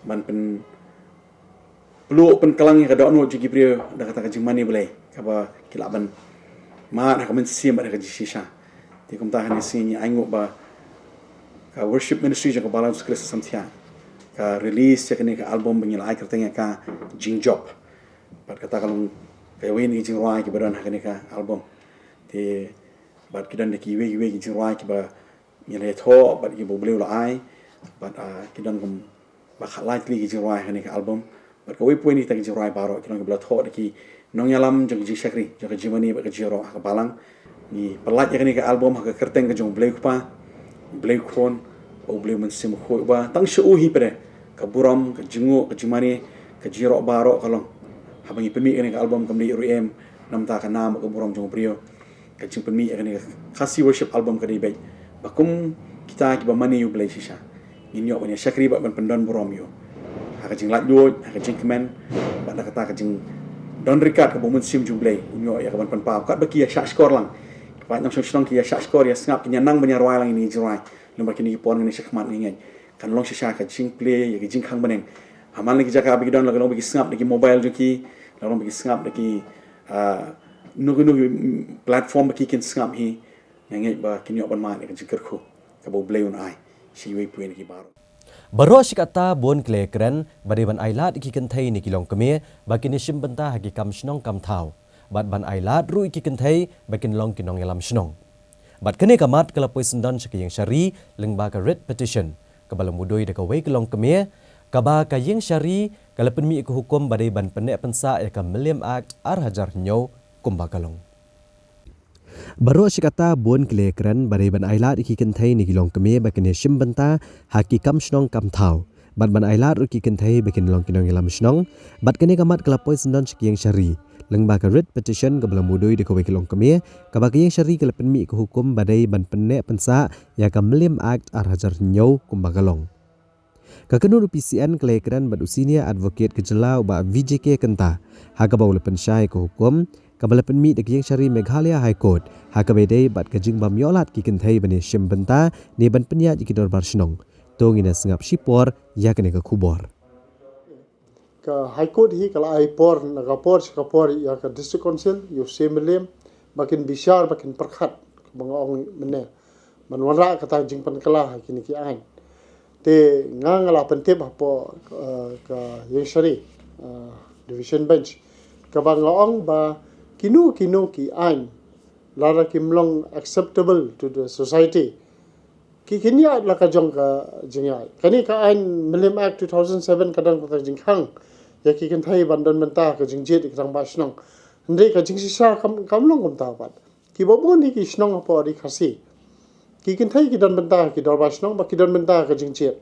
ban pyn pluh pynklang ïa ka dohnud jong ki briew da kata ka jingmane Blei kaba ki lah ban mad ha ka mynsiem bad ha ka jingshisha. Te kumta ha kane ka sngi ngi ainguh ba ka worship ministry jong ka Balang Jisu Khrist Samthiah ka release ïa kane ka album ba ngi la ai kyrteng ïa ka Jingjop. Bad kata ka long kawei na ki jingrwai kiba don ha kane ka album. Te bad ki don da kiwei kiwei ki jingrwai kiba ngi la ïathoh bad kiba U Blei u la ai. Bad, ah, ki don kum ba khatlai tylli ki jingrwai ha kane ka album. Bad kawei pwin na kita ki jingrwai baroh ki long kiba la thoh da ki nongïalam jong ka jingshakri, jong ka jingmane bad ka jingïaroh ha ka Balang. Ngi pyllait ïa kane ka album ha ka kyrteng ka jong U Blei U Kpa, U Blei U Khun, U Blei U Mynsiem Bakhuid, uba tang sha u hi pat ka burom, ka jingnguh, ka jingmane, ka jingïaroh baroh ka long. Haba ngi pynmih ïa kane ka album kam dei ruh em na bynta ka nam bad ka burom jong u briew. Ka jingpynmih ïa kane ka Khasi Worship Album ka dei beit ba kum kita kiba mane ïa U Blei shisha ngin ïoh ban ïa shakri bad ban pyndon burom ïa u ha ka jinglaitluid, ha ka jingkmen, bad da kata ka jingdon ryngkat kaba U Mynsiem jong U Blei un ïoh ïa ka ban pynpaw. Katba ki ïa shahshkor lang, ki paid nongshong shnong ki ïa shahshkor, ïa sngap, kin ïa nang ban ïa rwai lang ïa kine ki jingrwai. Lyngba kine ki por ngin ïa shakmat ngi ngeit kan long shisha ka jingplie ïa ka jingkhang bneng. Ha man la ki jaka ba ki don, la ka long ba ki sngap da ki mobile jong ki, la ka long ba ki sngap da ki, ah, kano kano ki, mm, platform ba ki kin sngap hi. Nga ngeit ba kin ïoh ban mad ïa ka jingkyrkhu kaba U Blei un ai sha kiwei pat na ki baroh. Baroh shi katta bun ki la ïakren ba dei ban ailad ïa ki kynthei ne ki longkmie ba kin ïashim bynta ha ki kam shnong kam thaw. Bad ban ailad ruh ïa ki kynthei ba kin long ki nongïalam shnong. Bad kane ka mat ka la poi syndon sha ka ïing shari lyngba ka writ petition kaba la mudui da kawei ka longkmie, kaba ka ïing shari ka la pynmih ïa ka hukum ba dei ban pynneh pynsah ïa ka Milliam Act ar hajar hynñiew kumba ka long. Baroh shi katta bun ki la ïakren ba dei ban ailad ïa ki kynthei ne ki longkmie ba kin ïashim bynta ha ki kam shnong kam thaw. Bad ban ailad ruh ki kynthei ba kin long ki nongïalam shnong, bad kane ka mat ka la poi syndon sha ka ïing shari. Lyngba ka writ petition kaba la mudui da kawei ka longkmie, kaba ka ïing shari ka la pynmih ka hukum ba dei ban pynneh pynsah ïa ka Mylliem Act ar hajar hynñiew kumba ka long. Ka kynhun u P C N ka la ïakren bad u senior advocate ka jylla u Bah V J K Kynta, ha kaba u la pynshai ka hukum kaba la pynmih da ka ïing shari Meghalaya High Court, ha kaba ïadei bad ka jingbym ïoh lad ki kynthei ban ïashim bynta ne ban pynïaid ïa ki dorbar shnong. To ngin ïa sngap shipor ïa kane ka khubor. Ka High Court hi ka la ai por na ka por sha ka por ïa ka District Council, ïa u Seng Mylliem, ba kin bishar, ba kin pyrkhat, ba nga ong mynne, ban wanrah kata ka jingpynkylla ha kine ki aiñ. Te nga, nga la pyntip hapoh, eh, ka ïing shari, eh, Division Bench, kaba nga ong ba kino kino ki aiñ, lada kim long acceptable to the society, ki kin ïaid la ka jong ka jingïaid. Kane ka aiñ Mylliem Act two thousand seven ka don kata ka jingkhang ïa ki kynthei ban don bynta ha ka jingjied ïa ki rangbah shnong. Hynrei ka jingshisha kam, kam long kumta pat. Kiba bun hi ki shnong hapoh Ri Khasi, ki kynthei ki don bynta ha ki dorbar shnong, ba ki don bynta ha ka jingjied.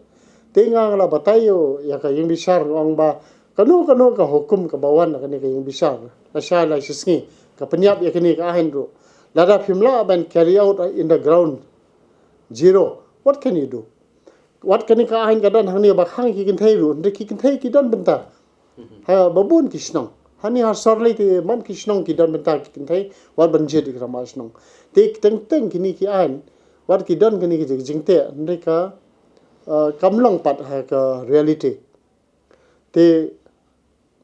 Te nga, nga la batai ïa ka ïing bishar, nga ong ba kano kano ka hukum kaba wan na kane ka ïing bishar, lashai lashisngi, ka pynïap ïa kane ka aiñ ruh, lada phim lah ban carry out in the ground zero, what can you do? Wat kane ka aiñ ka don hangne ba khang ki kynthei ruh, hynrei ki kynthei ki don bynta ha ba bun ki shnong. Hangne ha Sorlei te man ki shnong ki don bynta ki kynthei, wat ban jied ïa ki rangbah shnong. Te teng teng kine ki aiñ, wat ki don kine ki jingteh, hynrei ka, eh, kam long pat ha ka reality. Te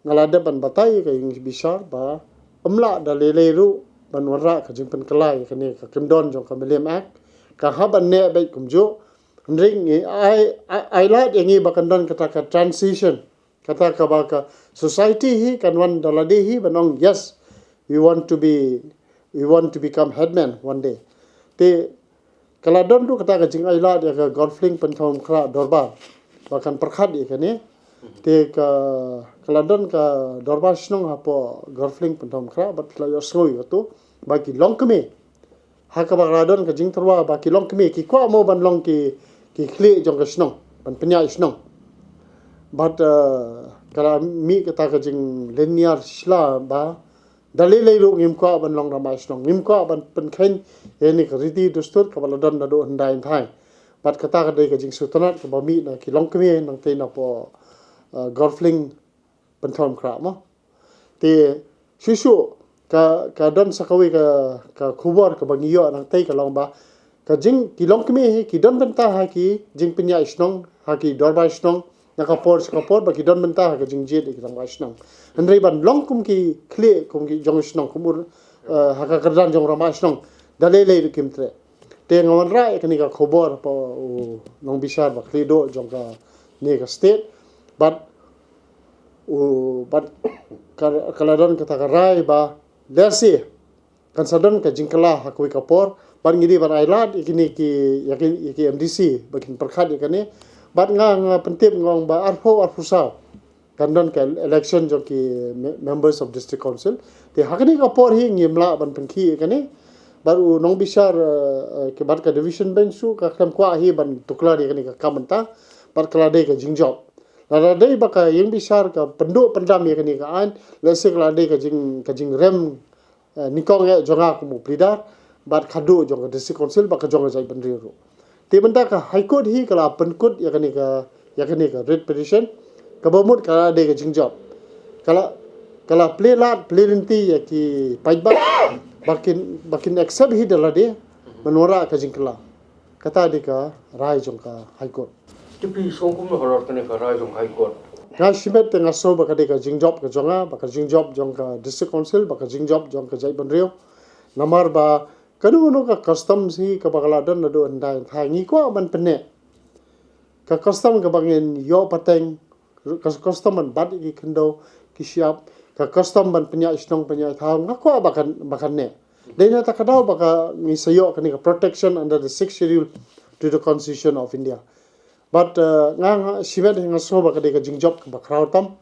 nga la dep ban batai ïa ka ïing bishar ba ym lah da lei lei ruh ban wanrah ka jingpynkylla ïa kane ka kyndon jong ka Mylliem Act. Ka hap ban neh beit kumjuh. Hynrei ngi ai, ai, ailad ïa ngi ba kan don kata ka transition, kata kaba ka society hi kan wan da lade hi ban ong, yes, we want to be, we want to become headman one day. Te ka la don ruh kata ka jingailad ïa ka Golf Link Pynthorumkhrah Dorbar ba kan pyrkhat ïa kane. Te ka, ka la don ka dorbar shnong hapoh Golf Link Pynthorumkhrah, bad ki la ïohsngew ïa kato ba ki longkmie, ha kaba ka la don ka jingtyrwa ba ki longkmie ki kwah mo ban long ki, ki khlieh jong ka shnong, ban pynïaid shnong. Bad, eh, ka la mih kata ka jinglynñiar shla ba da lei lei ruh ngim kwah ban long rangbah shnong, ngim kwah ban pynkheiñ ïa kane ka riti dustur kaba la don naduh hyndai hynthai. Bad kata ka dei ka jingsngewtynnat kaba mih na ki longkmie nangtei napoh, eh, Golf Link Pynthorumkhrah mo. Te shuh shuh ka, ka don sa kawei ka, ka khubor kaba ngi ïoh nangtei ka long ba ka jing, ki longkmie hi ki don bynta ha ki jingpynïaid shnong, ha ki dorbar shnong, na ka por sha ka por, ba ki don bynta ha ka jingjied ïa ki rangbah shnong. Hynrei ban long kum ki khlieh, kum ki jong shnong, kum ur, eh, ha ka kyrdan jong rangbah shnong, da lei lei ruh kim treh. Te nga wanrah ïa kane ka khubor hapoh u nongbishar ba khlieh duh jong kane ka state. Bad u, bad ka, ka la don kata ka rai ba lehse kan sa don ka jingkylla ha kawei ka por, bad ngi dei ban ailad ïa kine ki, ïa ki, ïa ki M D C ba kin pyrkhat ïa kane. Bad nga, nga pyntip nga ong ba arphew arphew saw kan don ka election jong ki me-, members of District Council. Te ha kane ka por hi ngim lah ban pynkhih ïa kane. Bad u nongbishar, eh, eh, bad ka Division Bench ruh ka khlem kwah hi ban tuklar ïa kane ka kam mynta. Bad ka la dei ka jingjop. Lada dei ba ka ïing bishar ka pynduh pyndam ïa kane ka aiñ, lehse ka la dei ka jing, ka jingrem, eh, nyngkong eh jong nga kum u pleader, bad khadduh jong ka District Council, bad ka jong ka jaitbynriew ruh. Te mynta ka High Court hi ka la pynkut ïa kane ka, ïa kane ka writ petition, kaba mut ka la dei ka jingjop. Ka la, ka la plie lad plie lynti ïa ki paidbah ba kin, ba kin accept hi da lade ban wanrah ka jingkylla. Kata dei ka rai jong ka High Court. Te phi sngew kumno halor kane ka rai jong ka High Court? Nga shimet te nga sngew ba ka dei ka jingjop ka jong nga, ba ka jingjop jong ka District Council, ba ka jingjop jong ka jaitbynriew. Namar ba kano kano ka custom hi kaba ka la don naduh hyndai hynthai, ngi kwah ban pynneh. Ka custom kaba ngin ïoh pateng, ka custom ban bat ïa ki khyndew ki shyiap, ka custom ban pynïaid shnong pynïaid thaw, nga kwah ba kan, ba kan neh. Dei na kata ka daw ba ka ngi sa ïoh kane ka protection under the sixth schedule to the Constitution of India. Bad, eh, nga, nga shimet nga sngew ba ka dei ka jingjop kaba khraw tam.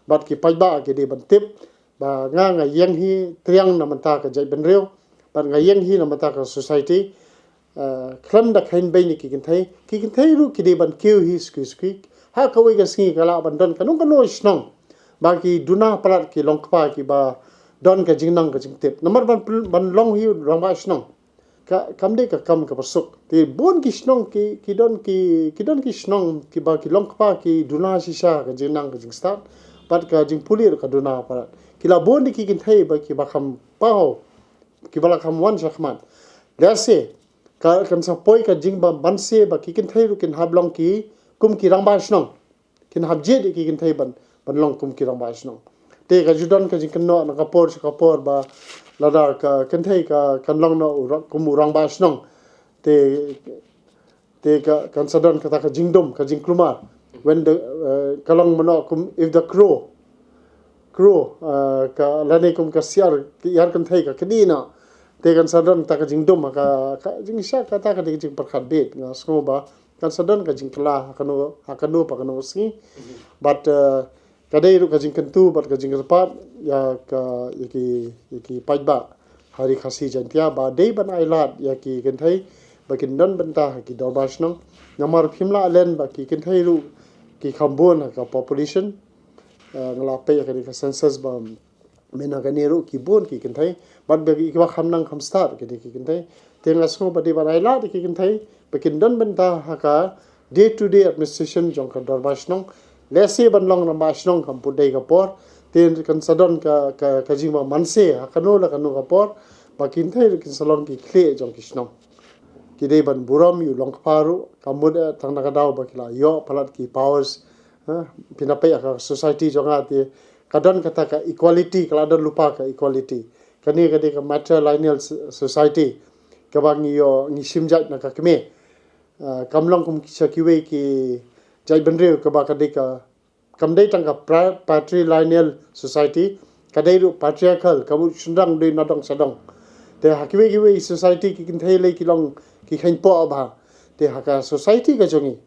Bad ki paidbah ki dei ban tip ba nga, nga ïeng hi triang na bynta ka jaitbynriew, bad nga ïeng hi na bynta ka society. Eh, khlem da kheiñ beiñ ïa ki kynthei, ki kynthei ruh ki dei ban kiew hi skui skui, Ha kawei ka sngi ka lah ban don kano kano shnong ba ki duna palat ki long kpa kiba don ka jingnang ka jingtip. Namar ban, ban long hi u rangbah shnong, ka, kam dei ka kam kaba suk. Te bun ki shnong ki, ki don ki, ki don ki shnong kiba ki long kpa ki duna shisha ka jingnang ka jingstad bad ka jingpule ruh ka duna palat. Ki la bun dei ki kynthei ba kiba kham paw, kiba la kham wan shakhmat. Lehse ka, kan sa poi ka jingba banse ba ki kynthei ruh kin hap long ki kum ki rangbah shnong. Kin hap jied ïa ki kynthei ban, ban long kum ki rangbah shnong. Te ka ju don ka jingkynnoh na ka por sha ka por ba lada ka kynthei ka, kan long noh u ra-, kum u rangbah shnong. Te, te ka, kan sa don kata ka jingdum, ka jingkulmar. When the, eh, ka long mano kum if the crow, crow, eh, ka lane kum ka siar, ka ïar kynthei ka kdie noh. Te kan sa don kata ka jingdum, ka, ka jingshisha kata ka dei ka jingpyrkhat beit. Nga sngew ba kan sa don ka jingkylla ha kano, ha kano pa kano sngi. Bad, eh, ka dei ruh ka jingkyntu bad ka jingkyrpad ïa ka, ïa ki, ïa ki paidbah ha Ri Khasi Jaiñtia ba dei ban ailad ïa ki kynthei ba kin don bynta ha ki dorbar shnong. Namar phim lah len ba ki kynthei ruh ki kham bun ha ka population. Eh, nga la peit ïa ka dei ka census ba mynta kane ruh ki bun ki kynthei bad ba ki, kiba kham nang kham stad ki dei ki kynthei. Te nga sngew ba dei ban ailad ïa ki kynthei ba kin don bynta ha ka day to day administration jong ka dorbar shnong. Lehse ban long rangbah shnong kam pu dei ka por. Te kan sa don ka, ka, ka jingba manse ha kano la kano ka por ba ki kynthei ruh kin sa long ki khlieh jong ki shnong. Ki dei ban burom ïa u long kpa ruh, ka mut, eh, tang na ka daw ba ki la ïoh palat ki powers. Ha, phin ïa peit ïa ka society jong nga te ka don kata ka equality, ka la don lypa ka equality. Kane ka dei ka matrilineal s-, society kaba ngi ïoh, ngi shim jait na ka kmie. Ah, kam long kum ki sha kiwei ki jaitbynriew kaba ka dei ka, kam dei tang ka pra-, patrilineal society, ka dei ruh patriarchal, ka mut shynrang dei na dong sha dong. Te ha kiwei kiwei society ki kynthei lei ki long ki kheiñpoh bha. Te ha ka society ka jong ngi,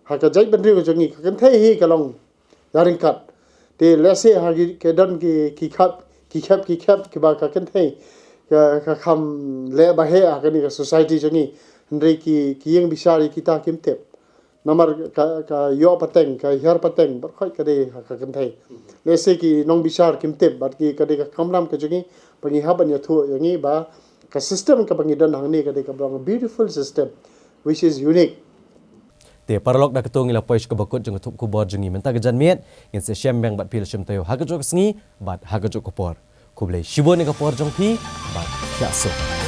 ha ka jaitbynriew ka jong ngi, ka kynthei hi ka long ïaryngkat. Te lehse ha ki, ka don ki, ki khap, ki khep, ki khep kiba ka kynthei ka, ka kham leh ba heh ha kane ka society jong ngi. Hynrei ki, ki ïeng bishar ïa kita kim tip. Namar ka, ka ïoh pateng, ka hiar pateng, bad khoit ka dei ha ka kynthei. Lehse ki nongbishar kim tip, bad ki ka dei ka kamram ka jong ngi, ba ngi hap ban ïathuh ïa ngi ba ka system kaba ngi don hangne ka dei kaba long beautiful system, which is unique. Te paralok, da kato ngi la poi sha kaba kut jong ka thup khubor jong ngi mynta ka janmiet. Ngin sa ïashem biang bad phi la shim taïew ha kajuh ka sngi bad ha kajuh ka por. Khublei shibun ïa ka por jong phi bad ïa suk.